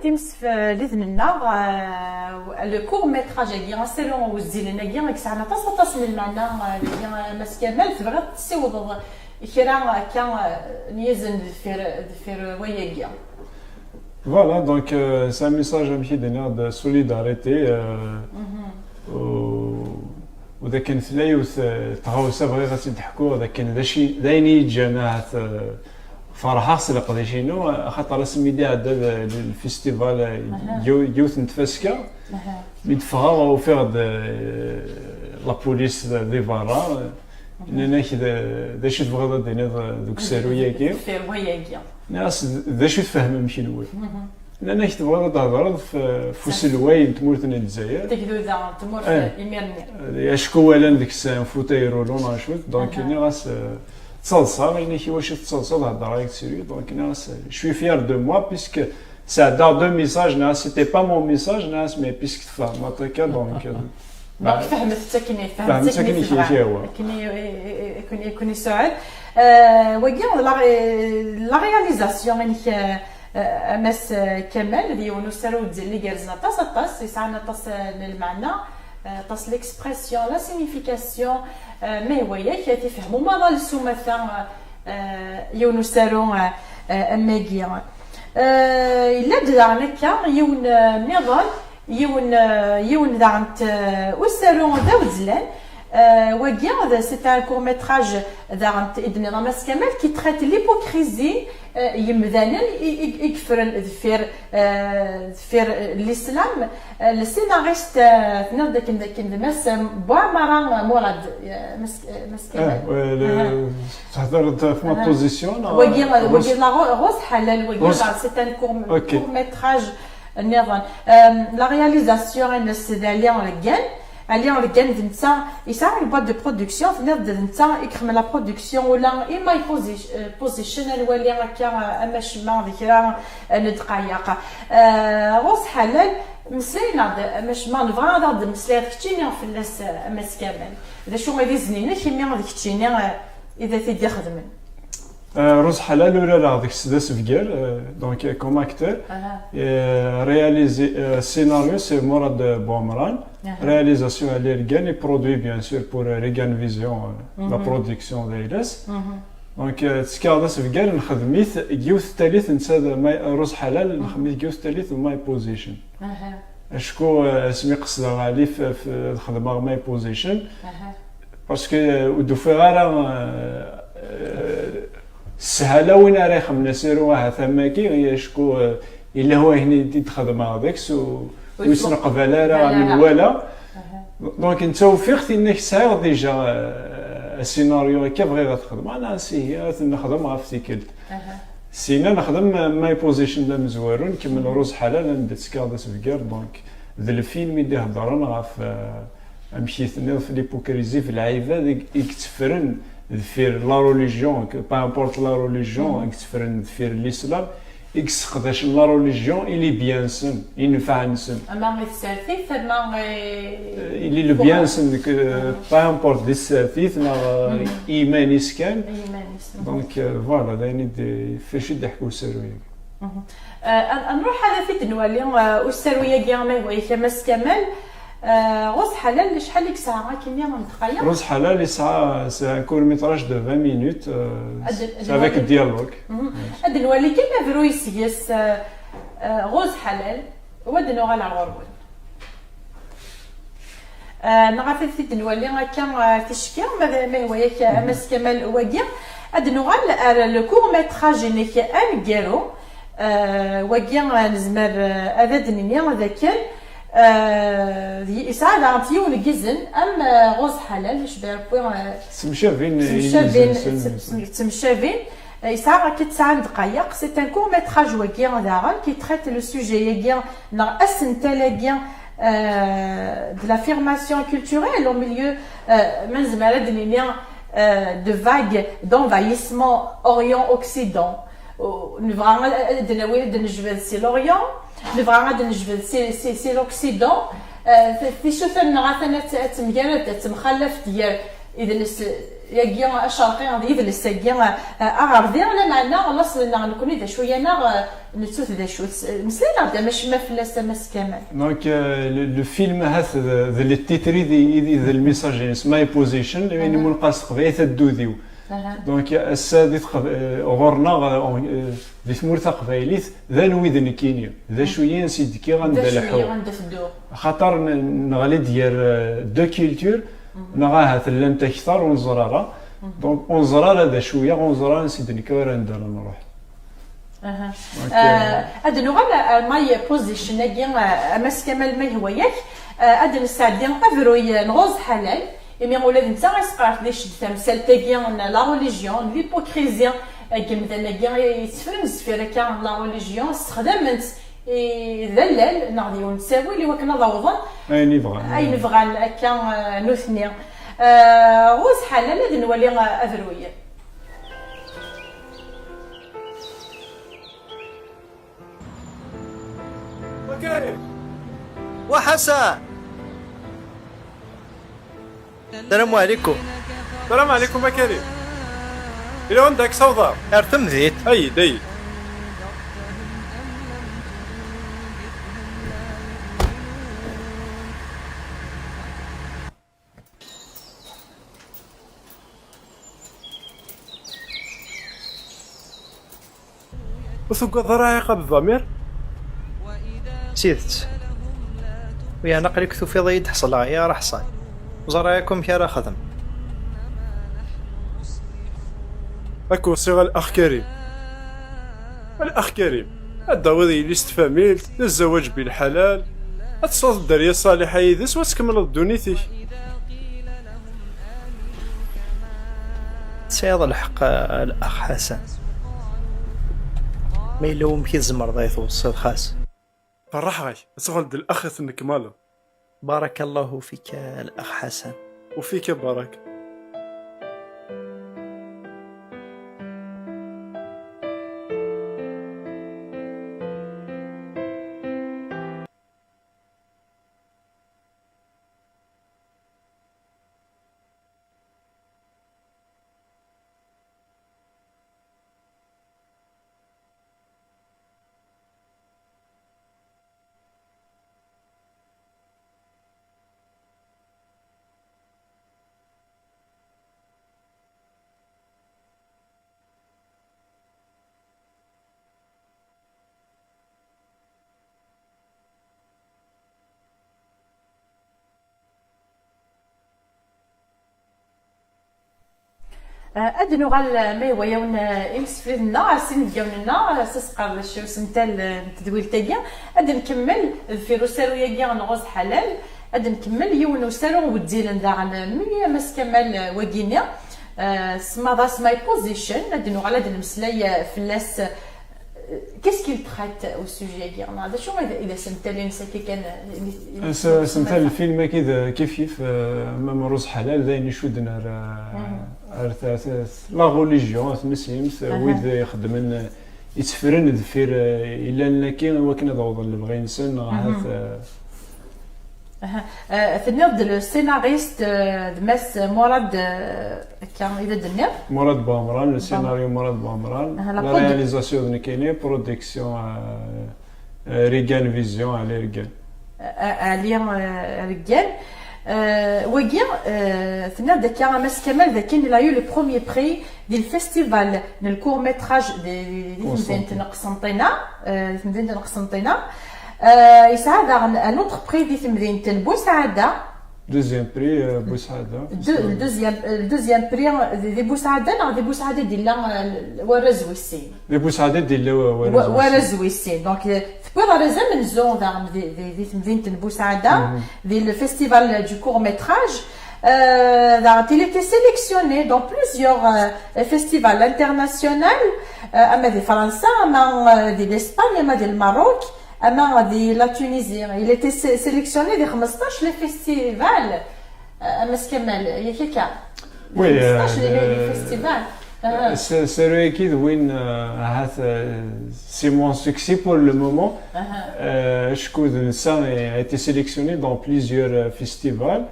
Timsefliden-nneɣ, euh, le court métrage-agi, asaru wezzilen-agi, i yesɛan aṭas, aṭas n lmeɛna, euh, dagi, euh, Mass Kamal, tebɣiḍ ad tessiwḍeḍ kra akka, euh, n yizen deffir, deffir wayagi? Voilà, donc, euh, c'est un message, amek i d-nniɣ, de solidarité, euh, u, u d akken tella yiwet, euh, tɣawsa bɣiɣ ad tt-id-ḥkuɣ, d akken d acu i, d ayen i yi-ǧǧan ahat, euh, ferḥeɣ s leqdic-inu, axaṭer asmi d-iɛedda d, d lfestival, euh, yiw-, yiwet n tfaska, mi d-ffɣeɣ ufiɣ-d, euh, la police di berra, nnan-ak d, d acu tebɣiḍ ad d-tiniḍ deg usaru-agi? Deffir wayagi. Nniɣ-as d, d acu tfehmem kenwi? Nnan-ak tebɣiḍ ad d-thedreḍ f, f uselway n tmurt n Lezzayer. Tagduda n tmurt, eh, imir-nni. Acku walan deg-s un fauteuil roulant neɣ acu, donc nniɣ-as, eh, ttaḍsaɣ, yenna-k iwacu tettaḍsaḍ, heddreɣ-ak sérieux, donc nniɣ-as, je suis fier de moi, puisque sɛeddaɣ deux messages, nniɣ-as, c'était pas mon message, nniɣ-as, mais puisque tfehmeḍ akka, donc, eh, donc, fehmet-tt akken, fehmet-tt akken i tebɣa. Akken i, i, i, akken i, akken i suɛed. Eh, wagi, la, la réalisation-inek, eh, Eh, a Mass, eh, Kamal, d yiwen usaru d igerrzen aṭas, aṭas, yesɛan aṭas, eh, n lmeɛna, eh, aṭas l'expression, la signification, eh, ma ihwa-yak, ad tifehmem maḍal s umata, eh, yiwen usaru, eh, eh, am wagi. Eh, yella-d daɣen akka yiwen, eh, nniḍen, yiwen, eh, yiwen daɣen t-, eh, usaru d awezzlan, eh, wagi, d, c'est un court métrage daɣen t-, i d-nniḍ a Mass Kamal, qui traite l'hypocrisie, eh, yemdanen i, i, i yeffren deffir, eh, deffir, eh, l'islam. Eh, le scénariste, eh, tenniḍ dakken, dakken d Mass, eh, Bouamara Mourad, eh, Mass, eh, Mass Kamal. Eh, le, tehdeḍ ɣef ma position, wagi, eh, wagi, Rose Halal, wagi, c'est un court, court métrage nniḍen. Euh, la réalisation-ines d Ali Regan. Ali Regan d netta yesɛa une boîte de production, tenniḍ-d d netta i ixeddem la production, ula i My Posi-, euh, Position, ad nwali akka, euh, amacemma d kra, euh, n ddqayeq. Euh, Rose Halal, meslay-aneɣ-d amacemma, nebɣa ad aɣ-d-temmeslayeḍ keččini fell-as, euh, a Mass Kamal. D acu i d izen-inek, imi d keččini, euh, i d at-id-ixedmen? Euh, Rose Halal, urareɣ deg-s d asebgar, euh, donc, euh, comme acteur. Euh, réalisé, euh, scénario, c'est Mourad Bouamran. Réalisation, Ali Regan, et produit, bien sûr, pour, euh, Regan Vision, euh, la production d ayla-s. Donc, euh, tettekkaḍ asebgar, nxedm-it deg yiwet n tallit, netta d My, Rose Halal, nxedm-it deg yiwet n tallit d My Position. Acku, euh, asmi qesdeɣ Ali f, f, ad xedmeɣ My Position, parce que, euh, ur d-ufiɣ ara, euh, euh, sshala win ara ixedmen asaru ahat am wagi, acku, euh, yella wayen i d-xedmeɣ deg-s u, ur yesneqbal ara menwala. Donc, netta ufiɣ-t, yenna-k sɛiɣ déjà, euh, asinaryu akka bɣiɣ ad t-xedmeɣ. Nniɣ-as ihi, ad t-nexdem ɣef tikkelt. Sina nexdem My Position d amezwaru, nkemmel Rose Halal anda ttekkaɣ d asebgar, donc d lfilm i d-iheddren ɣef, euh, amek i tenniḍ, f l'hypocrisie, f lɛibad i, i yetteffren deffir la religion, que, peu importe la religion, i yetteffren deffir l'islam, i yesseqdacen la religion i les biens-nsen, i nnfeɛ-nsen. Ama i tsertit, ama i, i les biens-nsen, que, peu importe, di tsertit neɣ, euh, i yiman-is kan. I yiman-is. Donc, euh, voilà, d ayen i d, f acu i d-iḥka usaru-agi. Euh, ad, ad nruḥ ad t-id-nwali, euh, usaru-agi, ma ihwa-yak a Mass Kamal. Euh, Rose Halal, acḥal i yesɛa akkenni n ddqayeq? Rose Halal yesɛa, c'est un court métrage de vingt minutes, euh, c'est avec dialogue. Ad nwali kan abruy seg-s, euh, euh, Rose Halal, u ad nuɣal ar ɣur-wen. Ah, neɣ ad t-id-nwali akka, ah, ticki, ma d, ma ihwa-yak, ah, a Mass Kamal, wagi. Ad nuɣal ar le court métrage-inek aneggaru. Ah, wagi, ah, nezmer, ah, ad d-nini d akken, ah, yesɛa daɣen yiwen n yizen am, ah, Rose Halal, je vais reprendre, ah, ttemcabin, ttemcabin, ttem-, ttemcabin. Yesɛa akka tesɛa n ddqayeq, c'est un court métrage wagi daɣen qui traite le sujet-agi neɣ asentel-agi, euh, de l'affirmation culturelle au milieu, euh, ma nezmer ad d-nini, euh, de vagues d'envahissement Orient-Occident. Nebɣa ad, ad d-nawi, ad d-nejbed si l'Orient, nebɣa ad d-nejbed si, si, si l'Occident. Euh, ticcutar-nneɣ atan ad, ad temgarad, ad temxallafent gar idles Yagi acerqi d yidles-agi, eh, aɣerbi, lameɛna laṣel-nneɣ nekkni d acu-yaneɣ, eh, nettu-t d acu-t. Meslay-aɣ-d amacemma fell-as, a Mass Kamal. Donc, euh, le, le film, ahat d, d le titre i d, i d, i d le message-ines, My Position, ayen imunqas s teqbaylit, addud-iw. Aha. Donc, ass-a di teqb-, euh, ɣur-neɣ, euh, on, euh, di tmurt taqbaylit, d anwi d nekkini, d acu-yi, ansi d-kkiɣ, anda leḥḥuɣ. Anda tedduɣ. Axaṭer n-, neɣli-d gar, euh, deux cultures, neɣ ahat llant akteṛ, ur neẓri ara. Donc, ur neẓri ara d acu-yaɣ, ur neẓri ara ansi d-nekkiɣ, ur neẓri ara anda ara nruḥ. Aha. Donc, euh, ad nuɣal ar My Position-agi, euh, a Mass Kamal, ma yehwa-yak, euh, ad nesɛeddi abruy, euh, n Rose Ḥalal, imi ula d netta yesqerḥ di cced tamsalt-agi n la religion, n l'hypocrisie, euh, n yimdanen-agi yettefren zeffir akka n la religion, ssexdamen-tt i d allal neɣ d yiwen n ttawil i wakken ad awḍen ayen i bɣan. Ayen bɣan akka, eh, nutni. Eh, Rose Ḥalal, ad nwali, eh, abruy. وكريم. وحسن. السلام عليكم. السلام عليكم يا كريم. إلى وين داك صوضة؟ أرتم ذيت. أي، دي. Ur tugadeḍ ara ɛiqab ḍamir? D tidet. Wihan aql-ik tufiḍ-iyi-d ḥeṣleɣ i ara ḥṣan. Ẓriɣ akk amek ara xedmeɣ. Ad k-weṣṣiɣ a Lux Karim. A Lux Karim, ad d-tawiḍ yelli-s n tfamilt, d zzwaǧ bilḥalal, ad tesɛuḍ dderya ṣaliḥa yid-s, u ad tkemmleḍ ddunit-ik. Tesɛiḍ lḥeqq a Lux Ḥasan. Ma yella wamek i tzemreḍ ad yi-tweṣṣiḍ xas. Ferḥeɣ-ak, ad tuɣaleḍ d lux i tennekmaleḍ. بارك الله فيك الأخ حسن. وفيك بارك. Eh, ad nuɣal, eh, ma yehwa-yawen, eh, imsefliden-nneɣ, s inebgawen-nneɣ, eh, s asqerdec usental, eh, n tedwilt-agi. Ad nkemmel deffir usaru-agi n Rose Ḥalal, ad nkemmel yiwen usaru weddilen daɣen, eh, mi a Mass Kamal, eh, wagini, eh, semmaḍ-as My Position, ad nuɣal ad nemmeslay, eh, fell-as, eh, Qu'est-ce qu'il traite au sujet-agi? Neɣ d acu i d, i d asentel-ines akka kan, i d, i d As-, asentel n lfilm-agi d kif kif, eh, ma Rose Ḥalal d ayen icudden ar, eh, ar ta-, ta-, la religion, ar tmeslimt, wid ixeddmen, eh, ittefren deffir, eh, ilallen-agi i wakken ad awḍen lebɣi-nsen, neɣ ahat, eh, Aha. Euh, tenniḍ-d le scénariste, euh, d Mass Murad, euh, akka i d ad-tenniḍ? Murad Bouamrane, le scénario Murad Bouamrane, aha, la réalisation d nekkini, production, euh, euh, Regan Vision, Ali Regan. Euh, Ali, euh, Regan. Euh, wagi, euh, tenniḍ-d akka, a Mass Kamal, d akken il a eu le premier prix di le festival n le court métrage di, di, di temdint n Qsenṭina, euh, di temdint n Qsenṭina. Euh, yesɛa daɣen un autre prix di temdint n Busaɛda. Deuxième prix, euh, Busaɛda. Le deuxième, euh, le deuxième prix, euh, di, di Busaɛda, neɣ di Busaɛda i d-yella, euh, warraz wis sin? Di Busaɛda i d-yella wa-, warraz wis sin. Warraz wis sin. Donc, euh, tewwiḍ arraz amenzu daɣen di, di, di temdint n Busaɛda, di le festival du court métrage. Euh, daɣen, il était sélectionné dans plusieurs, euh, festivals internationaux, euh, ama di Fransa, ama, euh, di l'Espagne, ama di Lmerruk, ama di la Tunisie. Il était sé-, sélectionné di xmesṭac les festivals. Euh, a Mass Kamal, yak akka? Oui, xmesṭac, euh, les, les festivals. Asaru-agi d win, euh, ahat, euh, c'est mon succès pour le moment. Euh, acku d netta a été sélectionné dans plusieurs, euh, festivals,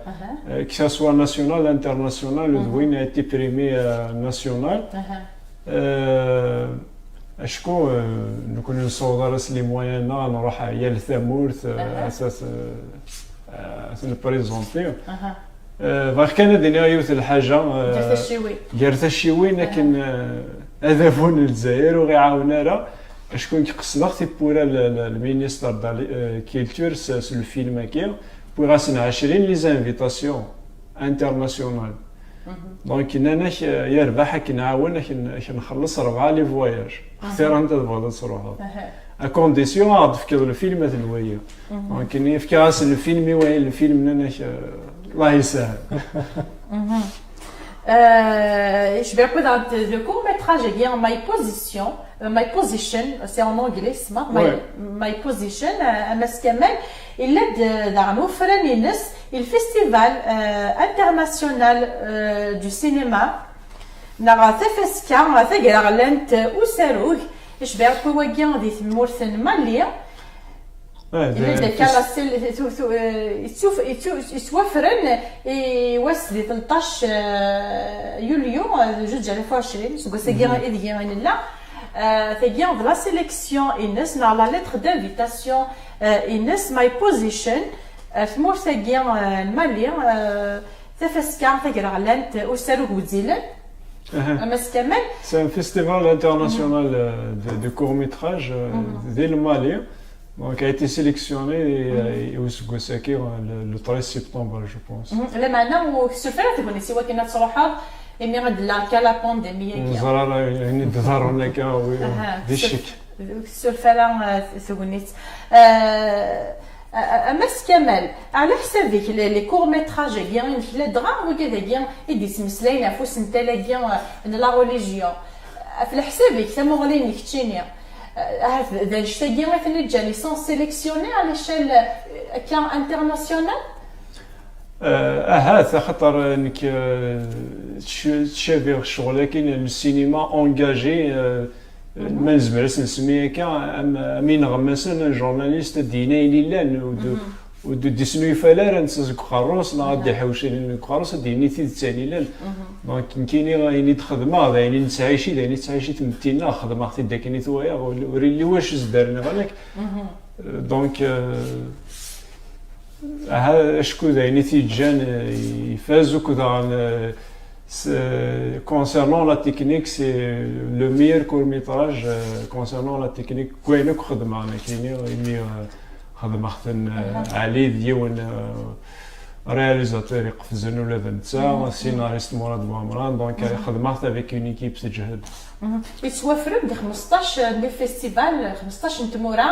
euh, que ce soit national, international, ou d win a été primé, euh, national. Euh, acku, euh, nekkni ur nessaweḍ ara s les moyens-nneɣ ad nruḥ yal tamurt, euh, à s-, euh, à s-, à s-nprésenter. Euh, bɣiɣ kan ad iniɣ yiwet n lḥaǧa, euh, gar tacciwin. Gar tacciwin, akken, euh, adabu n Lezzayer ur ɣ-iɛawen ara. Acku nekk qesdeɣ tiwwura l-, l-, le ministre de la, euh, culture s, s lfilm-agi. Wwiɣ-asen ɛecrin les invitations internationales. Donc, nnan-ak, euh, yerbeḥ ad k-nɛawen, ad k-n-, ad k-nxelleṣ rebɛa les voyages. Xtir anda tebɣiḍ ad truḥeḍ. À condition ad ɣ-d-tefkeḍ lfilm ad t-nwali. Donc, nni, fkiɣ-asen lfilm i wayen, lfilm, nnan-ak, euh, Allah yesahel. Euh, je vais reprendre le court métrage, eh bien, My Position, euh, My Position, c'est en anglais, c'est ça, My, Ouais. My Position, euh, Amas Kamal, il est de, dans un offre, il est, il festival, euh, international, euh, du cinéma. Neɣ tafaska tagraɣlant usarug, icbeɛ akk wagi di tmurt n Mali. Yella-d akka la sel-, tu- tu- eh, yettuf- yettu- yettwafren i wass di tleṭṭac, eh, yulyu, eh, zuǧ alaf u ɛecrin, seg wass-agi ideg i nella. Eh, tagi d la sélection ines neɣ la lettre d'invitation, eh, ines, My Position, eh, tmurt-agi, eh, n Mali, eh, tafaska tagraɣlant usarug wezzilen. Amas Kamal. C'est un festival international, euh, de, de court-métrage, euh, di le Mali. Donc, a été sélectionné et, euh, et au Sgosaki, euh, le, le treize septembre, je pense. Lameɛna ur tessuref ara tegnit i wakken ad truḥeḍ imi ad d-tella akka la pandémie-agi. Neẓra ara ayen i d-iḍerrun akka, wi, di ccek. Ur tessuref ara, eh, tegnit. Eh, eh, Amas Kamal, ɛla ḥsab-ik, les, les courts-métrages-agi inek la dɣa wigad-agi i d-yettmeslayen ɣef usental-agi, eh, n la religion, ɣef leḥsab-ik, tamuɣli-nnek keččini, eh, ahat d annect-agi i ten-iǧǧan, ils sont sélectionnés à l'échelle, eh, akka internationale? Euh, ahat, axaṭer nekk, euh, tc-, ttcabiɣ ccɣel-agi n le cinéma engagé, euh, ma nezmer ad s-nsemmi akka, am, am ineɣmasen, un journaliste ad d-yini ayen illan, ur d-, ur d-, ur d-isnuyfa ara netta seg uqerru-s, neɣ ad d-iḥewc ayen deg uqerru-s, ad d-yini tidet ayen illan. Donc, nekkini ayen i d-xedmeɣ, d ayen i nettɛici, d ayen i tettɛici tmetti-nneɣ, xedmeɣ-t-id akken i t-walaɣ, ur, ur illi wacu s-d-rniɣ nekk. Euh, donc, euh, aha, acku d ayen i t-yeǧǧan, euh, ifaz, akk daɣen, euh, s-, euh, concernant la technique, c'est le meilleur court-métrage, euh, concernant la technique, deg wayen akk xedmeɣ nekkini, imi, euh, xedmeɣ-ten, euh, Ɛli d yiwen, euh, réalisateur iqefzen ula d netta, scénariste Mourad Bouamrane, donc, euh, xedmeɣ-t avec une équipe teǧhed. Yettwafren di xmesṭac n les festivals, xmesṭac n tmura,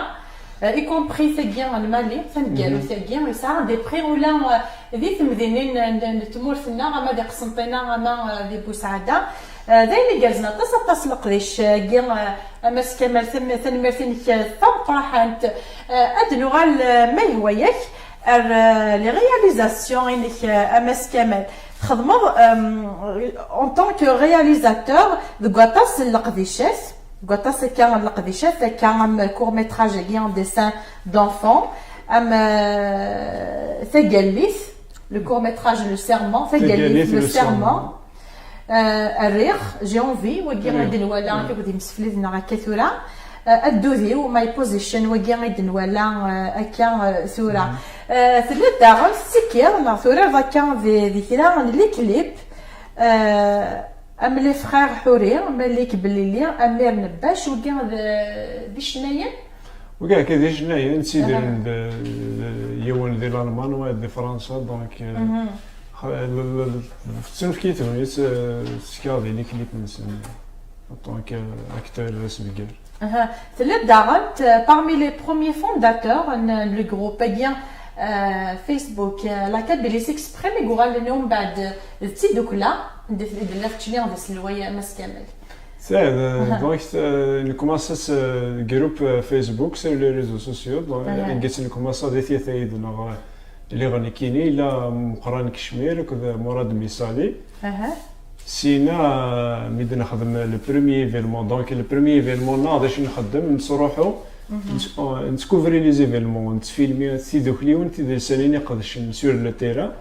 euh, y compris tagi n Mali, taneggarut-agi, yesɛa des prix ula, euh, di temdinin n, n, n tmurt-nneɣ, ama di Qsenṭina, ama, euh, di Buseɛda. Euh, d ayen igerrzen aṭas, aṭas leqdic-agi, euh, Amas Kamal, tam-, tanemmirt-inek, euh, tameqqrant. Euh, ad nuɣal, euh, ma yehwa-yak, ar, euh, les réalisations-inek, euh, Amas Kamal. Txedmeḍ, euh, en tant que réalisateur deg waṭas n leqdicat, deg waṭas akka n leqdicat, akka am court-métrage-agi en dessin d'enfant, am, euh, Tagallit, le court-métrage Le Serment, Tagallit, Tagallit, Le Le Serment. Serment. Euh, Rriɣ, J'ai envie, wagi i d-nwala akka akked yimsefliden neɣ akka tura. Euh, Addud-iw, My Position, wagi i d-nwala, euh, akka, euh, tura. Euh, tella daɣen tettekkiḍ neɣ turiḍ akka di, di kra n les clips, euh, am les frères Ḥuri, Malik Belili, Amir Nebbac, wagi d, d icennayen? Wagi akka d icennayen, ttidiren d, d, yiwen di Lalman, wayeḍ di Fransa, donc, euh, xa-, l-, l-, l-, tettunefk-iyi tegnit, euh, ttekkaɣ di les clips-nsen, en tant qu'acteur d asbeggar. Aha. Tella daɣen, euh, parmi les premiers fondateurs n, n le groupe-agi, euh, Facebook, euh, La Kabylie s'exprime, i yuɣalen umbeɛd d tidukla, d, d la keččini d aselway Amas Kamal. C'est, euh, donc, euh, nekmaṣa s, euh, groupe, euh, Facebook, sur les réseaux sociaux, donc, Aha. Nekmaṣa di tyatayid neɣ, euh, lliɣ nekkini, illa Meqran Kecmir akked Murad Misali. Aha. Sina, euh, mi d-nexdem le premier événement. Donc, le premier événement-nneɣ, d acu nxeddem? Nettruḥu, nett-, euh, nettcouvrir les événements, nettfilmi tidukliwin, tidelsanin iqedcen sur le terrain.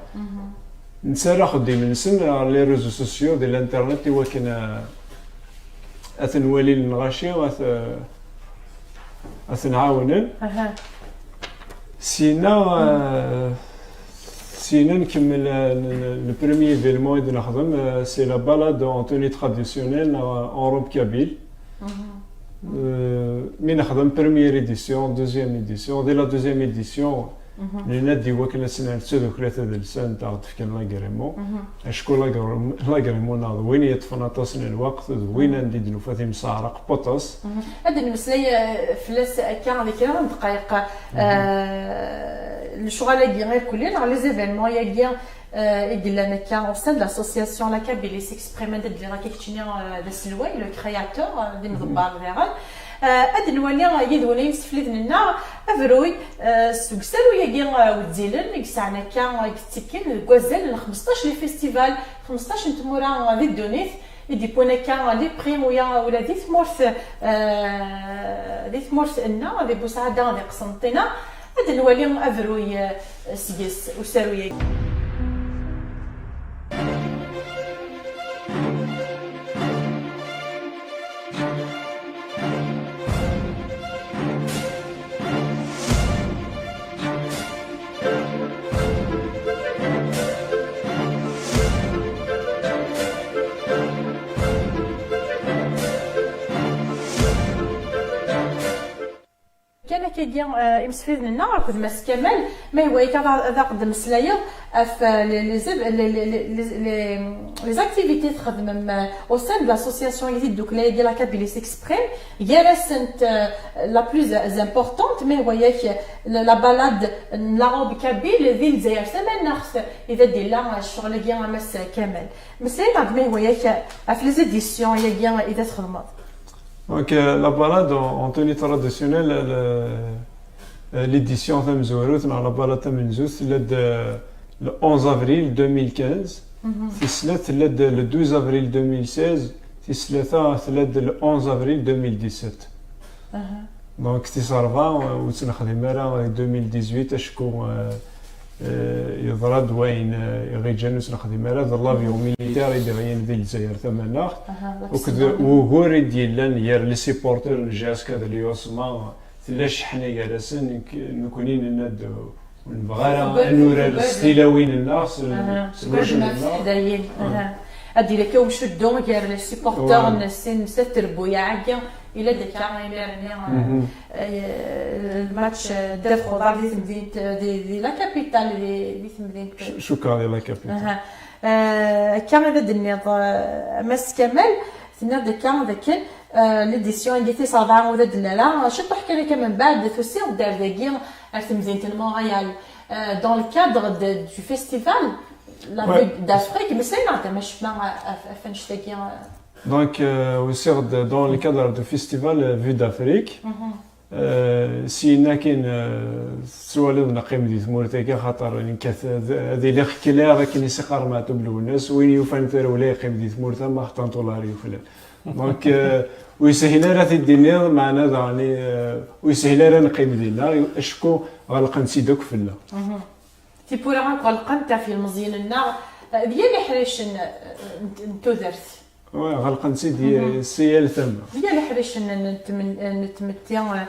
Nettarra axeddim-nsen ɣer les réseaux sociaux, di l'internet, i wakken, euh, ad ten-walin lɣaci, ad, euh, ad ten-ɛawnen. Sina, euh, sina nkemmel, euh, le, le premier événement i d-nexdem, euh, c'est la balade en tenue traditionnelle, euh, en robe kabyle. Euh, mi nexdem première édition, deuxième édition, dès la deuxième édition, nnan-d i wakken ad s-nerr tadukla tadelsant, ad aɣ-d-fken l'agrément. Acku l'agr-, l'agrément-nneɣ d win yeṭṭfen aṭas n lweqt, d win anda i d-nufa timseɛraq n waṭas. Ad d-nemmeslay, eh, fell-as akka di kra n ddqayeq, eh, lecɣal-agi irkelli neɣ les événements-agi, eh, i yellan akka au sein de l'association La Kabylie s'exprime, anda d-lliɣ akka keččini, eh, d aselway, le créateur, eh, d imḍebber diɣen. Eh, ad nwali, eh, yid-wen ay imsefliden-nneɣ abruy, eh, seg usaru-agi, eh, weddilen i yesɛan akka, eh, yettekkin deg wazal n xmesṭac les festivals, xmesṭac n tmura, eh, di ddunit, i d-yewwin akka les prix, uya ula di tmurt, eh, di tmurt-nneɣ, di Busɛada, di Qsenṭina. Ad nwali abruy, eh, seg-s usaru-agi. Kan akkagi, eh, imsefliden-nneɣ akked Mass Kamal, ma yehwa-yak ad, ad aɣ-d-temmeslayeḍ ɣef, eh, les, les, les, les, les, les, les activités txedmem, eh, au sein de l'association i tiddukla-agi La Kabylie s'exprime, gar-asent, eh, la plus importante, ma yehwa-yak, eh, la, la balade n la robe kabyle di Lezzayer tamaneɣt, i d ad d-illa, eh, ccɣel-agi a Mass Kamal. Meslay-aɣ-d ma yehwa-yak, eh, ɣef les éditions-agi i d ad txedmeḍ. Donc, euh, la balade en, en tenue traditionnelle, le, euh, l'édition tamezwarut, neɣ la balade tamenzut, tella-d, euh, le onze avril deux mille quinze. Tis snat tella-d le douze avril deux mille seize, tis tlata tella-d le onze avril deux mille dix-sept. Donc, tis rebɛa, euh, ur tt-nexdim ara di deux mille dix-huit, acku, euh, Eh, yeḍra-d wayen, eh, iɣiǧan ur s-nexdim ara, d l'avion militaire i d-iɣiyen di Lezzayer tamaneɣt, akked wugur i d-yellan gar les supporters n J S K d l'USMA, tella cceḥna gar-asen, nek-, nekni nenna-d ur nebɣi ara ad nurar s tilawin-nneɣ, s, s lwacul-nneɣ. Ad d-yili akka ucuddu gar les supporters n sin n At Trebbuyaɛ-agi, Ila d akka imir-nni, eh, lmatch, eh, ddabex uḍar di temdint, eh, di, di la capitale, di, di temdint. Cukkeɣ di la capitale. Aha. Eh, akka i d ad d-tenniḍ, eh, a Mass Kamal, tenniḍ-d akka d akken, eh, l'édition-agi tis rebɛa ur d ad d-nelli ara, ciṭuḥ kan akka mbeɛd tusiḍ-d ar dagi, ar temdint n Montréal, eh, dans le cadre de, du festival, La Vue d'Afrique, meslay-aɣ-d amacemma ɣef, ɣef annect-agi, eh, Donc, euh, usiɣ-d dans le cadre du festival, euh, Vue d'Afrique. Euh, syin akin, euh, tettwaliḍ neqqim di tmurt-agi, axaṭer nekkat ad, ad iliɣ clair akken i s-iqqar Meɛtub Lwennas, win yufan tarewla yeqqim di tmurt-a, ma xṭan tulari yuflan. Donc, euh, ur yeshil ara ad t-id-tiniḍ, meɛna daɣen, euh, ur yeshil ara neqqim dinna, acku ɣelqen-tt-id akk fell-aɣ. Tiwwura akk ɣelqent ɣef yilmeẓyen-nneɣ, eh, d yal iḥricen, eh, n, n tudert. Wa, ɣelqen-tt-id si yal tama. D yal iḥricen n, n tmen-, n tmetti, eh,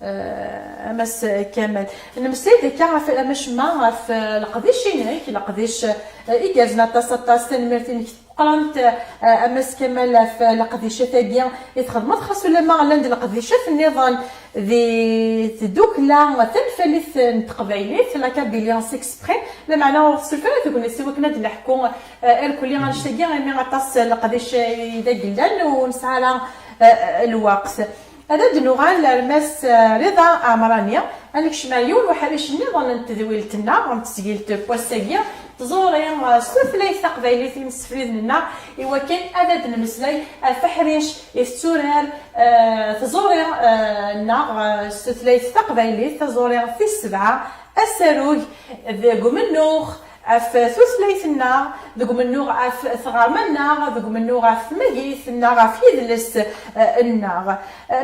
eh, a Mass Kamal. Nemmeslay-d akka ɣef, amacemma ɣef, eh, leqdic-inek, leqdic, eh, igerrzen aṭas, aṭas. Tanemmirt-inek tmeqqrant, eh, a Mass Kamal, ɣef leqdicat-agi i txedmeḍ, xas ulamma llan-d leqdicat nniḍen di tdukla tanfalit n teqbaylit, la Kabylie s'exprime, lameɛna ur ɣ-tessuref ara tegnit i wakken ad d-neḥku, eh, irkelli annect-agi, imi aṭas n leqdic i d yellan ur nesɛi ara, eh, lweqt. Ad d-nuɣal ar Mass, eh, Rida Ɛemrani, ad nekcem ar yiwen uḥric nniḍen n tedwilt-nneɣ, n tesgilt n wass-agi, tẓuri, eh, s tutlayt taqbaylit imsefliden-nneɣ, i wakken ad d-nemmeslay ɣef uḥric i tetturar, eh, tẓuri, eh, nneɣ, eh, s tutlayt taqbaylit, taẓuri tis sebɛa, asarug deg umennuɣ, Ɣef tutlayt-nneɣ, deg umennuɣ ɣef tɣerma-nneɣ, deg umennuɣ ɣef tmagit-nneɣ, ɣef yidles-nneɣ.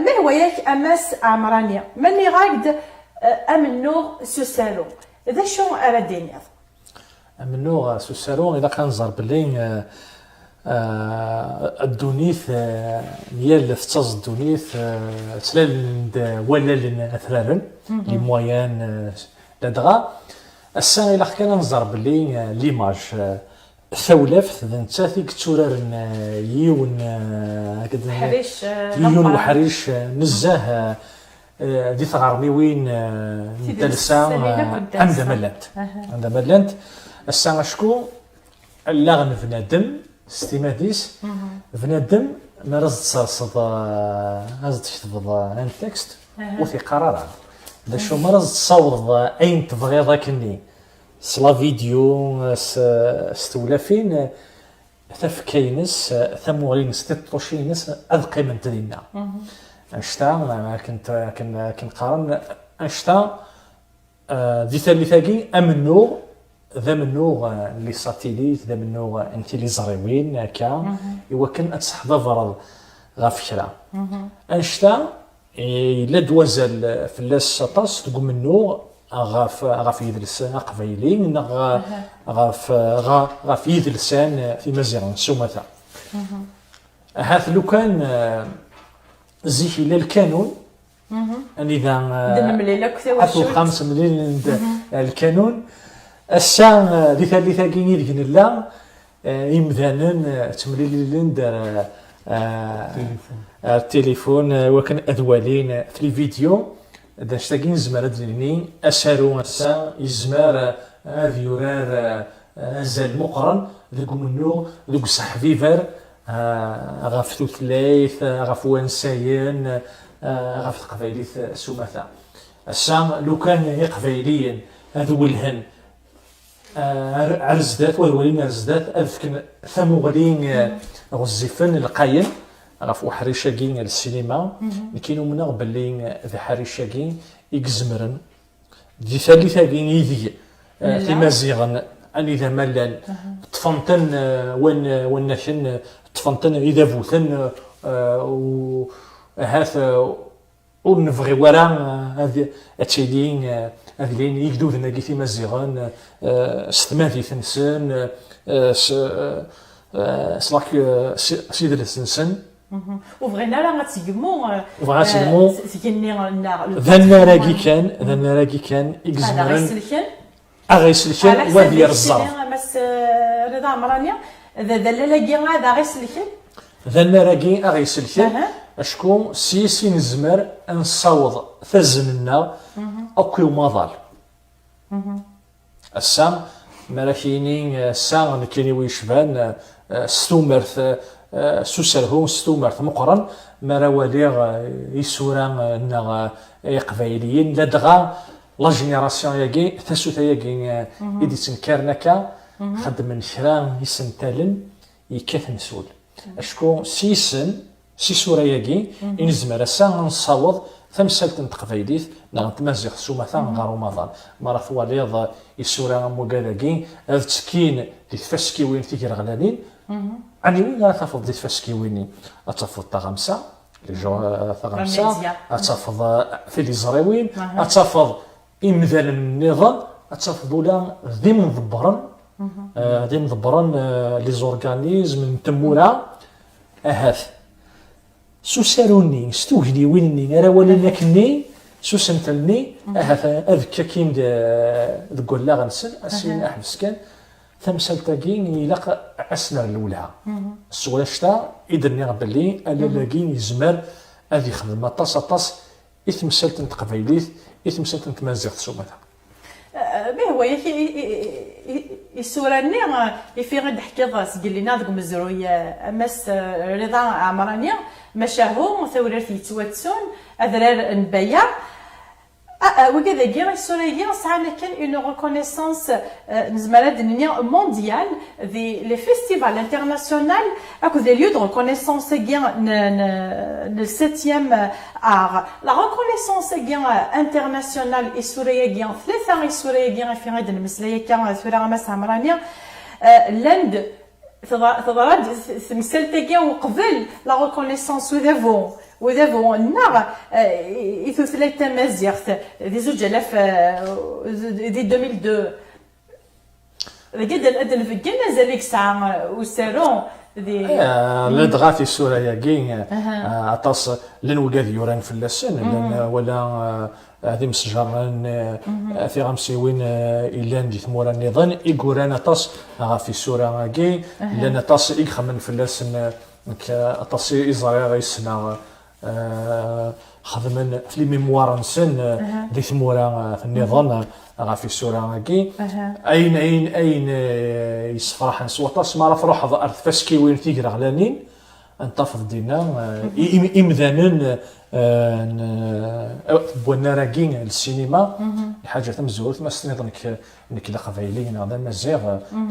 Ma ihwa-yak a Mass Ɛemrani, ma nniɣ-ak-d amennuɣ s usaru, d acu ara d-tiniḍ? Amennuɣ s usaru, ilaq ad nẓer belli, eh, eh, ddunit, eh, yal tettaẓ ddunit, eh, ttlalen-d wallalen atraren, les moyens, eh, ladɣa. Ass-a, ilaq kan ad nẓer belli, eh, l'image, eh, tawlaft, d nettat i yetturaren, eh, yiwen, eh, akked yiwen uḥric, eh, yiwen uḥric, eh, nezzeh, eh, eh, di tɣermiwin, eh, n talsa, eh, anda ma llant. Anda ma llant. Ass-a, acku allaɣ n bnadem s timad-is, bnadem, mi ara s-d-tserseḍ, eh, ad s-d-tketbeḍ, eh, un texte, ur t-iqqar ara. D acu, mi ara s-d-tessawḍeḍ, eh, ayen tebɣiḍ akkenni, s la vidéo, s, s tewlafin, eh, tafekka-ines, eh, tamuɣli-ines, tiṭṭucin-ines ad qqiment dinna. Annect-a, eh, akken t-, akken, akken qqaren, annect-a, eh, di tallit-agi, amennuɣ, d amennuɣ, eh, n les satellites, d amennuɣ, eh, n tiliẓriwin, akka, i wakken ad teḥbabreḍ ɣef kra. Annect-a, yella-d wazal fell-as aṭas deg umennuɣ ɣef, ɣef yidles aqbayli neɣ ɣef, ɣa-, ɣef yidles-an timaziɣen s umata. Ahat lukan, eh, zik yella lkanun, anida, eh, d nemlil akk tawacult. At uxxam semlilen-d, eh, lkanun. Ass-a, eh, di tallit-agi ideg nella, eh, imdanen, eh, ttemlililen-d ar, eh, ar tilifun, eh, wakken ad walin, eh, tlividyu. D anect-agi nezmer ad d-nini, asaru ass-a yezmer, eh, ad yurar, eh, azal meqqren deg umennuɣ, deg useḥbiber, eh, ɣef tutlayt, eh, ɣef wansayen, eh, ɣef teqbaylit, eh, s umata. Ass-a, lukan iqbayliyen ad welhen, eh, ar, ar zdat, u ad walin ar zdat, ad fken tamuɣli, eh, ɣezzifen, lqayen, ɣef uḥric-agi n ssinima. Nekkin umneɣ belli, eh, d aḥric-agi i izemren di tallit-agi ideg, eh, timaziɣen anida ma llan, ṭṭfen-ten, eh, wan-, wannaken, eh, ṭṭfen-ten idabuten, eh, u ahat, eh, ur nebɣi wara, eh, ad, ad tili, eh, ad lin yigduden-agi timaziɣen, eh, s tmadit-nsen, eh, s, eh, s lak-, s, s yidles-nsen. Ur bɣin ara ad tgemmu, eh, ur bɣin ad tgemmu, eh, tgenni-nneɣ. D annar-agi kan, d annar-agi kan i izemren ad aɣ-iselken, ad aɣ-iselken, u ad yerẓ. Mass, eh, Rida Ɛemrani, d, d allal-agi ad aɣ-iselken? D annar-agi ad aɣ-iselken, acku s yis i nezmer ad nessaweḍ tazen-nneɣ akk i umaḍal. Ass-a, mi ara k-yini, eh, ass-a, nekkini wi yecban, eh, eh, s tumert, eh, eh, s userhu, s tumert meqqren, mi ara waliɣ, eh, isura, eh, nneɣ, eh, iqbayliyen, ladɣa la génération-agi, tasuta-agi, eh, i d-ittnekkaren akka, xeddmen kra isentalen yekkaten s wul. Acku s yisen, s isura-agi, i nezmer ass-a ad nessaweḍ tamsalt n teqbaylit neɣ n tmaziɣt s umata ɣer umaḍal. Mi ara twaliḍ, eh, isura am wagad-agi ad ttekkin di tfaskiwin tigerɣlanin, ɛni win ara tafeḍ di tfaskiwin-nni? Ad tafeḍ taɣamsa, les gens, eh, taɣamsa, ad tafeḍ, eh, tiliẓriwin, ad tafeḍ imdanen nniḍen, ad tafeḍ ula d imḍebbren, eh, d imḍebbren, eh, les organismes n tmura, ahat s usaru-nni, s tugniwin-nni ara walin akkenni, s usentel-nni, ahat ad kkakin de-, deg wallaɣ-nsen, ad s-yini aḥbes kan, tamsalt-agi ilaq ad s-nerr lwelha. S wanect-a i d-nniɣ belli allal-agi yezmer ad yexdem aṭas, aṭas i temsalt n teqbaylit, i temsalt n tmaziɣt s umata. Eh, ma ihwa-yak i, i, i, i, isura-nni, eh, ifi i d-teḥkiḍ seg yelli-nneɣ deg umezruy, eh, a Mass, eh, Rida Ɛemrani, macahu tawrirt yettwattun, adrar n Baya. Ah, ah, wigad-agi, isura-agi, sɛan akken une reconnaissance, euh, nezmer ad d-nini, mondiale, di les festivals internationaux, akked les lieux de reconnaissance-agi n, n, n le septième art. La reconnaissance-agi, euh, internationale, isura-agi, tlata isura-agi, ifi i d-nemmeslay akka, euh, tura a Mass Ɛemrani, euh, llan-d Teḍra-, teḍra-d temsalt-agi uqbel la reconnaissance udabu, udabu-nneɣ, eh, i, i tutlayt tamaziɣt di zuǧ alaf, eh, di deux mille deux. Dagi ad, ad nbeggen azal i yesɛa, eh, usaru di Eh, ladɣa tisura-agi, eh, aṭas llan wigad yuran fell-asen, llan, eh, wala, eh, ad imsejren, eh, tiɣamsiwin, eh, yellan di tmura nniḍen, i yuran aṭas ɣef isura-agi, llan aṭas i ixemmen fell-asen, eh, nekk, eh, aṭas i, i ẓriɣ, i ssneɣ, eh, xedmen ɣef les mémoires-nsen, eh, di tmura, eh, nniḍen, eh, ɣef isura-agi. Ayen, ayen, ayen, eh, yessefraḥen s waṭas, mi ara truḥeḍ ar tfaskiwin tigreɣlanin, ad tafeḍ dinna, eh, i-, im-, imdanen, eh, n, eh, n wannar-agi n ssinima, lḥaǧa tamezwarut, ma s-tiniḍ nekk, nekk d aqbayli neɣ d amaziɣ,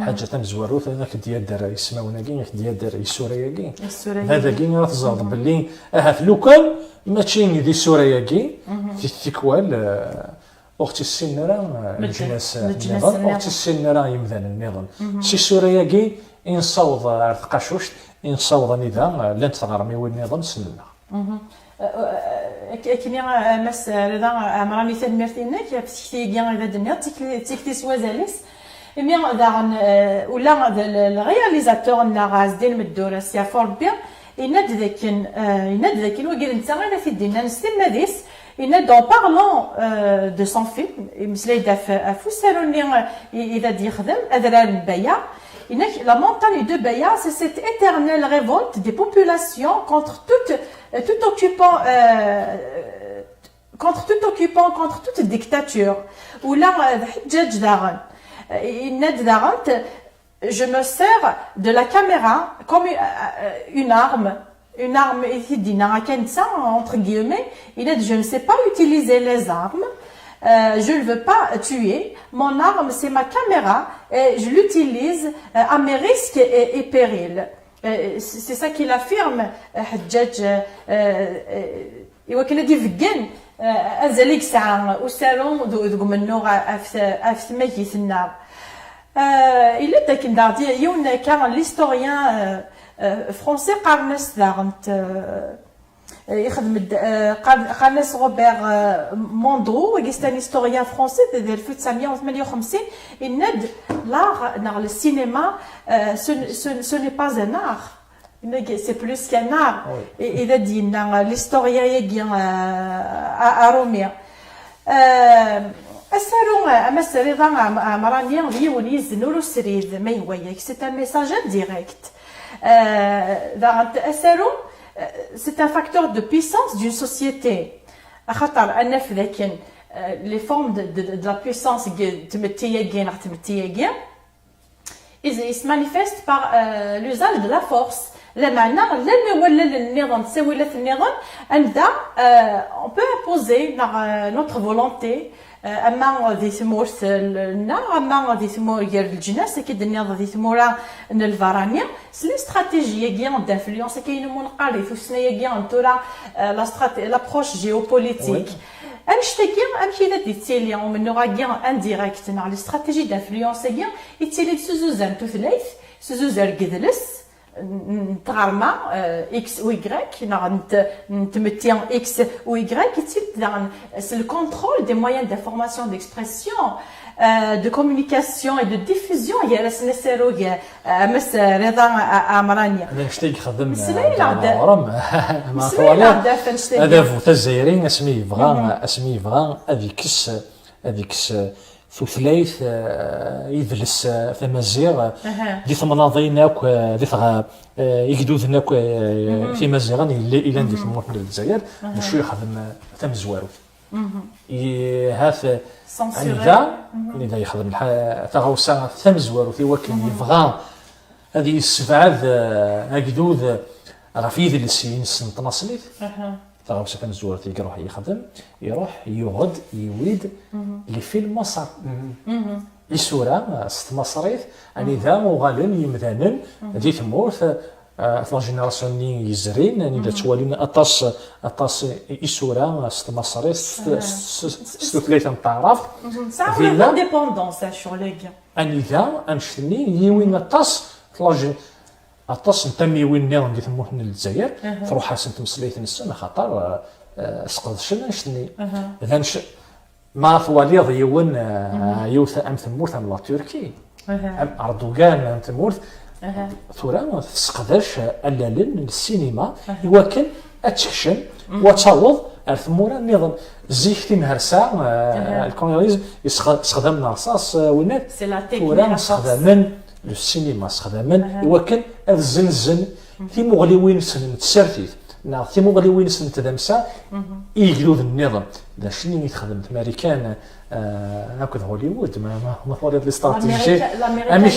lḥaǧa tamezwarut, ad ak-d-yadder ismawen-agi, ad ak-d-yadder isura-agi. Isura-agi. D adagi ara teẓreḍ belli ahat lukan mačči d isura-agi, ti-, tikwal, eh, ur ɣ-tt-issinen ara, eh, leǧnas nniḍen, ur ɣ-tt-issinen ara yimdanen nniḍen. S isura-agi i nessaweḍ ar tqacuct, i nessaweḍ anida, eh, llant tɣermiwin nniḍen ssnen-aɣ. Eh, eh, ak-, akken i, eh, Mass Rida Ɛemrani, tanemmirt-inek ɣef tekti-agi i d ad d-tenniḍ, d tikti, d tikti s wazal-is. Imi daɣen, eh, ula d le, le réalisateur-nneɣ Ɛezdin Meddura, s yeɛfu Rebbi, yenna-d dakken, eh, yenna-d dakken wagi d netta ara t-id-innan s timmad-is, yenna-d en parlant, eh, de son film, imeslay-d ɣef, ɣef usaru-nni, eh, i, i d ad yexdem, Adrar n Baya, yenna-k, la montagne de Baya, c'est cette éternelle révolte des populations contre tout, euh, tout occupant, euh, contre tout occupant, contre toute dictature. Ula, euh, d Ḥeǧǧaǧ daɣen. Euh, yenna-d daɣen, je me sers de la caméra comme, euh, euh, une arme. Une arme, i t-id-yenna akka netta, entre guillemets, yenna-d, je ne sais pas utiliser les armes, euh, je ne veux pas tuer, mon arme, c'est ma caméra, et je l'utilise, euh, à mes risques et, et périls. Euh, c'est, c'est ça qu'il affirme, euh, Ḥeǧǧaǧ, euh, euh, i wakken ad d-ibeggen, euh, azal i yesɛa usaru d, deg umennuɣ ɣef, ɣef tmagit-nneɣ. Euh, yella-d akken daɣ di-, yiwen kan l'historien, euh, euh, français, qqaren-as daɣen, euh, ixdem-d, euh, qqar-, qqaren-as Robert, euh, Mondreau, wagi c'est un historien français, d alef u tesɛemya u tmenya u xemsin, yenna-d, l'art neɣ le cinéma, euh, ce, ce, ce n'est pas un art. Nag, c'est plus qu'un art. Oui. I, i d ad d-yenna, euh, l'historien-agi, euh, a-, arumi. Euh, asaru, euh, Amas Rida Ɛem-, Ɛemrani, d yiwen yizzen ur usrid, ma yewwa-yak. C'est un message indirect. Euh, daɣen, asaru, euh, c'est un facteur de puissance d'une société. Axaṭer ad naf dakken, euh, les formes de, de, de la puissance n tmetti-agi neɣ tmetti-agi, il, il se manifeste par, euh, l'usage de la force. Lameɛna, llan wallalen nniḍen, ttawilat nniḍen, anda, euh, on peut imposer neɣ, euh, notre volonté, euh, ama di tmurt, euh, nneɣ, ama di tmurt gar leǧnas, akka i d-tenniḍ, di tmura n lbarani, s les stratégies-agi d'influence, akka i numi neqqar di tussna-agi n tura, euh, la straté-, l'approche géopolitique. Oui. Annect-agi, amek i la d-yettili umennuɣ-agi indirect, neɣ les stratégies d'influence-agi, yettili-d s uzuzar n tutlayt, s uzuzar n yidles, n, n tɣerma, euh, X ou Y, neɣ n t-, n tmetti X ou Y, yettili-d daɣen s le contrôle des moyens d'information, d'expression, euh, de communication et de diffusion, gar-asen asaru, euh, Amas Rida Ɛemrani. D annect-a i yexdem, meslay-aɣ-d, meslay-aɣ-d ɣef annect-agi. Adabu tazzayri, asmi yebɣa, asmi yebɣa ad yekkes, ad yekkes, eh, tutlayt, eh, idles, eh, tamaziɣ, eh, di temnaḍin akk, eh, di tɣa-, eh, igduden akk, eh, timaziɣen yelli-, ilan di tmurt n Lezzayer, d acu yexdem, eh, tamezwarut. Ihat, eh, anida, anida yexdem lḥa-, taɣawsa tamezwarut i wakken yebɣa ad yessebɛed, eh, agdud ɣef yidles-ines n tnaṣlit. taɣawsa tamezwarut i iruḥ yexdem, iruḥ yuɣ-d, yiwi-d les films maṣer. Isura s tmaṣrit, anida uɣalen yimdanen di tmurt, eh, at la génération-nni yezrin, anida ttwalin aṭas, aṭas isura s tmaṣrit, s, s, s, s tutlayt n taɛrabt. Tesɛa ula d indépendance, acu lagi. Anida annect-nni yiwin aṭas, la gé-, aṭas n tamiwin nniḍen di tmurt n Lezzayer, truḥ-asen tmeslayt-nsen, axaṭer, eh, eh, sqedcen annect-nni. D annect-, ma twaliḍ yiwen, eh, yiwet am tmurt am la Turquie, am Erdogan, am tmurt, tura tesseqdac allalen n ssinima i wakken ad tekcem u ad taweḍ ar tmura nniḍen. Zik timhersa, eh, le colonialisme, yesxe-, sexdamen rṣas, eh, winat. Tura sexdamen le cinéma, sexdamen i wakken ad zzenzen timuɣliwin-nsen n tsertit neɣ timuɣliwin-nsen n tdamsa i yegduden nniḍen. D acu i texdem Marikan, eh, akked Hollywood, ma, ma, ma twaliḍ les stratégies, amek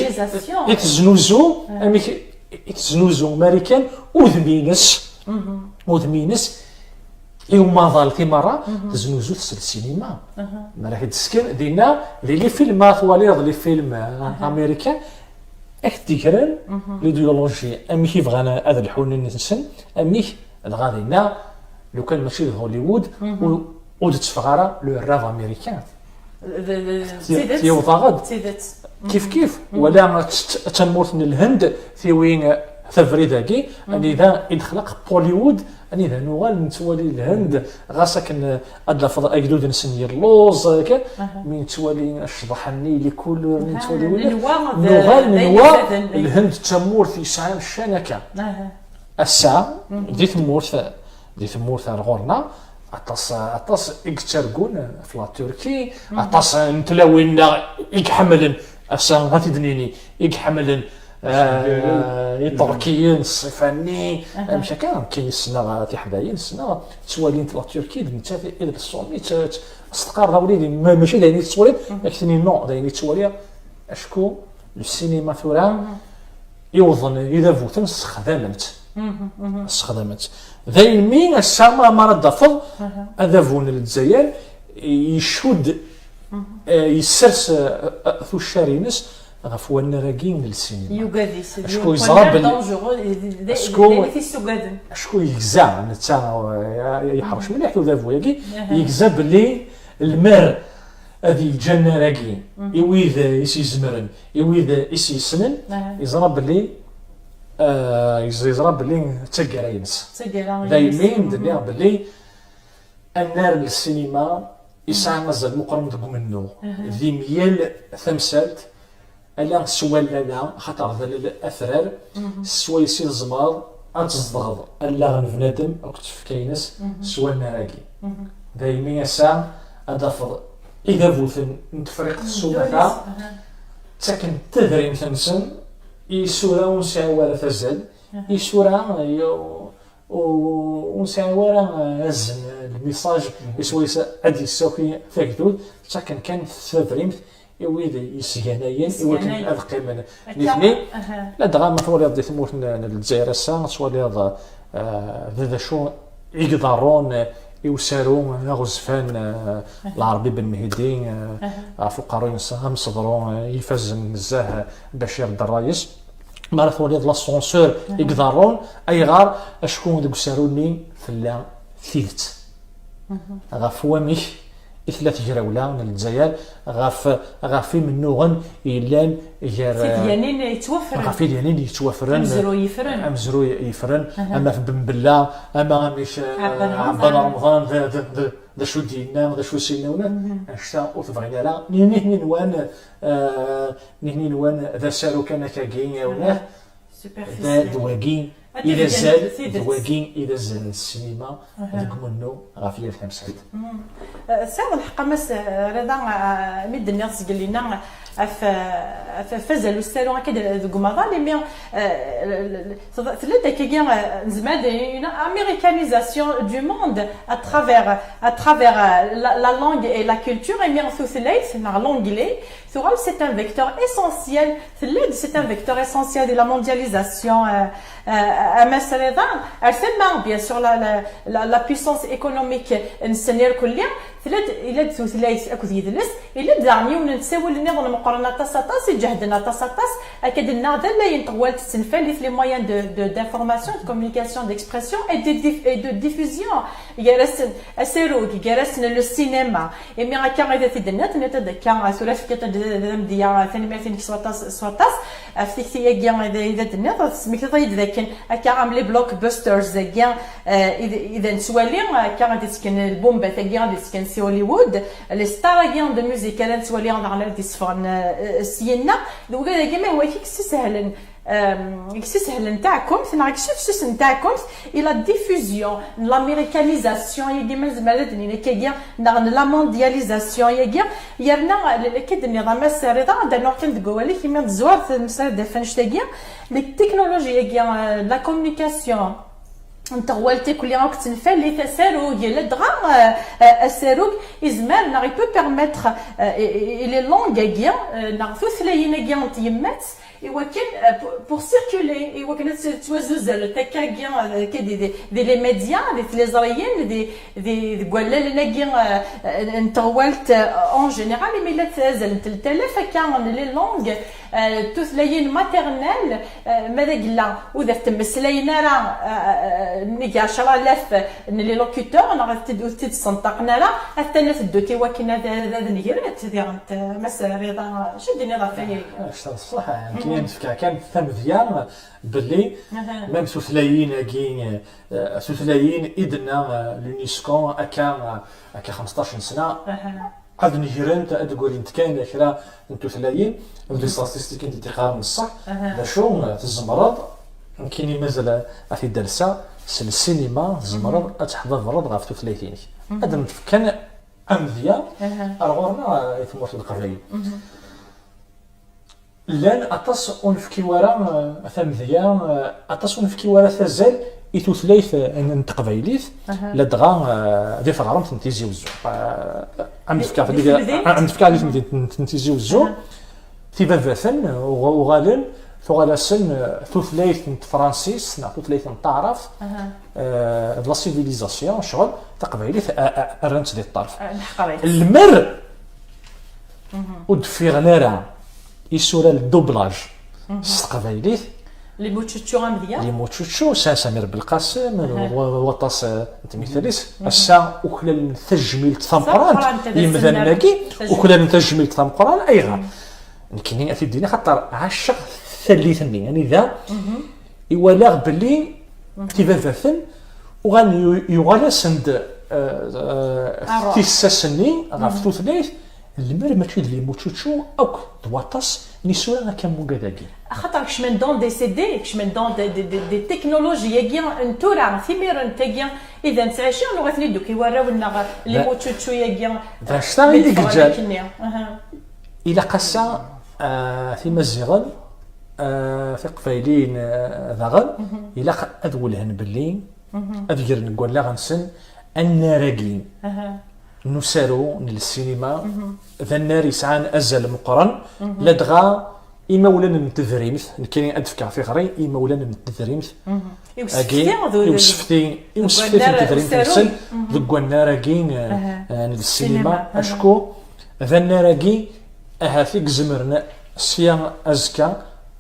i teznuzu, amek i teznuzu Marikan udem-ines, udem-ines i umaḍal timerra, teznuzu-t s lsinima. Mi ara k-d-tesken dinna, di les films, ma twaliḍ les films, eh, américains, ad k-d-gren l'idéologie, amek i bɣan ad lḥun yid-sen, amek dɣa dinna, lukan mačči d Hollywood, ur, ur d-tteffeɣ ara le rêve américain. Tiweḍ-aɣ-d. Kif kif, wala t-, t-, tamurt n Lhend, tiwi, eh, tabrid-agi, anida i d-xlaq Bollywood, anida nuɣal nettwali Lhend, ɣas akken, eh, ad d-tafeḍ agdud-nsen yelluẓ, eh, kan, mi nettwali ccḍeḥ-nni, les couleurs, mi nettwali winna, nuɣal nenwa Lhend d tamurt yesɛan ccan akka. Ass-a, di tmurt, di tmurt ar ɣur-neɣ, aṭas, aṭas i yettargun ɣef la Turquie, aṭas n tlawin i iḥemmlen, ass-a ad t-id-nini, i iḥemmlen, eh, Iṭerkiyen, ṣṣifa-nni, amek akka, akken ssneɣ tiḥdayin, ssneɣ, ttwalint la Turquie, d nettat i d le sommet, tt-, tt-, s teqqareḍ a wlidi, ma-, mačči d ayen i tettwaliḍ, ak-tini non, d ayen i ttwaliɣ, acku le cinéma tura, iwḍen idabuten ssexdamen-t. Ssexdamen-t. Daymi ass-a, ma, ma ara d-tafeḍ adabu n Lezzayer, icudd, eh, yessers, eh, eh, tuccar-ines ɣef wannar-agi n lsinima. Yugad-it, acku yeẓra belli, acku, acku yegza, netta, eh, yeḥrec mliḥ udabu-agi, yegza belli lmer ad yeǧǧ annar-agi i wid i s-izemren, i wid i s-yessnen, yeẓra belli, eh, yeẓ-, yeẓra belli d taggara-ines. Daymi d-nniɣ belli annar n lsinima yesɛa azal meqqren deg umennuɣ. Di myal tamsalt, ala s wallal-a, axaṭer d allal atrar, s wayes i tzemreḍ ad tzedɣeḍ allaɣ n bnadem akked tfekka-ines s wannar-agi. Daymi ass-a ad d-tafeḍ idabuten n Tefriqt s umata, ttaken tadrimt-nsen i yisura ur nesɛi wara tazal, i yisura, eh, ur, ur nesɛi wara, eh, azen, eh, lmisaj, i swayes ad d-yessaki tagdud, ttaken kan tadrimt i wid yesganayen, i wakken ad qqimen nitni. Ladɣa ma twaliḍ di tmurt n, n Lezzayer ass-a, twaliḍ, eh, d, d acu i iḍerrun, eh, i usaru aɣezfan, eh, Lɛerbi Ben Mehdi, eh, ɣef uqerruy-nsen amseḍru, eh, ifazen nezzeh, eh, Bacir Dderrayes. Mi ara twaliḍ l'ascenseur i iḍerrun, ayɣer? Acku deg usaru-nni tella tidet ɣef wamek i tella tegrawla n Lezzayer, ɣef, ɣef imennuɣen yellan gar, eh, tidyanin yettwafren. Ɣef idyanin yettwafren. Amezruy yefren. Amezruy yefren, ama ɣef Ben Bella, ama amek, eh, Ɛebban Remḍan. Ɛebban Remḍan, d, d, d, d acu d-yenna, d acu s-yenna, ula annect-a ur t-bɣin ara. Nitni nwan, eh, nitni nwan d asaru kan akkagi, ula d, d wagi i d azal, d wagi i d azal n ssinima deg umennuɣ ɣef yal tamsalt. Eh, tesɛiḍ lḥeqq a Mass Rida, eh, mi d-tenniḍ zgelli-nni, ɣef, ɣef, ɣef wazal usaru akka d-, deg umaḍal, imi, euh, tella-d akkagi, euh, nezmer ad d-nini américanisation du monde à travers, à travers, euh, la, la langue et la culture, imi tutlayt neɣ l'anglais tuɣal c'est un vecteur essentiel, tella-d c'est un vecteur essentiel de la mondialisation, euh, euh, à Masreda, ar tama, bien sûr, la, la, la, la puissance économique n Senir Kulli, tella-d, yella-d tutlayt akked yidles, yella-d daɣen yiwen n ttawil nniḍen meqqren aṭas, aṭas, iǧehden aṭas, aṭas, akka d-nnaɣ d allay n teɣwalt d tenfalit, les moyens de, de, d'information, de communication, d'expression et de dif-, et de diffusion, gar-asen asarug, gar-asen le cinéma. Imi akka i d at-id-tenniḍ, tenniḍ-d akka, tura tefkiḍ-d d amedya, tanemmirt-inek s waṭas, s waṭas, ɣef tikti-agi i d, i d-tenniḍ, tesmektiḍ-iyi-d dakken akka am les blockbusters-agi, eh, i d, i d nettwali, akka ad d-ittken lbumbat-agi, ad d-ittken si Hollywood, les stars-agi de musique ara nettwali daɣen ad d-iseffɣen, eh, syenna, d wigad-agi ma hwa i k-issehlen, euh, i yessihlen taɛkumt, neɣ i yessifsusen taɛkumt, i la diffusion n l'américanisation, yagi ma nezmer ad d-nini akkagi, neɣ n la mondialisation, yagi, yerna, l-, akka d-nniḍ a Mass Rida, ad d-rnuɣ kan deg wawal-ik, imi tezwar temsalt d afenct-agi, les technologies-agi, euh, la communication, n teɣwalt ikelli akk tenfalit, asarug, ladɣa, euh, euh, asarug, izmer, neɣ il peut permettre, euh, i, i, i les langues-agi, euh, neɣ tutlayin-agi n tyemmat, i wakken, euh, pour, pour circuler, i wakken ad tt-, ttwazuzalent akkagi, euh, akka di, di, di les médias, di tliẓriyin, di, di, deg wallalen-agi, euh, n teɣwalt, euh, en général, imi la ttazalent ltalaf akka n les langues, euh, tutlayin maternelles, euh, ma d agella, u d at tmeslayin ara, euh, euh, nnig ɛecra alaf n les locuteurs, neɣ ur t-id-, ur t-id-ssenṭaqen ara, atan la teddut i wakken ad, ad, ad negrent diɣen. Mass Rida, acu d-tiniḍ ɣef wayagi? Acu d ṣṣeḥ, nekni ad nefk kan tamedya belli même tutlayin-agi, eh, tutlayin i d-tenna, eh, l'UNESCO akka, eh, akka xemseṭṭac n sna, ad negrent, ad d-ggarent kan kra n tutlayin, d les statistiques i d-iqqaren ṣṣeḥ, d acu, eh, tzemreḍ, nekkini mazal ad t-id-alseɣ, s lsinima tzemreḍ ad teḥbabreḍ ɣef tutlayt-inek. Ad nefk kan amedya ar ɣur-neɣ, eh, i tmurt n Leqbayel. Llan aṭas ur nefki wara, eh, tamedya, eh, aṭas ur nefki wara tazal i tutlayt, eh, n, n teqbaylit, ladɣa, eh, di teɣremt n Tizi Wezzu. Eh, ad nefk di, di temdint? Eh, ad nefk di temdint n, n Tizi Wezzu. Tibabaten, eh, uɣ-, uɣalen, tuɣal-asen, eh, tutlayt n tefransist neɣ tutlayt n taɛrabt, eh, d la civilisation, ccɣel, taqbaylit, eh, eh, rran-tt di ṭṭerf. Eh, leḥqer-itt. Lmer ur d-ffiɣen ara isura n doublage s teqbaylit. Les Mucucu amedya? Les Mucucu, Sa-, Samir Belqasem, wa-, wa-, waṭas, eh, n tmegtal-is. Ass-a, uklalen tajmilt tameqqrant. Tameqqrant, ad as-nini. Imdanen-agi, uklalen tajmilt tameqqrant. Ayɣer? Nekkini, ad t-id-iniɣ, xaṭer ɛaceɣ tallit-nni. Anida i walaɣ belli tibabaten uɣalen yu-, yuɣal-asen-d, eh, eh, tissas-nni ɣef tutlayt, lemmer mačči d les Mucucu akk d waṭas n isura akka n wugad-agi. Axaṭer kecmen dans des C D, kecmen dans des, des, des, des technologies-agi n tura, timirent-agi i d nettɛici, nuɣ-iten-id akk i warraw-nneɣ, les Mucucu-agi. D anect-a i d-yeǧǧan. Ilaq ass-a, eh, timaziɣen, eh, tiqbayliyin, eh, daɣen, ilaq ad welhen belli ad gren deg wallaɣ-nsen annar-agi n usaru, n lsinima, d annar yesɛan azal meqqren, ladɣa imawlan n tedrimt, nekkini ad d-fkeɣ tiɣri, imawlan n tedrimt, i usefti, agi, d u-, i usefti, i usefti n tedrimt-nsen deg wannar-agi, eh, eh, n lsinima, acku d annar-agi ahat i izemren sya azekka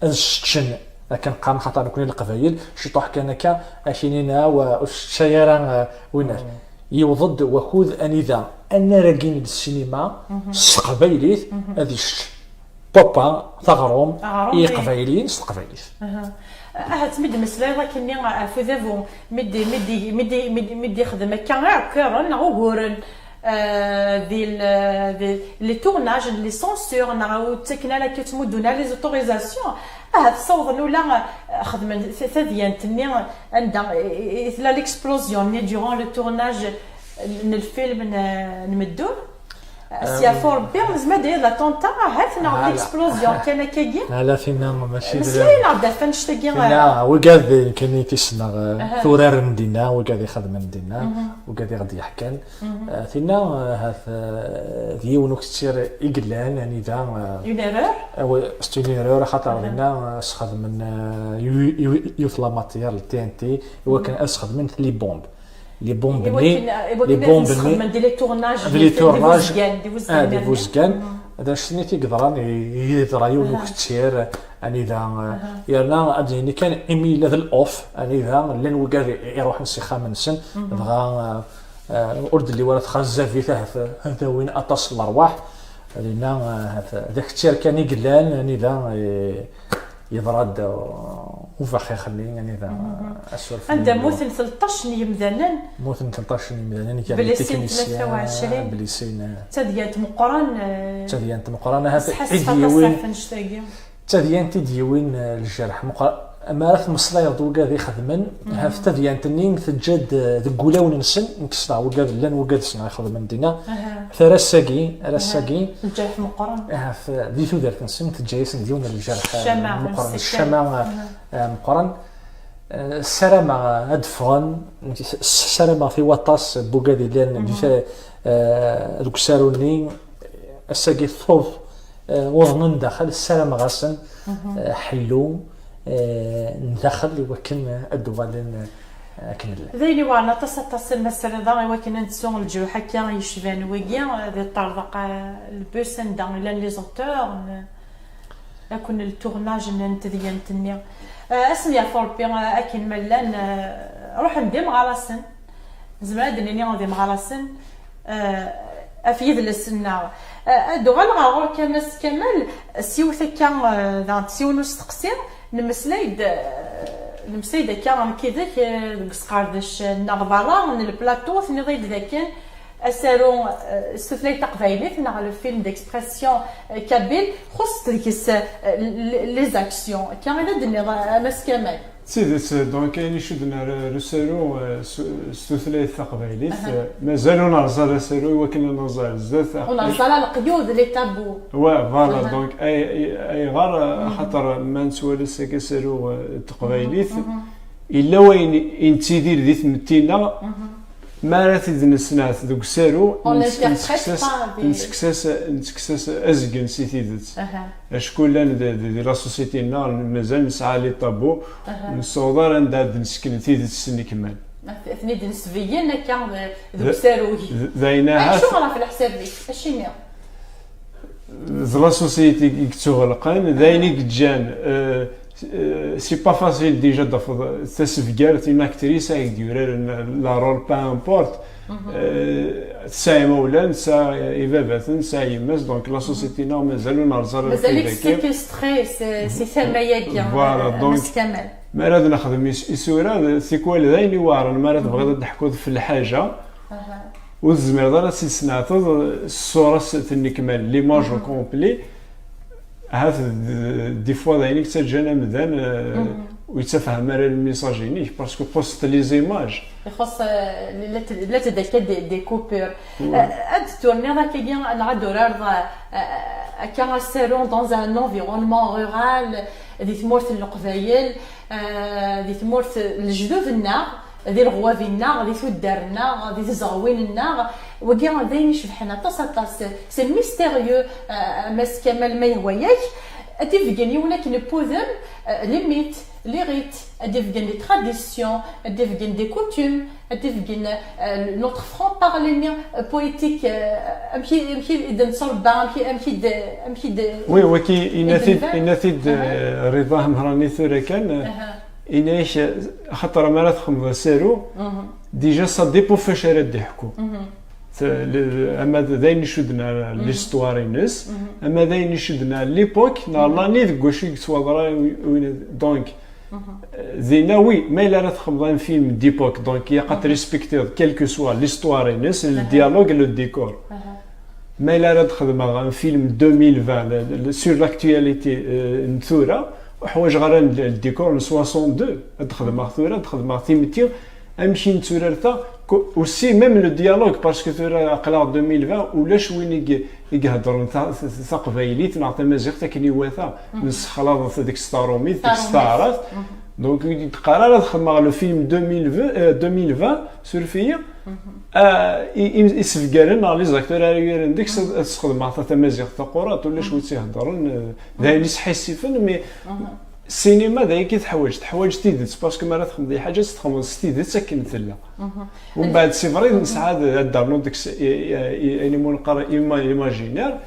ad seččen, akken qqaren, xaṭer nekni Leqbayel, ciṭuḥ kan akka, akini-nneɣ, ur seččay ara, eh, winat. Yewweḍ-d wakud anida annar-agi n lsinima s teqbaylit ad isečč papa taɣrum i Iqbayliyen s teqbaylit. Ahat mi d-meslayeḍ akkenni ɣef udabu, mi d-, mi d-, mi d-, mi d-, mi d-ixdem akka iɛekkiren neɣ uguren, eh, di l-, di les tournages, les censures, neɣ ur ttaken ara akka, ttmuddun ara les autorisations. Ahat ssawḍen ula, eh, xedmen t-, tadyant-nni anda i, i, i tella l'explosion-nni durant le tournage n lfilm n, n Meddur. Sya fu Rebbi, nezmer ad d-nini d l'attentat, ahat, neɣ d l'explosion kan akkagi. Ala, tinna mačči d... Meslay-aneɣ-d ɣef annect-agi. Tinna, wigad kan i t-ssneɣ, eh, turaren dinna, wigad ixedmen dinna, wigad i ɣ-d-yeḥkan. Eh, tinna, eh, ahat, eh, d yiwen ukettir i yellan, anida, eh, une erreur? Ah oui, c'est une erreur, axaṭer dinna, eh, sxedmen, eh, yu-, yu-, yiwet la matière, le T N T, i wakken ad sxedmen les bombes. Les bombes-nni, les bombes-nni, les tournages, les tournages, ah, d ibuzgan. D acu-nni i yeḍran, i, i yeḍra yiwen ukettir, anida, eh, yerna ad d-yini kan imi yella d l'off, anida llan wigad i, iruḥen s ixxamen-nsen, dɣa, eh, eh, ur d-telli wara txazzabit, ahat, eh, ad awin aṭas n lerwaḥ. Dinna, eh, ahat, d akettir kan i yellan, anida, eh, yeḍra-d, uh, ubaxix-nni, anida, uh, asuref-nni. Anda mmuten tleṭṭac n yemdanen. Mmuten tleṭṭac n yemdanen, gar les techniciens, blessés tlata u ɛecrin. Blessés, uh, d tadyant meqqren, uh, d tadyant meqqren, ahat i d-yewwin, d tadyant i d-yewwin, uh, ljerḥ meqqren. Mi ara tmeslayeḍ d wigad ixedmen, ahat tadyant-nni teǧǧa-d, uh, deg wulawen-nsen, nekk ssneɣ wigad, llan wigad ssneɣ ixedmen dinna, terra ass-agi, ar ass-agi. Lǧerḥ meqqren. Ahat di tudert-nsen teǧǧa-yasen-d yiwen n lǧerḥ, eh, meqqren, ccama, eh, meqqren. Eh, ssarameɣ ad d-ffɣen, ssarameɣ i waṭas n wigad yellan di ta-, eh, deg usaru-nni, ass-agi tuḍ, eh, uḍnen daxel, ssarameɣ-asen, eh, ḥellu, eh, n daxel i wakken ad d-uɣalen, eh, akken llan. D ayen iweɛren aṭas, aṭas, ma sriḍ i wakken ad nettu lǧuḥ akka yecban wigi, di ṭṭerḍeq, eh, lbus anda i llan les auteurs, n, akk n le tournage n, n tedyant-nni. Eh, ad sen-yeɛfu Rebbi, eh, akken ma llan, eh, ruḥen d imeɣrasen. Nezmer ad d-nini d imeɣrasen, eh, ɣef yidles-nneɣ. Eh, ad d-uɣaleɣ ɣer ɣur-k a Mass Kamal, s yiwet akka, eh, daɣen s yiwen usteqsi, nemmeslay-d, eh, nemmeslay-d akka nekk yid-k, eh, deg usqerdec, eh, neɣ berra n le plateau, tenniḍ-iyi-d dakken asaru, eh, s tutlayt taqbaylit neɣ le film d'expression, eh, kabyle, xuṣṣet deg-s, eh, l-, l-, les actions. Akka i d ad d-tenniḍ, eh, a Mass Kamal. D tidet, donc, ayen icudden ar, ar usaru, eh, s, s tutlayt taqbaylit, eh, mazal ur nerẓa ara asaru i wakken ad nerẓa ar zdat. Ur nerẓa ara leqyud, les tabous. Ouais, voilà, donc, ay, ay, ayɣer, eh, axaṭer ma nettwali s-, asaru, eh, n teqbaylit, yella wayen i nettidir di tmetti-nneɣ, mi ara t-id-nesneɛt deg usaru, on n'interprète pas, nettekkes-as, nettekkes-as azgen si tidet. Acku llan di, di, di la société-nneɣ, mazal nesɛa les tabous, ur nessaweḍ ara anda ad d-nesken tidet s nnekmal. Ad ten-id-nesbeyyen akka, eh, deg usaru-agi. D, d ayen ahat. Acuɣer ɣef leḥsab-ik? Acimi? D la société i yettuɣelqen, d ayen i yeǧǧan, euh, euh, c'est pas facile déjà d-tafeḍ tasebgart, une actrice ay d-yuraren la rôle, peu importe. Euh, tesɛa imawlan, tesɛa ibabaten, tesɛa yemma-s, donc la société-nneɣ mazal ur nerẓa ara. Mazal-ik séquestré si, si tama-agi, voilà, euh, donc, Mass Kamal. Mi ara d-nexdem is-, isura, d, tikwal d ayen iweɛren, mi ara tebɣiḍ ad d-teḥkuḍ f lḥaǧa, ur tezmireḍ ara ad tt-id-tesneɛteḍ s ṣṣura-s n nnekmal, l'image au complet. Ahat d, des fois d ayen i yettaǧǧan amdan, euh, ur yettafham ara le message-inek, parce que xuṣṣet les images. Ixuṣṣ, euh, la t-, la tdakka des, des coupures. Euh, ad d-turniḍ akkagi, neɣ ad d-turareḍ, euh, euh, akka asaru dans un environnement rural, di tmurt n Leqbayel, euh, di tmurt n lejdud-nneɣ, di leɣwabi-nneɣ, di tuddar-nneɣ, di tzeɣwin-nneɣ. Wagi d ayen icebḥen aṭas, aṭas. C'est mystérieux, euh, a Mass Kamal, ma yehwa-yak. Ad d-ibeggen yiwen akken n wudem, euh, les mythes, les rites, ad d-ibeggen les traditions, ad d-ibeggen des coutumes, ad d-ibeggen, euh, notre franc-parler, euh, poétique, euh, amek i, amek i d-nettrebba, amek i, amek i d, amek i d... Oui, waki, yenna-t-id, yenna-t-id, euh, Rida Hamrani tura kan, euh, Yenna-ak, axaṭer mi ara txedmeḍ asaru, déjà ça dépend f wacu ara d-iḥku. T-, le-, ama d, d ayen icudden ar l'histoire-ines, ama d ayen icudden ar l'époque, neɣ l'année deg wacu i yettwaḍra wi-, win-, donc, euh, dinna, oui, ma yella ara txedmeḍ un film d'époque, donc, ilaq ad t-respektiḍ, quel que soit l'histoire-ines, le dialogue, le décor. Ma yella ara d-xedmeɣ un film deux mille vingt, le, le, sur l'actualité, euh, n tura, ur ḥwajeɣ ara le, le décor n soixante-deux. Ad d-xedmeɣ tura, ad d-xedmeɣ timetti, amek i netturar ta, aussi même le dialogue, parce que tura aql-aɣ deux mille vingt, ulac win i i iheddren taqbaylit neɣ tamaziɣt akken iwata, nessexlaḍ-t deg-s tarumit, deg-s taɛrabt. Donc ur d-qqar ara ad xedmeɣ le film deux mille vingt, suref-iyi, isebgaren neɣ les acteurs ara yuraren deg-s ad sxedmeɣ ta tamaziɣt taqurant, ulac wi tt-iheddren, d ayen isḥissifen, mais ssinima d ayagi teḥwaǧ, teḥwaǧ tidet, parce que mi ara txedmeḍ lḥaǧa ad tt-txedmeḍ s tidet akken tella. Umbeɛd c'est vrai nesɛa ad d-rnu deg-s ayen i mu neqqar imaginaire,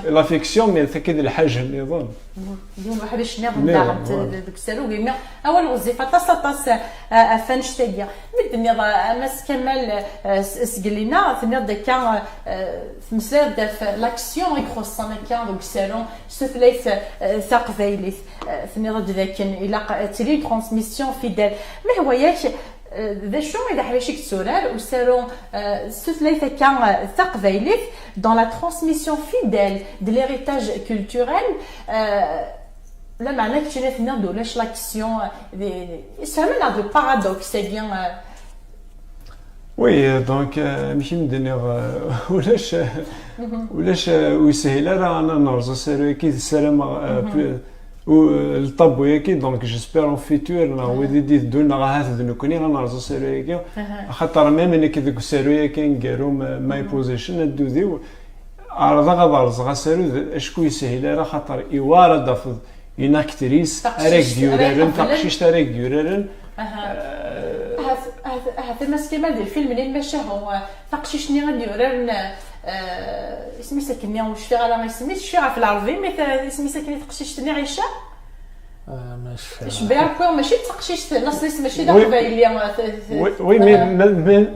la fiction, mais taki d lḥaǧa nniḍen. Yiwen uḥric nniḍen daɣen deg usaru-agi, mi awal ɣezzif aṭas aṭas ɣef annect-agi. Mi d-tenniḍ a Mass Kamal, seg lina tenniḍ-d akka, tmeslayeḍ-d ɣef l'action i ixuṣṣen akka deg usaru s tutlayt taqbaylit. Tenniḍ-d dakken ilaq ad tili une transmission fidèle. Ma ihwa-yak, d acu i d aḥric i yetturar usaru s tutlayt akka taqbaylit dans la transmission fidèle de l'héritage culturel? Lameɛna keččini tenniḍ-d ulac l'action, yessefhem-aneɣ-d le paradoxe-agi. Oui, donc amek i m-d-nniɣ, ulac ulac ur yeshil ara ad nerẓ asaru-agi, ssarameɣ le tableau-agi, donc j'espère en futur neɣ wid i d-iteddun neɣ ahat d nekkni ad nerẓ asaru-agi, axaṭer même nekk deg usaru-agi aneggaru, my position, addud-iw, ɛerḍeɣ ad rẓeɣ asaru, acku ur yeshil ara, axaṭer iwar ad d-tafeḍ une actrice ara ak-d-yuraren, taqcict ara ak-d-yuraren. Ahat a Mass Kamal di lfilm-nni n Macahu, taqcict-nni i d-yuraren, isem-is akken-nni, ur cfiɣ ara isem-is, cfiɣ ɣef lɛerbi, mi isem-is akken i teqcict-nni, Ɛica? Cbiya Kuir, mačči d taqcict, laṣel-is mačči d aqbayli. Oui, mais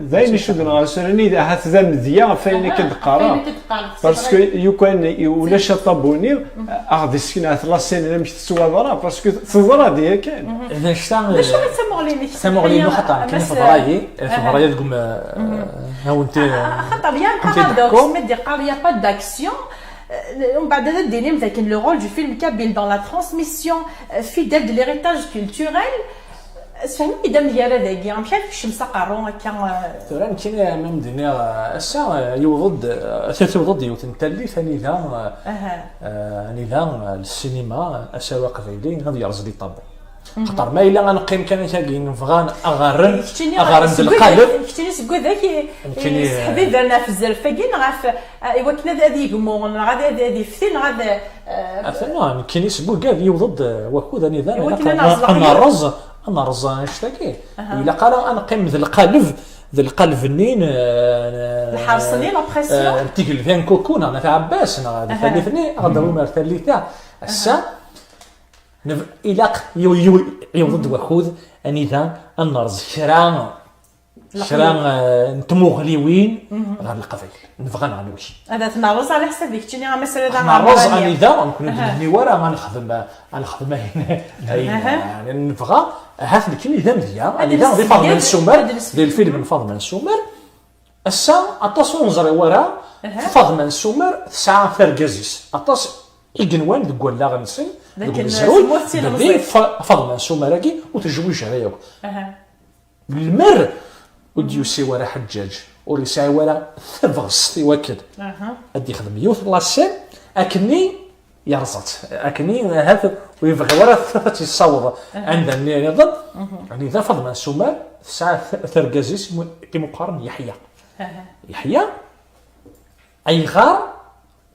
d ayen icudden ɣer usaru-nni, ahat d amedya ɣef wayen akka d-qqareɣ. Parce que yukan ulac aṭabuni, a ɣ-d-isken ahat la scène amek tettwaḍra, parce que teḍra-d yakan. D anect-a. D acu i d tamuɣli-inek? Tamuɣli-inu xaṭer nekkini teḍra-yi, teḍra-yi deg um, awenti. Xaṭer il y a un paradoxe, mi d-iqqar il y a pas d'action, umbeɛd ad d-tinim dakken le rôle du film kabyle dans la transmission fidèle de l'héritage culturel. Sefhem-iyi-d amgarad-agi, amek ara tekcem s aqerru akka? Tura nekkini, ma m-d-nniɣ, ass-a, yiweḍ-d, ata tiweḍ-d yiwet n tallit anida, anida ssinima, asaru aqbayli ad yerẓ les tabous. Xaṭer ma yella ad neqqim kan akkagi, nebɣa aɣaren, aɣaren d lqaleb. Keččini seg widak i, i yesseḥbibren ɣef zzerf-agi, neɣ ɣef, i wakken ad, ad yegmu, neɣ ad, ad, ad yefti, neɣ ad, Atan nekkini seg wigad yiweḍ-d wakud anida ilaq ad nerẓ, ad nerẓ annect-agi. Ilaq ara ad neqqim d lqaleb, d lqaleb-nni n, n, lḥers-nni, la pression, n tigelda n Kuku neɣ n At Ɛebbas neɣ di tallit-nni, ad d-awim ar tallit-a. Ass-a, ilaq yiweḍ-d wakud anida ad nerẓ kra kra n tmuɣliwin ɣer Leqbayel. Nebɣa neɣ nwi. Ad t-nerreẓ ɛla ḥsab-ik, keččini a Mass Rida. Nerreẓ anida, nekkni ur d-nenni wara ad nexdem, ad nexdem ayen, ayen, ayen nebɣa. Ahat nekkni d amedya, anida di Faḍma n Sumer, di lfilm n Faḍma n Sumer. Ass-a, aṭas ur neẓri wara Faḍma n Sumer tesɛa targaz-is. Aṭas igenwan deg wallaɣ-nsen, deg umezruy, belli Fa-, Faḍma n Sumer-agi ur tejwij ara yakk. Lemmer ur d-yusi wara Ḥeǧǧaǧ, ur yesɛi wara tabɣest i wakken ad d-yexdem yiwet n la scène, akkenni yerẓa-tt. Akkenni ahat ur yebɣi wara ad tt-yessaweḍ anda nniḍen. Anida Faḍma n Sumer tesɛa t-, targaz-is imu-, imuqaren Yeḥya. Yeḥya, ayɣer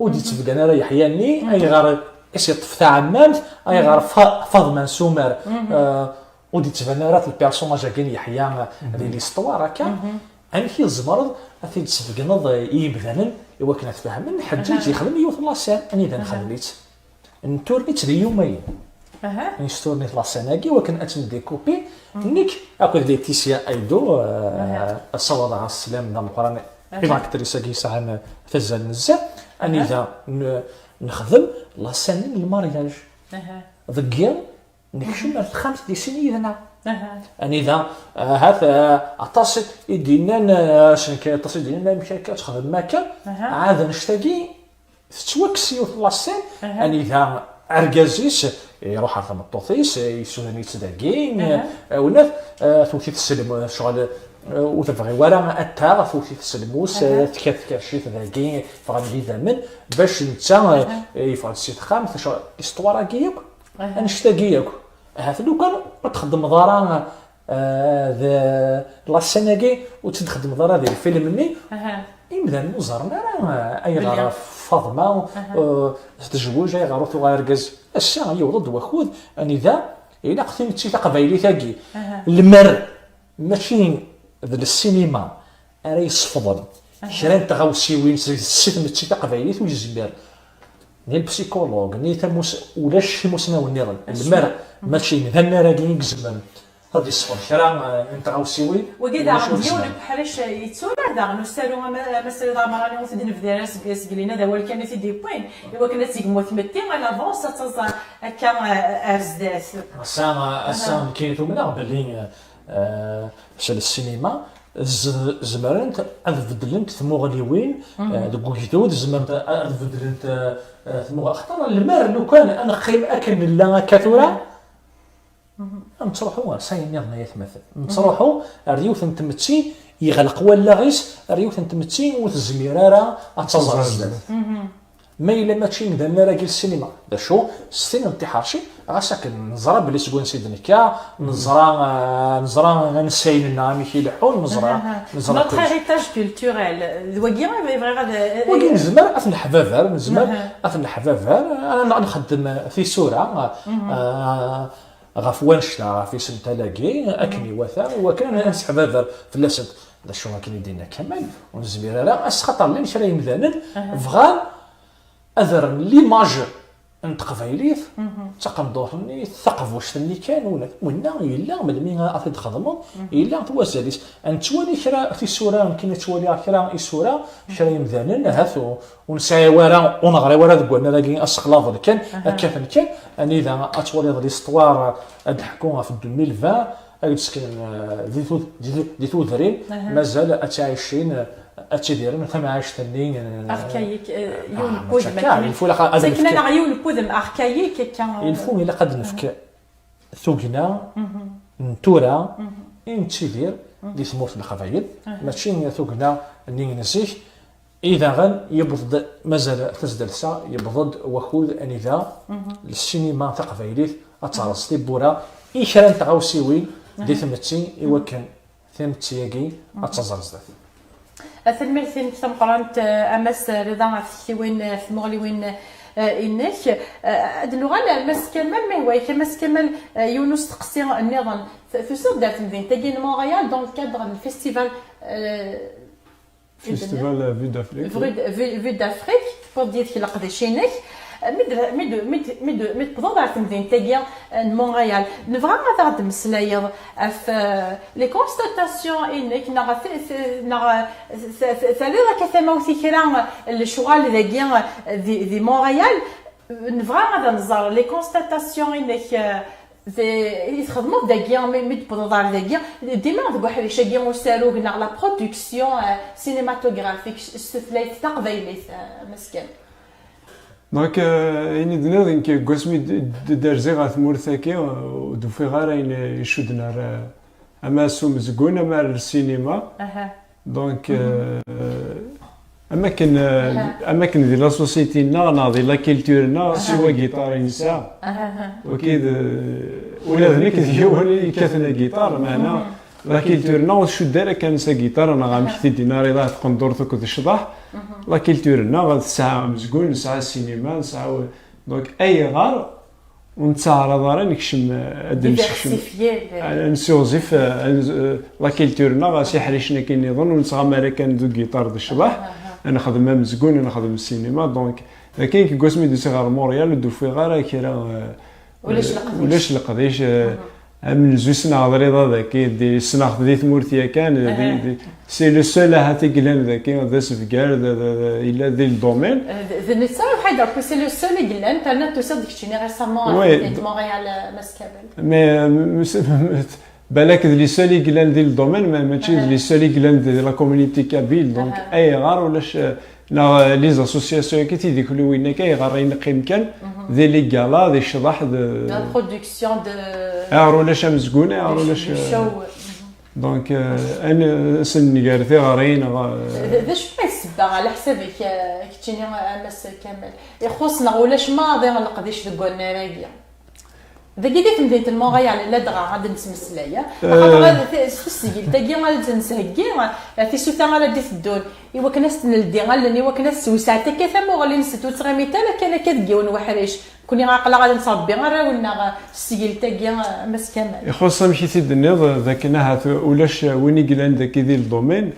ur d-yettbeggan ara Yeḥya-nni, ayɣer i s-yeṭṭef taɛemmamt, ayɣer Fa-, Faḍma n Sumer, euh, ur d-yettban ara le personnage-agi n Yeḥya di l'histoire akka? Amek i tzemreḍ ad t-id-tesbegneḍ i yimdanen i wakken ad t-fehmen? Ḥeǧǧaǧ yexdem yiwet n la scène, anida nexdem-itt? Nturni-tt di yumayen. Nesturnit la scène-agi wakken ad tt-ndécoupi. Nekk akked Laetitia Aydo, euh, ssawaḍeɣ-as sslam d ameqqran i l'actrice-agi yesɛan tazal nezzeh, anida n-, nexdem la scène n le mariage. Deg yiḍ, nekcem ar texxamt di sin yid-neɣ. Anida, ahat, eh, aṭas i d-yennan, eh, asenka, aṭas i d-yennan, amek akka ad txedmem akka? Ɛad annect-agi, tettwakkes yiwet n la scène, anida argaz-is iruḥ ɣer tmeṭṭut-is, yessuden-itt dagi, awnat, eh, tewwet-it s lmus, ccɣel, eh, ur tebɣi wara ad taɣ, tewwet-it s lmus, eh, tker-, tkerrec-it dagi, ffɣen d idammen, bac netta, eh, yeffeɣ-d si texxamt, ccɣel, isṭwar-agi yakk, annect-agi yakk. Ahat lukan ur txeddmeḍ ara, eh, d la scène-agi, ur tt-id-txeddmeḍ ara di lfilm-nni, imdanen ur ẓerren ara, eh, ayɣer Faḍma, eh, tejwej, ayɣer ur tuɣal argaz. Ass-a yewweḍ-d wakud anida ilaq timetti taqbaylit-agi. Lmer mačči d lsinima ara yesfeḍen kra n tɣawsiwin si, si tmetti taqbaylit ur yezmir ni lpsikulug, ni tamus-, ulac imusnawen nniḍen. Lmer mačči d annar-agi i izemren ad yesfeḍ kra, eh, n tɣawsiwin. Wagi daɣen d yiwen n uḥric, eh, yetturar daɣen usaru ama-, amasrid amerani ur t-id-nebdi ara seg, seg lina d awal kan i t-id-yewwin, i wakken ad tegmu tmetti, à l'avance, ad taẓ akka, eh, ar zdat. Ass-a, ass-a nekkini tumneɣ belli, eh, s lsinima z-, zemrent ad beddlent tmuɣliwin, eh, deg ugdud, zemrent ad beddlent, eh, eh, tmuɣ-, axaṭer lemmer lukan ad neqqim akken nella akka tura, ad nettruḥu ar ṣṣay nniḍen, ay atmaten. Nettruḥu ar yiwet n tmetti yeɣleq wallaɣ-is, ar yiwet n tmetti ur tezmir ara ad taẓ ar zdat. Ma yella mačči d annar-agi n ssinima, d acu, s tin n tiḥerci, ɣas akken neẓra belli seg wansi d-nekka, neẓra, eh, neẓra ansayen-nneɣ amek i leḥḥun, neẓra, neẓra Notre kullec. Héritage culturel, d wagi i bɣiɣ ad, eh, Wagi nezmer ad t-neḥbaber, nezmer ad t-neḥbaber, ad nxeddem tisura, eh, ɣef wannect-a, ɣef isental-agi, akken iwata, i wakken ad nesseḥbaber fell-asent. D acu akken i d-yenna Kamal, ur nezmir ara, ass xaṭer llan kra yemdanen bɣan ad rren l'image n teqbaylit, d taqendurt-nni, taqbuct-nni kan, wala winna yella, melmi ad t-id-xedmeḍ, yella t wazal-is. Ad nettwali kra tisura, nekkini ttwaliɣ kra isura, kra yemdanen, ahat ur, ur nesɛi wara, ur neɣri wara deg wannar-agi asexlaḍen kan, akka-ten kan, anida ad twaliḍ l'histoire ad d-teḥku ɣef deux mille vingt, ad d-seknen, eh, di tud-, di tud-, di tudrin, mazal ad ttɛicin, eh, ad ttidiren tamɛict-nni, eh, Archaïque, eh, yiwen n wudem akka, akken. Il faut ilaq ad nefk akken-nneɣ yiwen n wudem archaïque, akka. Il faut ilaq ad nefk tugna n tura i nettidir di tmurt n Leqbayel, mačči tugna-nni n zik. I daɣen yewweḍ-d, mazal tazdalt-a, yewweḍ-d wakud anida lsinima taqbaylit ad terẓ tiwwura i kra n tɣawsiwin di tmetti, i wakken timetti-agi ad taẓ ar zdat. Tanemmirt-inek tameqqrant, eh, a Mass Rida, ɣef tektiwin, eh, tmuɣliwin, eh, inek. Eh, ad nuɣal ar Mass Kamal, ma yehwa-yak a Mass Kamal, eh, yiwen usteqsi nniḍen. T-, tusiḍ-d ar temdint-agi n Montréal dans le cadre n festival, eh, Festival Vue d'Afrique. Vue d-, Vue, Vue d'Afrique, tewwiḍ-d yid-k leqdic-inek. Mi d-, mi d-, mi d-, mi d-, mi d-tewwḍeḍ ɣer temdint-agi, eh, n Montréal, nebɣa ad aɣ-d-temmeslayeḍ ɣef, eh, les constatations-inek, neɣ t-, t-, neɣ, eh, t-, t-, terriḍ akka tamawt i kra n lecɣal dagi, eh, di, di Montréal. Nebɣa ad nẓer les constatations-inek, eh, D-, i txedmeḍ dagi, mi, mi d-tewwḍeḍ ɣer dagi, dima deg uḥric-agi usarug neɣ la production, euh, cinématographique s, s tutlayt taqbaylit, euh, meskin. Donc, euh, ayen i d-nniḍ, nekk deg wasmi d-, d-, d-rziɣ ɣer tmurt-agi, euh, ur d-ufiɣ ara ayen icudden ar, euh, ama s umezgun, ama ar lsinima. Aha. Donc, euh, am akken, euh, am akken di la société-nneɣ neɣ di la culture-nneɣ, siwa agiṭar i nesɛa. Wagi d, ula d nekk d yiwen i yekkaten agiṭar, meɛna la culture-nneɣ ur tcudd ara kan s agiṭar, neɣ amek t-id-yenna Rida, taqendurt akked ccḍeḥ. La culture-nneɣ tesɛa amezgun, nesɛa ssinima, nesɛa, donc, ayɣer ur nettaɛraḍ ara nekcem, eh, ad d-nsekcem, diversifier, eh, ad nessiɣzif, eh, ad nz-, eh, la culture-nneɣ, asiḥricen akken nniḍen, ur nettɣama ara kan d ugiṭar d ccḍeḥ, ad nexdem amezgun, ad nexdem ssinima. Donc, d akken deg wasmi d-usiɣ ɣer Montréal, ur d-ufiɣ ara kra, eh, ulac leqdic. Ulac leqdic, eh, amenzu ssneɣ d Rida dagi, di, ssneɣ-t di tmurt yakan, di, di, C'est le seul ahat i yellan dagi, d asebgar, d, d, d, yella di le domaine. Euh, d, d netta, Ḥaydar Pouy, c'est le seul i yellan, terna tusiḍ-d keččini récemment, oui, à côté de Montréal, euh, Mass Kamal. Mais, euh, mais c'est, mais, Balak d les seuls i yellan di le domaine, mais mačči d les seuls i yellan di la communauté kabyle. Donc, ayɣer ulac, euh, neɣ, euh, les associations-agi, tidukkliwin-agi, ayɣer i neqqim kan di les galas, di ccḍeḥ, de... La production de... Ayɣer ulac amezgun, ayɣer ulac, euh, donc, euh, ad n-, ad sen-nger tiɣri, neɣ, euh, d, d acu i d ssebba, ɛla ḥsab-ik, euh, keččini, a Mass Kamal? Ixuṣ neɣ ulac maḍi leqdic deg wannar-agi? Dagi di temdint n Montréal, ladɣa ad nettmeslay, axaṭer ad t-, s tesgilt-agi ara d-nsheggi, eh, tisuta ara d-iteddun, i wakken ad s-neldi allen, i wakken ad s-tewseɛ takka tamuɣli-nsent, ur ttɣimit ara kan akka deg yiwen weḥric. Nekkni aql-aɣ ad nettṛebbi arraw-nneɣ s tesgilt-agi, eh, a Mass Kamal. Ixuṣ amek i t-id-tenniḍ, d akken ahat ulac win i yellan dagi di le domaine,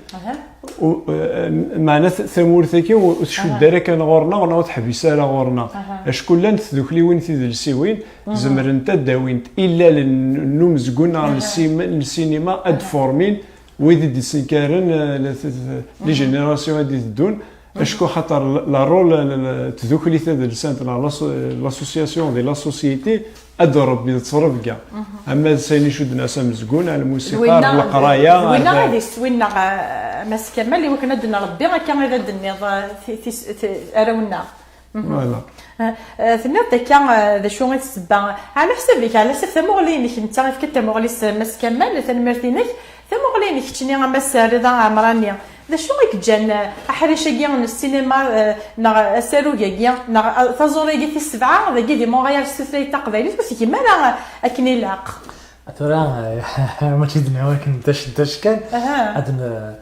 u-, eh, meɛna t-, tamurt-agi ur, ur tcudd ara kan ɣur-neɣ, neɣ ur teḥbis ara ɣur-neɣ. Acku llant tdukliwin tidelsiwin, zemrent ad d-awint illalen n umezgun neɣ n sima-, n sinima ad d-formin wid i d-isenkaren, eh, la, t-, t-, les générations ad d-iteddun. Acku xaṭer la, la rôle, la, la, tdukli tadelsant, la, la so-, l'association di la société, ad d-rebbi d ttrebga. Ama d sayen icudden-as amezgun, ar lmusiqa, ar leqraya, ar winna ad is-, winna, eh, Mass Kamal, i wakken ad d-nrebbi akka i d ad d-tenniḍ, eh, ti-, tis-, ti-, arraw-nneɣ. Voilà. Eh, eh, tenniḍ-d akka, eh, d acu i d ssebba? Ɛla ḥsab-ik, ɛla ḥsab tamuɣli-inek netta, efk-d tamuɣli-s, eh, Mass Kamal, tanemmirt-inek. Tamuɣli-inek keččini, a Mass Rida Ɛemrani, d acu i yeǧǧan, eh, aḥric-agi n ssinima, eh, neɣ asarug-agi, neɣ, eh, taẓuri-agi tis sebɛa, dagi di Montréal s tutlayt taqbaylit, ur tegim ara, eh, akken ilaq? Tura, eh, mačči d-nniɣ akken dac, dac kan. Ad n-,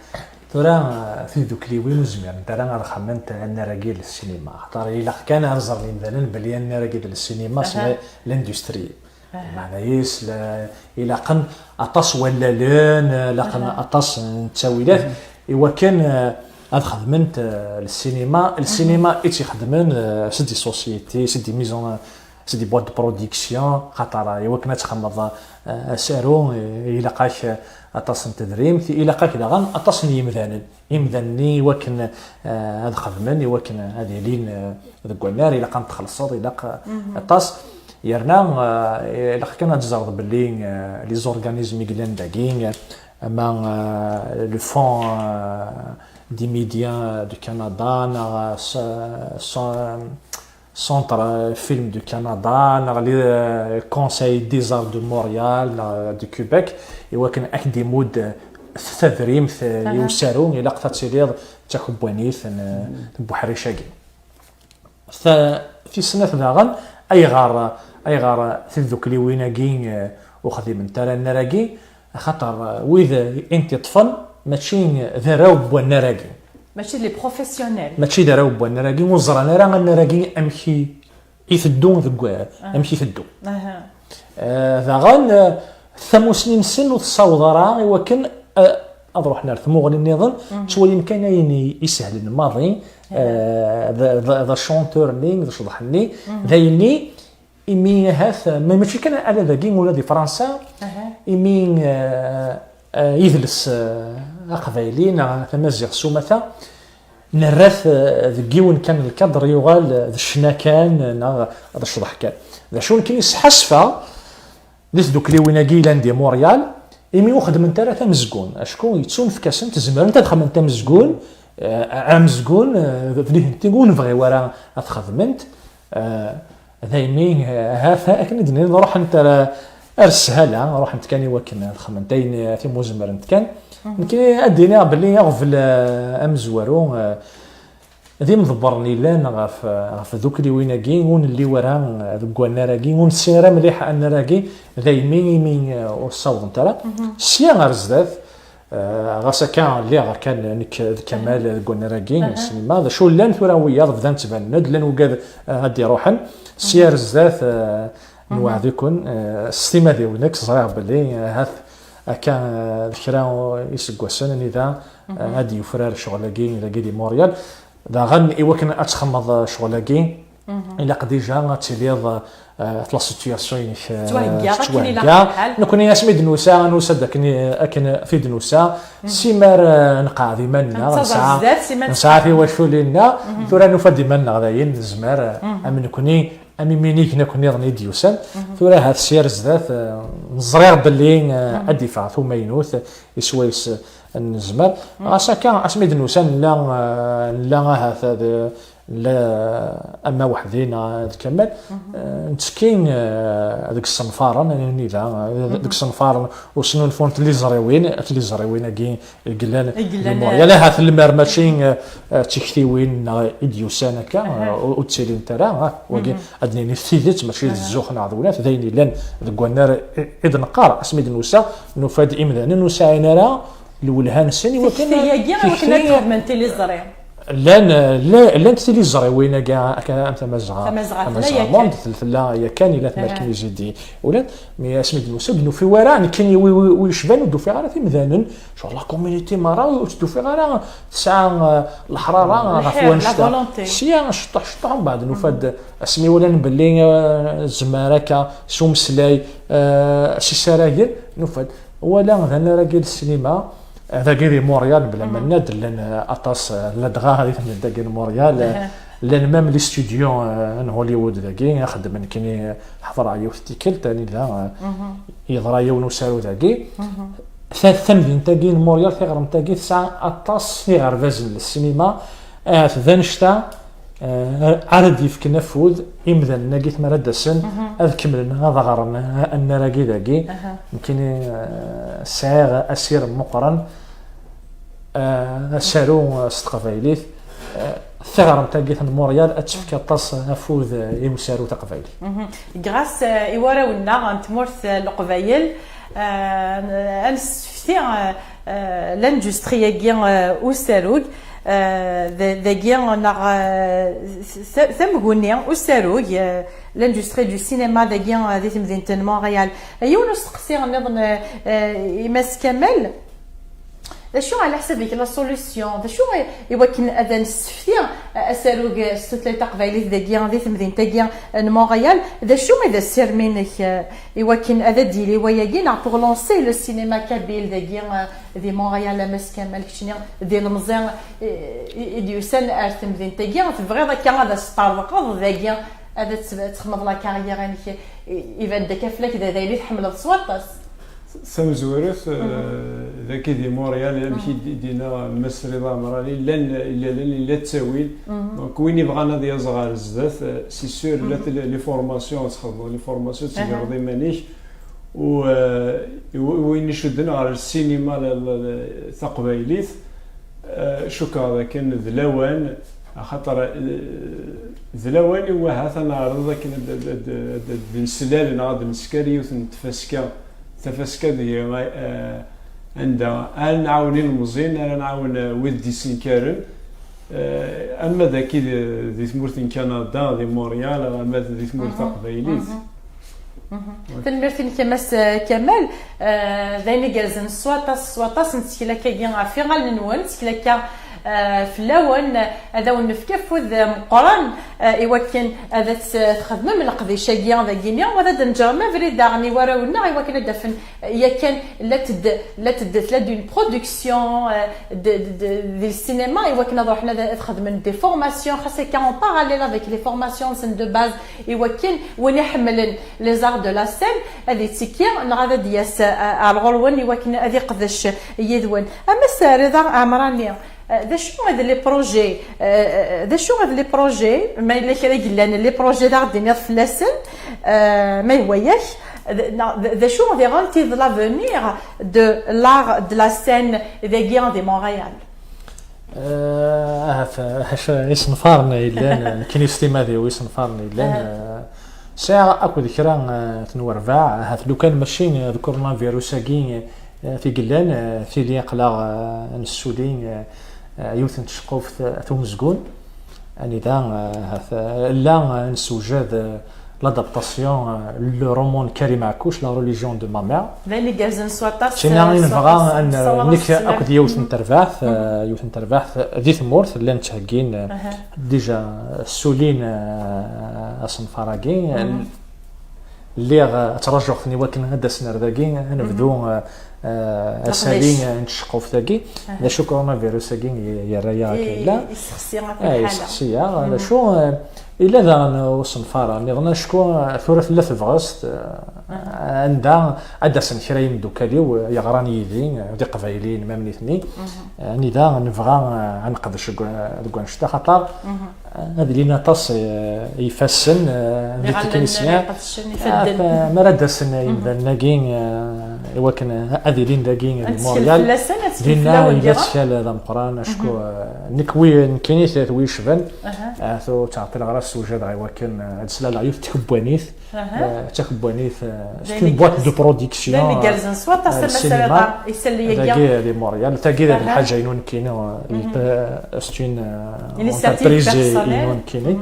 tura, eh, tidukliwin ur zmirent ara ad xedment annar-agi n ssinima. Axaṭer ilaq kan ad ẓren yimdanen belli annar-agi n ssinima, c'est l'industrie. Meɛna-is, la, ilaqen aṭas wallalen, ilaqen aṭas n ttawilat, i wakken, eh, ad xedment, eh, le cinéma. Le cinéma i tt-ixedmen, eh, c'est des sociétés, c'est des maisons, c'est des boîtes de production, xaṭer, eh, i wakken ad txedmeḍ, eh, asaru, eh, ilaq-ak, eh, aṭas n tedrimt, ilaq-ak daɣen aṭas n yimdanen. Imdanen-nni i wakken, eh, ad xedmen, i wakken ad ilin, eh, deg wannar, ilaq ad txellṣeḍ, ilaq, eh, aṭas. Yerna, eh, ilaq kan ad tzerḍ belli, eh, les organismes i yellan dagi, eh, ama, eh, le Fonds, eh, des médias du Canada, neɣ, eh, s-, s-, Centre, eh, Film du Canada, neɣ le, eh, Conseil des Arts de Montréal, neɣ, eh, de Québec, i wakken ad k-d-imudd, eh, tadrimt, eh, i usaru, ilaq ad tiliḍ d takebbanit n, eh, n uḥric-agi. Ta-, tis snat daɣen, ayɣer, ayɣer tidukliwin-agi, eh, ur xdiment ara annar-agi? Axaṭer, eh, wid i n-t-iṭṭfen mačči d arraw n wannar-agi. Mačči d les professionnels. Mačči d arraw n wannar-agi, ur ẓran ara annar-agi amek i, i teddu deg, amek i teddu. Eh, daɣen, eh, tamusni-nsen ur tessaweḍ ara i wakken, eh, ad ruḥen ar tmuɣli nniḍen, ttwalin kan ayen i, isehlen maḍi, eh, d, d, d achanteur-nni, d ccḍeḥ-nni, d ayenni, imi ahat, ma mačči kan ala dagi, ula di Fransa, imi, eh, eh, idles, eh, aqbayli neɣ tamaziɣt s umata, nerra-t, eh, deg yiwen kan lkadr, yuɣal, eh, d ccna kan, eh, neɣ d ccḍeḥ kan. D acu nekkini sḥasfeɣ di tdukliwin-agi yellan di Montréal, imi ur xeddment ara tamezgun, acku yettunefk-asent, zemrent ad xedment tamezgun, eh, amezgun, eh, d nitenti ur nebɣi ara ad t-xedment, eh, daymi, eh, ahat akken i d-nniḍ, ruḥent ar, ar sshala, ruḥent kan i wakken ad xedment ayen, eh, timu zemrent kan. Nekk ad d-iniɣ belli aɣbel, eh, amezwaru, eh, d imḍebbren yellan ɣef, ɣef tdukliwin-agi, ur nelli ara deg wannar-agi, ur nessin ara mliḥ annar-agi, daymi imi, eh, ur ssawḍent ara. Sya ar zdat, eh, ɣas akka lliɣ kan nekk d Kamal deg wannar-agi n ssinima, d acu llan tura wiyaḍ bdan ttbanen-d, llan wigad, eh, ad d-iruḥen. Sya ar zdat, eh, nweɛd-iken, eh, s timad-iw nekk ẓriɣ belli, eh, ahat akka, eh, d kra iseggasen anida, eh, ad d-yufrar ccɣel-agi dagi di Montréal. Daɣen, i wakken ad txedmeḍ ccɣel-agi, ilaq déjà ad tiliḍ, eh, la situation-inek, eh, tettwahegga akken ilaq lḥal. Nekkni asmi d-nusa, nusa-d akken, akken fi d-nusa, simar, eh, nqeɛɛed iman-nneɣ, nesɛa, nesɛa tiwaculin-nneɣ, tura nufa-d iman-nneɣ dayen, nezmer, eh, am nekkni, am iminig akk nniḍen i d-yusan. Tura ahat sya ar zdat, eh, ẓriɣ belli, eh, ad d-iffeɣ tumaynut i swayes, eh, nezmer. Ɣas akka, asmi d-nusa nella, eh, nella ahat ad, nella ama weḥdi neɣ d Kamal, eh, nettekki, eh, deg isenfaren, anida, eh, deg isenfaren ur snulfunt tliẓriwin, tliẓriwin-agi i yellan di Montréal. Ahat lemmer mačči, eh, eh, d tiktiwin neɣ i d-yusan akka, eh, ur, ur ttilint ara, eh, wagi ad d-nini d tidet, mačči d zzux neɣ d wnat, d ayen yellan deg wannar i, i d-neqqar. Asmi d-nusa, nufa-d imdanen ur sɛin ara lwelha-nsen i wakken tikti-agi i wakken ad xedmen tiliẓri. Llan, eh, llan, llant tiliẓriwin-agi akka am Tamazɣa, Tamazɣa, Tamazɣa tella yakan. Monde, tel-, tella yakan, yella Tmerknizi di Ulan, mi asmi d-nusa, ur d-nufi wara, nekkini wi, wi, wi yecban, ur d-ufiɣ ara timdanen. Genre la communauté merra, ur d-ufiɣ ara tesɛa, eh, leḥrara ɣef wannect-a. Sya, ceṭṭuḥ, ceṭṭuḥ, mbeɛd nufa-d, asmi walan belli, eh, tzemmer akka, s umeslay, eh, s isaragen, nufa-d, wala d annar-agi n ssinima, eh, dagi di Montréal, bla ma nenna-d, llan, eh, aṭas, eh, ladɣa di temdint-agi n Montréal, eh, llan même les studios, eh, n Hollywood dagi, xeddmen nekkini, eh, ḥeḍreɣ yiwet tikkelt, anida, eh, yeḍra yiwen usaru dagi. Ta-, tamdint-agi n Montréal, tiɣremt-agi, tesɛa aṭas n yiɣerbazen n ssinima, ahat d annect-a, eh, ara d-yefken afud imdanen-agi, mi ara d-asen, ad kemmlen ad ɣren, eh, annar-agi dagi. Nekkini, eh, sɛiɣ asirem meqqren, eh, asaru, eh, s teqbaylit. Eh, tiɣremt-agi n Montréal ad tefk aṭas afud, eh, i usaru taqbaylit. Grâce, eh, i warraw-nneɣ n tmurt, eh, n Leqbayel, eh, ad nessefti, eh, eh, l'industrie-agi, eh, usarug, eh, d-, dagi neɣ, eh, s-, s-, tamguni usarug, eh, l'industrie du cinéma dagi, eh, di temdint n Montréal. Yiwen usteqsi nniḍen, eh, eh, i Mass Kamal. D acu, ɛla ḥsab-ik, la solution? D acu i, i wakken ad nessefti, eh, asarug, eh, s tutlayt taqbaylit dagi, di temdint-agi, eh, n Montréal? D acu i d asirem-inek, eh, i wakken ad d-yili wayagi, neɣ pour lancer le cinéma kabyle dagi, eh, di Montréal, a Mass Kamal, keččini d ilemẓi, eh, i, i d-yusan ar temdint-agi, tebɣiḍ akka ad as-tṭerḍqeḍ dagi, ad t-, txedmeḍ la carrière-inek, i, iban-d akka fell-ak d, d ayen i tḥemmleḍ s waṭas. Tamezwarut, eh, dagi di Montréal, amek i d-, i d-yenna Mass Rida Amrani, llan, llan, llan ttawil. Donc, win yebɣan ad yaẓ ɣer zdat, eh, c'est sûr, llant les, les formations ad txedmeḍ, les formations ad tgeḍ iman-ik. U, eh, i w-, i win icudden ɣer ssinima la, la, la, taqbaylit, eh, cukkeɣ d akken d lawan, axaṭer, eh, d lawan i wahat ad neɛreḍ akken ad, ad, ad, ad, ad d-nslal neɣ ad d-nesker yiwet n tfaska, tafaska deg, eh, anda ara nɛawen ilmeẓyen, ara nɛawen, eh, wid d-isenkaren, eh, ama d aki di, di tmurt n Kanada, di Montréal, ama d, di tmurt taqbaylit. Tanemmirt-inek a Mass Kamal. Eh, d ayen igerrzen s waṭas, s waṭas. Nettkel akkagi ɣef iɣallen-nwen, nettkel akka, eh, fell-awen, ad awen-nefk afud, eh, meqqren, eh, i wakken ad t-txedmem leqdic-agi dagini, u ad d-neǧrem abrid daɣen i warraw-nneɣ i wakken ad d-afen, eh, yakan la td-, la td-, tella-d une production, eh, de, de, de, di cinéma, i wakken ad ruḥen ad, ad xedmen des formations, xas akka en parallèle avec les formations-nsen de base, i wakken win iḥemmlen les arts de la scène ad ittekki neɣ ad d-yas, eh, ar ɣur-wen i wakken ad iqdec yid-wen. A Mass Rida Amrani, eh, d acu i d les projets, eh, d acu i d les projets, ma yella kra i yellan, les projets d aɣ-d-tiniḍ fell-asen, eh, ma yehwa-yak, d, neɣ d, d acu diɣen i d l'avenir de l'art de la scène dagi di Montréal? Eh, ahat, eh, acu, isenfaren yellan, eh, nekkini s timad-iw isenfaren yellan, eh, sɛiɣ akked kra, eh, n werbaɛ, ahat lukan mačči, eh, d coronavirus-agi, eh, i yellan, eh, tili aql-aɣ, eh, nessuli, eh, eh, yiwet n tceqquft, eh, at umezgun, anida, eh, ahat, eh, la, eh, nessewjad, eh, l'adaptation, euh, le roman n Karim Ɛekkuc, La religion de ma mère. D ayen igerrzen s waṭas. Tina i nebɣa ad nerr nekk akked yiwet n terbaɛt, euh, yiwet n terbaɛt, euh, di tmurt, llan ttheggin, euh, déjà, euh, ssulin, euh, asenfar-agi. Lliɣ, euh, ttrajuɣ-ten i wakken ad d-asen ar dagi, ad nebdu, euh, euh, asali, euh, n tceqquft-agi. D acu coronavirus-agi i-, yerra-yaɣ akka yella? Yessexsi akk lḥala. Yessexsi-yaɣ. D acu, euh, Yella daɣen usenfar nniḍen, acku tura tella tebɣest, eh, anda ad d-asen kra yimdukal-iw, eh, yeɣran yid-i, eh, d iqbayliyen, mam nitni. Eh, anida nebɣa, eh, ad neqdec deg, deg wanect-a, xaṭer, eh, ad ilin aṭas, eh, ifassen, eh, d teknisyen. Mi ara d-asen yimdanen-agi, eh, i wakken ad ilin dagi di Montréal, dinna yella ttkal d ameqqran, acku, eh, nekk wi, nekkini t-, wi yecban, ahat ur ttɛeṭṭileɣ ara sewjadeɣ i wakken, eh, ad slaleɣ yiwet n tkebbanit. Eh, d takebbanit, eh, c'est une boîte de production, d ayen igerrzen s waṭas, eh, a Mass Rida, isalli-agi. Dagi di Montréal, tagi d lḥaǧa-inu nekkini, eh, c'est une, eh, entreprise-inu nekkini.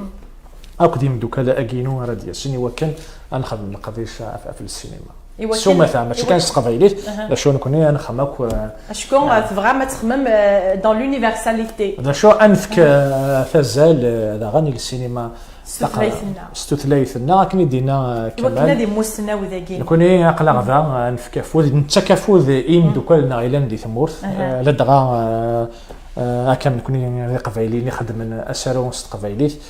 Akked imeddukal-agi-inu ara d-yasen i wakken ad nexdem leqdic ɣef, ɣef lsinima. S umata, mačči kan s teqbaylit, d acu nekkni ad nexdem akk, eh, acku, eh, tebɣam ad texdmem, eh, dans l'universalité. D acu ad nefk, eh, tazal, eh, daɣen i lsinima s tutlayt-nneɣ. S tutlayt-nneɣ, akken i d-yenna, eh, Kamal. I wakken ad immussen awd-agi. Nekkni aql-aɣ da, eh, nefk afud, nettak afud i imeddukal-nneɣ yellan di tmurt, eh, ladɣa, eh, eh, akka nekkni d iqbayliyen ixeddmen asaru s teqbaylit.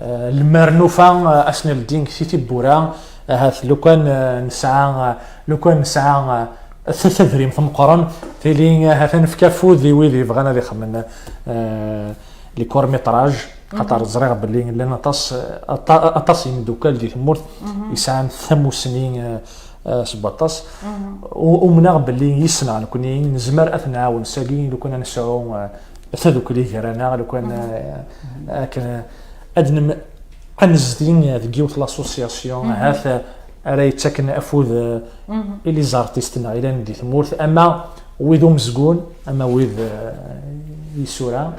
Eh, lemmer nufa, eh, ad s-neldi si tiwwura, ahat lukan, eh, nesɛa, eh, lukan nesɛa, eh, ta-, tadrimt meqqren, tili ahat ad nefk afud i wid yebɣan ad ixedmen, eh, les courts métrages, xaṭer ẓriɣ belli llan aṭas, aṭa-, aṭas n yimeddukal di tmurt yesɛan tamussni, eh, eh, s waṭas. U-, umneɣ belli yis-neɣ nekkni nezmer ad t-nɛawen sagi lukan ad nesɛu, eh, tadukli gar-aneɣ, lukan, eh, akken ad nem-, ad nezdi deg yiwet l'association, ahat, eh, ara yettaken afud, eh, i les artistes-nneɣ yellan di tmurt, ama wid umezgun, ama wid, eh, isura.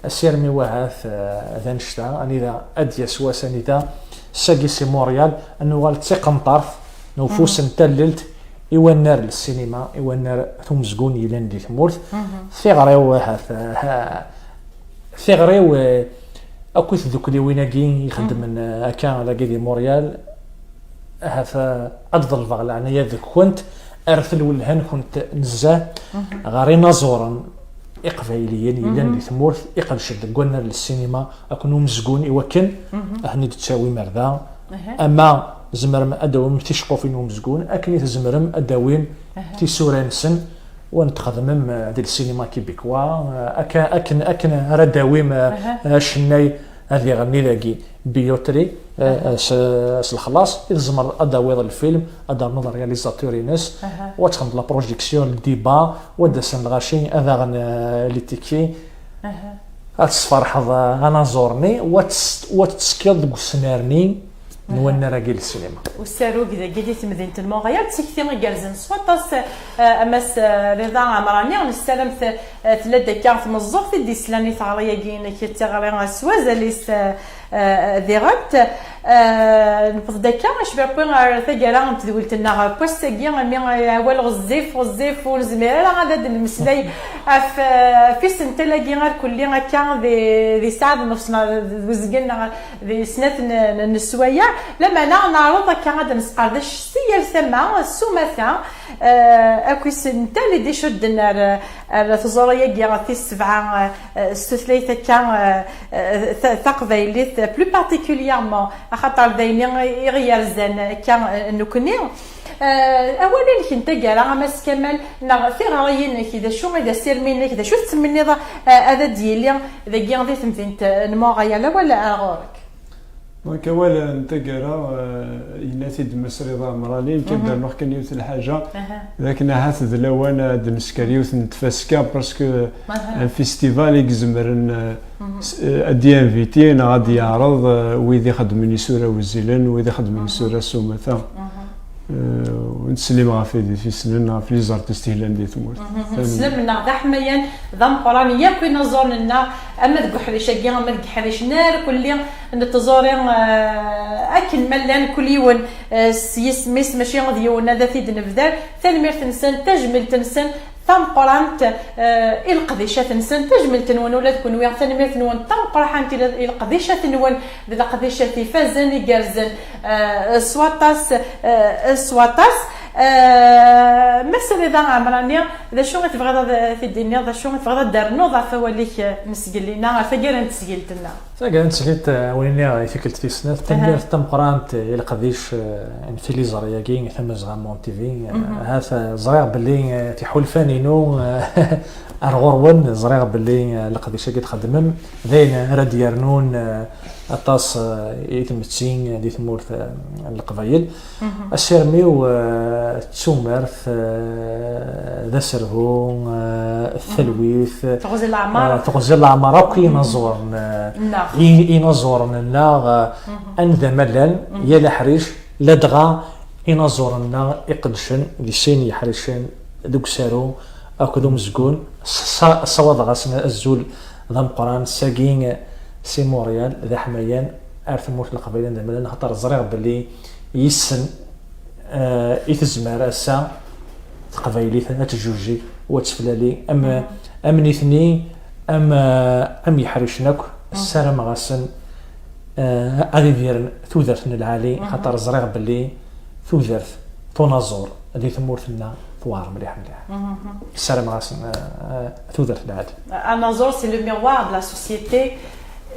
Asirem-iw ahat, eh, d annect-a, anida ad d-yas wass, anida sagi si Montréal, ad nuɣal d tiqenṭart n ufus n tallelt i wannar n ssinima, i wannar n umezgun yellan di tmurt. Tiɣri-w ahat, eh, ha-, tiɣri-w, eh, akk i tdukliwin-agi ixeddmen, eh, akka dagi di Montréal, ahat, eh, ad ḍelbeɣ leɛnaya deg-kent, rret lwelha-nkent nezzeh ɣer inaẓuren iqbayliyen yellan di tmurt, iqedcen deg wannar n ssinima akked umezgun, i wakken ad ten-id-tawim ar da. Ama tzemrem ad d-tawim ticeqqufin n umezgun, akken i tzemrem ad d-tawim tisura-nsen, wa n txedmem, eh, di lsinima québécois, eh, akka, akken, akken ara d-tawim, eh, acennay ad iɣenni dagi, billetterie, eh, eh, s, s lexlaṣ, i tzemreḍ ad d-tawiḍ lfilm, ad d-ternuḍ réalisateur-ines, wa ad txedmeḍ la projection, le débat, wa ad d-asen lɣaci, ad aɣen, eh, les tickets. Ad tesferḥeḍ, eh, anaẓur-nni, wa ad tes-, wa ad tettekkiḍ deg usnerni n wannar-agi n ssinima. Usarug dagi di temdint n Montréal, d tikti igerrzen s waṭas, eh, a Mass, eh, Rida Ɛemrani, nessaram t-, eh, tella-d akka tmeẓẓuɣt i d-yeslan i teɣri-agi-inek, d tiɣri s wazal-is, eh, eh, diɣen. Eh, newweḍ-d akka, acbirpwi, ar taggara n tedwilt-nneɣ n wass-agi, imi, eh, awal ɣezzif, ɣezzif, ur nezmir ara ad d-nemmeslay ɣef, eh, ɣef isental-agi irkelli akka di, di ssaɛa d nnefs neɣ d uzgen neɣ di snat n, n, n sswayeɛ, lameɛna neɛreḍ akka ad d-nesqerdec si yal tama, s umata, eh, akk isental i d-icudden ar, ar tẓuri-agi tis sebɛa, eh, s tutlayt akka, eh, eh, ta-, taqbaylit, plus particulièrement, axaṭer d ayen i, i ɣ-yerzan akka, eh, nekkni. Eh, awal-inek n taggara, a Mass Kamal, neɣ tiɣri-inek, d acu i d asirem-inek, d acu tettmenniḍ, eh, ad d-yili dagi di temdint n Montréal? Awal ar ɣur-k. Donc, awal n taggara, eh, yenna-t-id Mass Rida Ɛemrani, nekk ad d-rnuɣ kan yiwet n lḥaǧa, d akken ahat d lawan ad d-nesker yiwet n tfaska, parce que un festival i izemren, eh, s-, eh, ad d-yinviti neɣ ad d-yeɛreḍ, eh, wid ixeddmen isura wezzilen, wid ixeddmen isura s umata. Eh, ur nettsellim ɣef yidifisnen, ɣef les artistes yellan di tmurt. Nettsellim-nneɣ d aḥmayan, d ameqqran, yakk inaẓuren-nneɣ, ama deg uḥric-agi, ama deg iḥricen irkelli n tẓuri, eh, akken ma llan, kul yiwen, eh, s yisem-is, mačči d yiwen ad t-id-nebder. Tanemmirt-nsen, tajmilt-nsen, tameqqrant, eh, i leqdicat-nsen, tajmilt-nwen ula d kunwi, tanemmirt-nwen tameqqrant i le-, i leqdicat-nwen, d leqdicat ifazen, igerrzen, eh, s waṭas, eh, s waṭas. Eh, Mass Rida Ɛemrani, d acu i tebɣiḍ ad t-id-tiniḍ, d acu i tebɣiḍ ad d-ternuḍ ɣef wawal-ik, eh, n tgellidt-a, ɣef taggara n tesgilt-nneɣ? Taga nettgit, eh, win-nni i tikkelt tis snat. Tanemmirt tameqqrant i leqdic, eh, n tiliẓri-agi, Tamazɣa Monde T V. Eh, hat, eh, ẓriɣ belli, eh, tiḥulfan-inu, eh, ar ɣur-wen, ẓriɣ belli, eh, leqdic-agi txeddmem. D ayen ara d-yernun, eh, aṭas, eh, i tmetti di tmurt, eh, n Leqbayel. Asirem-iw, eh, d tumert, eh, d aserhu, eh, d talwit, teɣzi n leɛmer. Eh, teɣzi n leɛmer akk inaẓuren, eh, i-, inaẓuren-nneɣ, eh, anda ma llan, yal aḥric, ladɣa inaẓuren-nneɣ iqeddcen di sin yeḥricen deg usaru akked umezgun. Sa-, ssawaḍeɣ-asen azul d ameqqran, sagi si Montréal, d aḥmayan, ar tmurt n Leqbayel anda ma llan, xaṭer ẓriɣ belli yes-sen, eh, i tezmer ass-a teqbaylit ad teǧǧuǧeg u ad teflali am, am nitni, am, eh, am yeḥricen akk. Ssarameɣ-asen, eh, ad idiren tudert n lɛali, xaṭer ẓriɣ belli tudert n unaẓur di tmurt-nneɣ tewɛer mliḥ mliḥ. Ssarameɣ-asen, eh, eh, tudert n lɛali. Anaẓur, c'est le miroir de la société.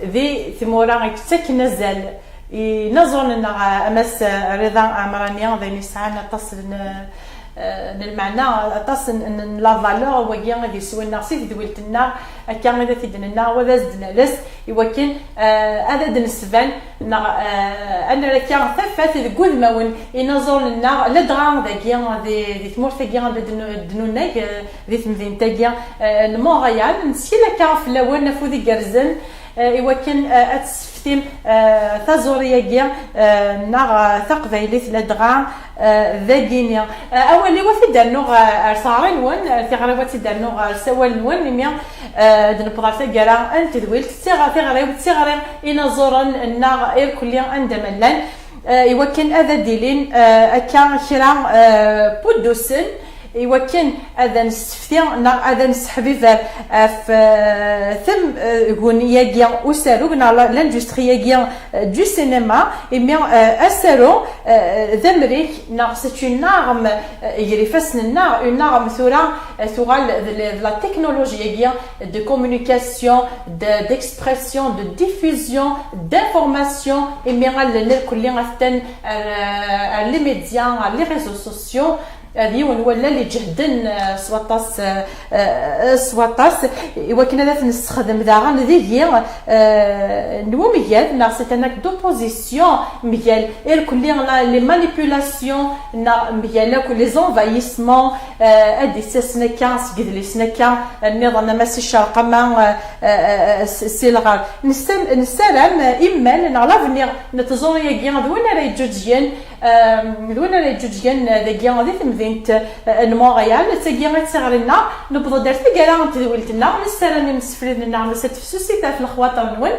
Di tmura i yettakken azal i inaẓuren-nneɣ, eh, Amass, eh, Rida Ɛemrani, d ayen yesɛan aṭas n, eh, n lmeɛna, aṭas n, n, n la valeur, wagi i d iswi-nneɣ si tedwilt-nneɣ, akka i d at-id-nenna, wa d as-d-nales, i wakken, eh, ad d-nesban, neɣ, eh, ad nerr akka tafat deg wudmawen inaẓuren-nneɣ, ladɣa dagi, di, di tmurt-agi anda d-nu-, d-nunag, eh, di temdint-agi, eh, n Montréal. Nettkel akka fell-awen afud igerrzen, eh, i wakken, eh, ad tesseftim, eh, taẓuri-agi, eh, neɣ, eh, taqbaylit ladɣa, eh, dagini. Eh, awal-iw ad t-id-rnuɣ, eh, ar teɣri-nwen, eh, tiɣri-w ad tt-id-rnuɣ ar sawal-nwen, imi, eh, ad newweḍ ar taggara n tedwilt, d tiɣ-, tiɣri-w d tiɣri inaẓuren-nneɣ irkelli anda ma llan, eh, i wakken ad d-ilin, eh, akka kra, eh, n wuddusen, i wakken ad nessefti neɣ ad nesseḥbiber ɣef, eh, tem-, eh, gun-agi usarug neɣ la-, l'industrie-agi, eh, du cinéma, imi, eh, asaru, eh, d amrig neɣ c'est une arme, eh, gar ifassen-nneɣ, une arme tura, eh, tuɣal d la, d la technologie-agi de communication, de, d'expression, de diffusion, d'information, imi allen irkelli atan ar, ar les médias, ar les réseaux sociaux, d yiwen n wallal iǧehden, eh, s waṭas, eh, eh, s waṭas, i wakken ad t-nessexdem daɣen digi, eh, n wemgad, neɣ c'est un acte d'opposition, mgal irkelli la, les manipulations, neɣ mgal akk les envahissements, eh, ad d-ittasen akka seg idlisen akka nniḍen, ama si ccerq, ama, eh, eh, eh, s-, si lɣerb. Nessam-, nessaram, eh, imal neɣ l'avenir n tẓuri-agi d win ara yeǧǧuǧgen, eh, d win ara yeǧǧuǧgen dagi di temdint, eh, n Montréal. D tagi i d tiɣri-nneɣ. Newweḍ-d ar taggara n tedwilt-nneɣ. Nessaram imsefliden-nneɣ ad tefsusit ɣef lexwaṭer-nwen.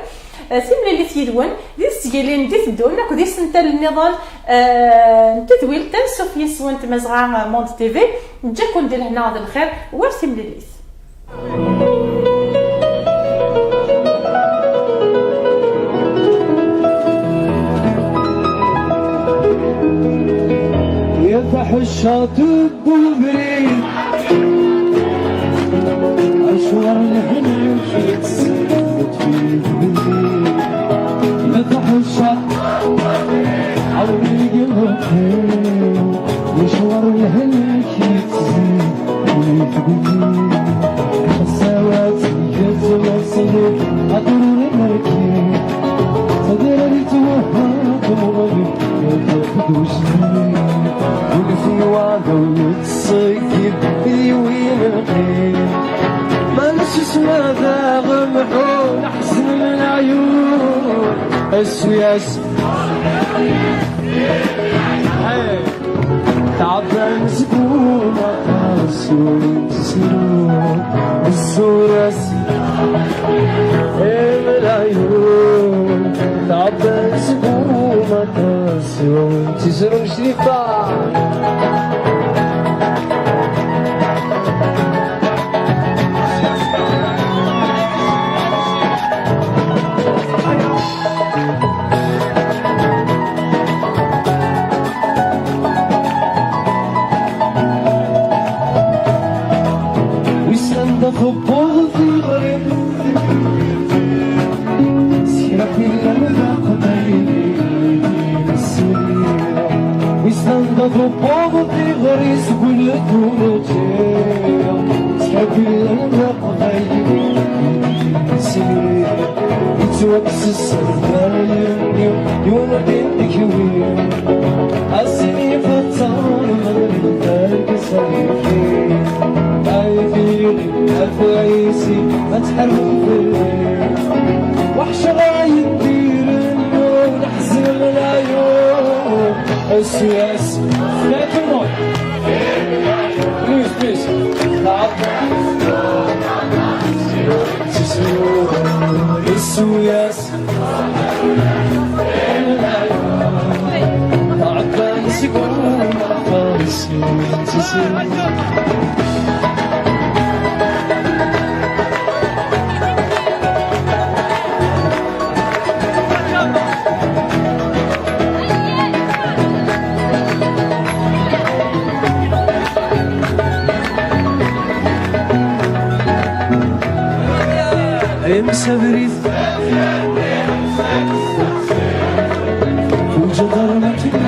Eh, timlilit yid-wen di tesgilin d-iteddun akked isental nniḍen, eh, n tedwilt, ansuf yis-wen Tamazɣa, eh, Monde T V. Neǧǧa-ken di lehna d lxir, war timlilit. Ya taḥeccaḍt n ubrid, acwar n lḥenni, ma tḥuccaḍ, ɛawed-iyi lxir, acwar n lḥenni. Xas awa tenged tmeṣlit, aṭrur imerki, tadra di twehha temɣel, tafat d ucennay, ulef n uɛdaw yettṣeggib i win lqid. Ma nessusem ad aɣ-mḥun, ḥeznen leɛyun, aswi-as. Hey! Tɛebban seg umaṭas ur tesru, zzur-as imlayun. Tɛebban seg umaṭas ur tesru, Crifa. Wissen anda tewweḍ tiɣri, s kra Tewweḍ tiɣri seg ulettu n lǧiran, ttḥebbiren leqbayel i d-yesrin, yettwakkes sserfal-nni, yunɣin deg-wi. Asin ifattaṛen ɣer lferg ṣayfi, ay tili, ay tɛisi, ad tḥerrem fell-i. Weḥceɣ ay yeddiren, ur neḥzen layu. S U S. Tout le monde. Please, please. S U S. Ay amsabrid, ur ǧǧaḍ ara ma kem-,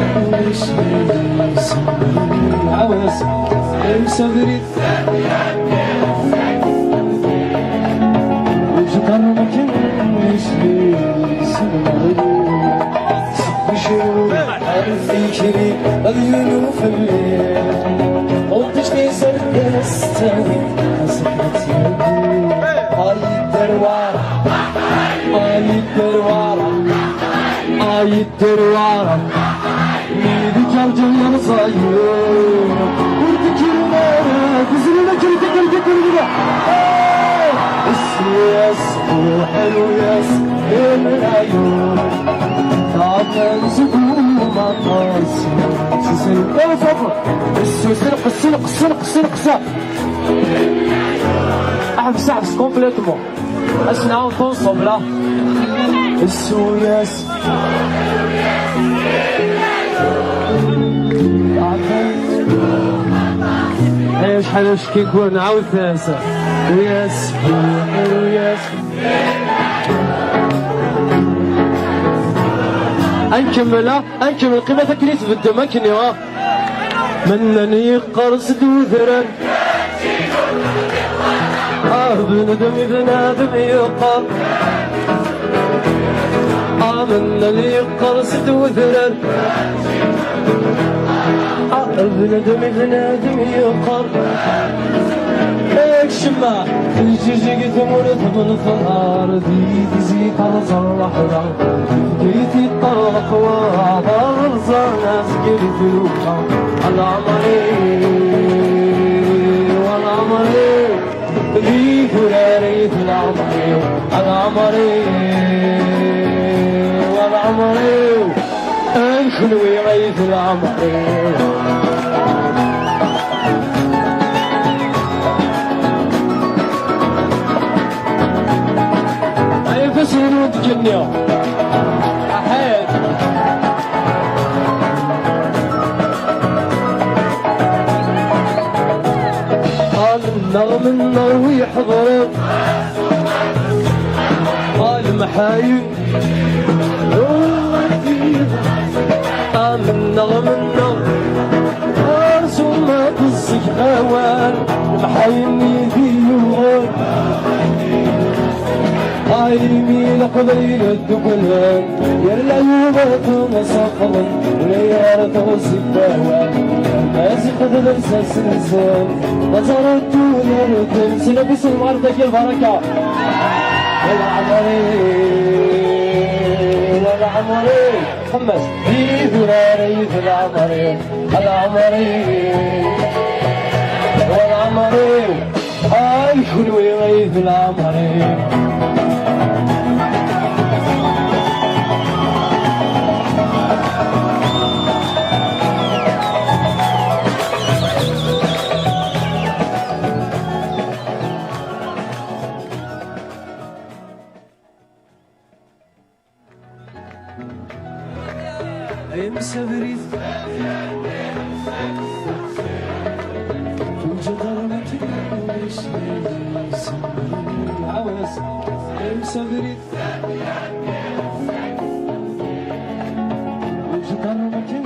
ɛawed-as. Ay amsabrid, ur ǧǧaḍ ara ma kem-, Ar tikli ad yunu fell-i. Ṭṭict-is ar d as-ttawi, aseḥḥa-tt yagi. Ay idderwar, ay idderwar, ay idderwar. Mi d iǧerǧer yerẓayen, ur d-kkren ara, tezrira kkret, kkret, kkret, kkret. S U S, uḥerru-yas, imrayen. Taɛṭel seg umaṭas, sisen. Iwa ṣafu. S U S, nqes, nqes, nqes, nqes. Aḥbes, aḥbes complètement. Ad s-nɛawed ensemble, ah. S U S. Ay, acḥal acekkikur, nɛawed-as. Yes, yes. Ad nkemmel, ah, ad nkemmel, qqimet akken i tbeddem, akken, ah. Mennan yeqqers-d udrar. Ah, bnadem i bnadem yeqqar. Ah, mennan yeqqers-d udrar. Ah, bnadem i bnadem yeqqar. Akcem, lǧiǧig i tmurt n lefrar, di tizi terẓa ṛṛeḥla. Bgayet iṭṭerḍeq waɛḍ rẓan azgel i tlufa. A leɛmer-iw, a leɛmer-iw, di turar-it leɛmer-iw. A leɛmer-iw, a leɛmer-iw, d kenwi ay d leɛmer-iw. Ay ifassen-inu n tgenni. Aḥad. Amennaɣ, mennaɣ wi iḥeḍren. Lemḥayen. Amennaɣ, mennaɣ. Arsum ad ẓẓgeɣ awal, lemḥayen-nni di yuɣen. Ay imi Leqbayel dduklen, yerna yuɣ-iten ṣafḍen, ula yar tɣezzi n wawal, Maziɣ d lsas-nsen, ma ẓrant tudert-nsen, ad iselmeɣ ar dagi lbaraka. A leɛmer-iw, a leɛmer-iw. Xemmes. Di turar-it leɛmer-iw, a leɛmer-iw, a leɛmer-iw. Ay kenwi ay d leɛmer-iw. Ay amsabrid. Ur ǧǧaḍ ara ma kem-, ɛawed-as. Ay amsabrid. Ur ǧǧaḍ ara ma kem-,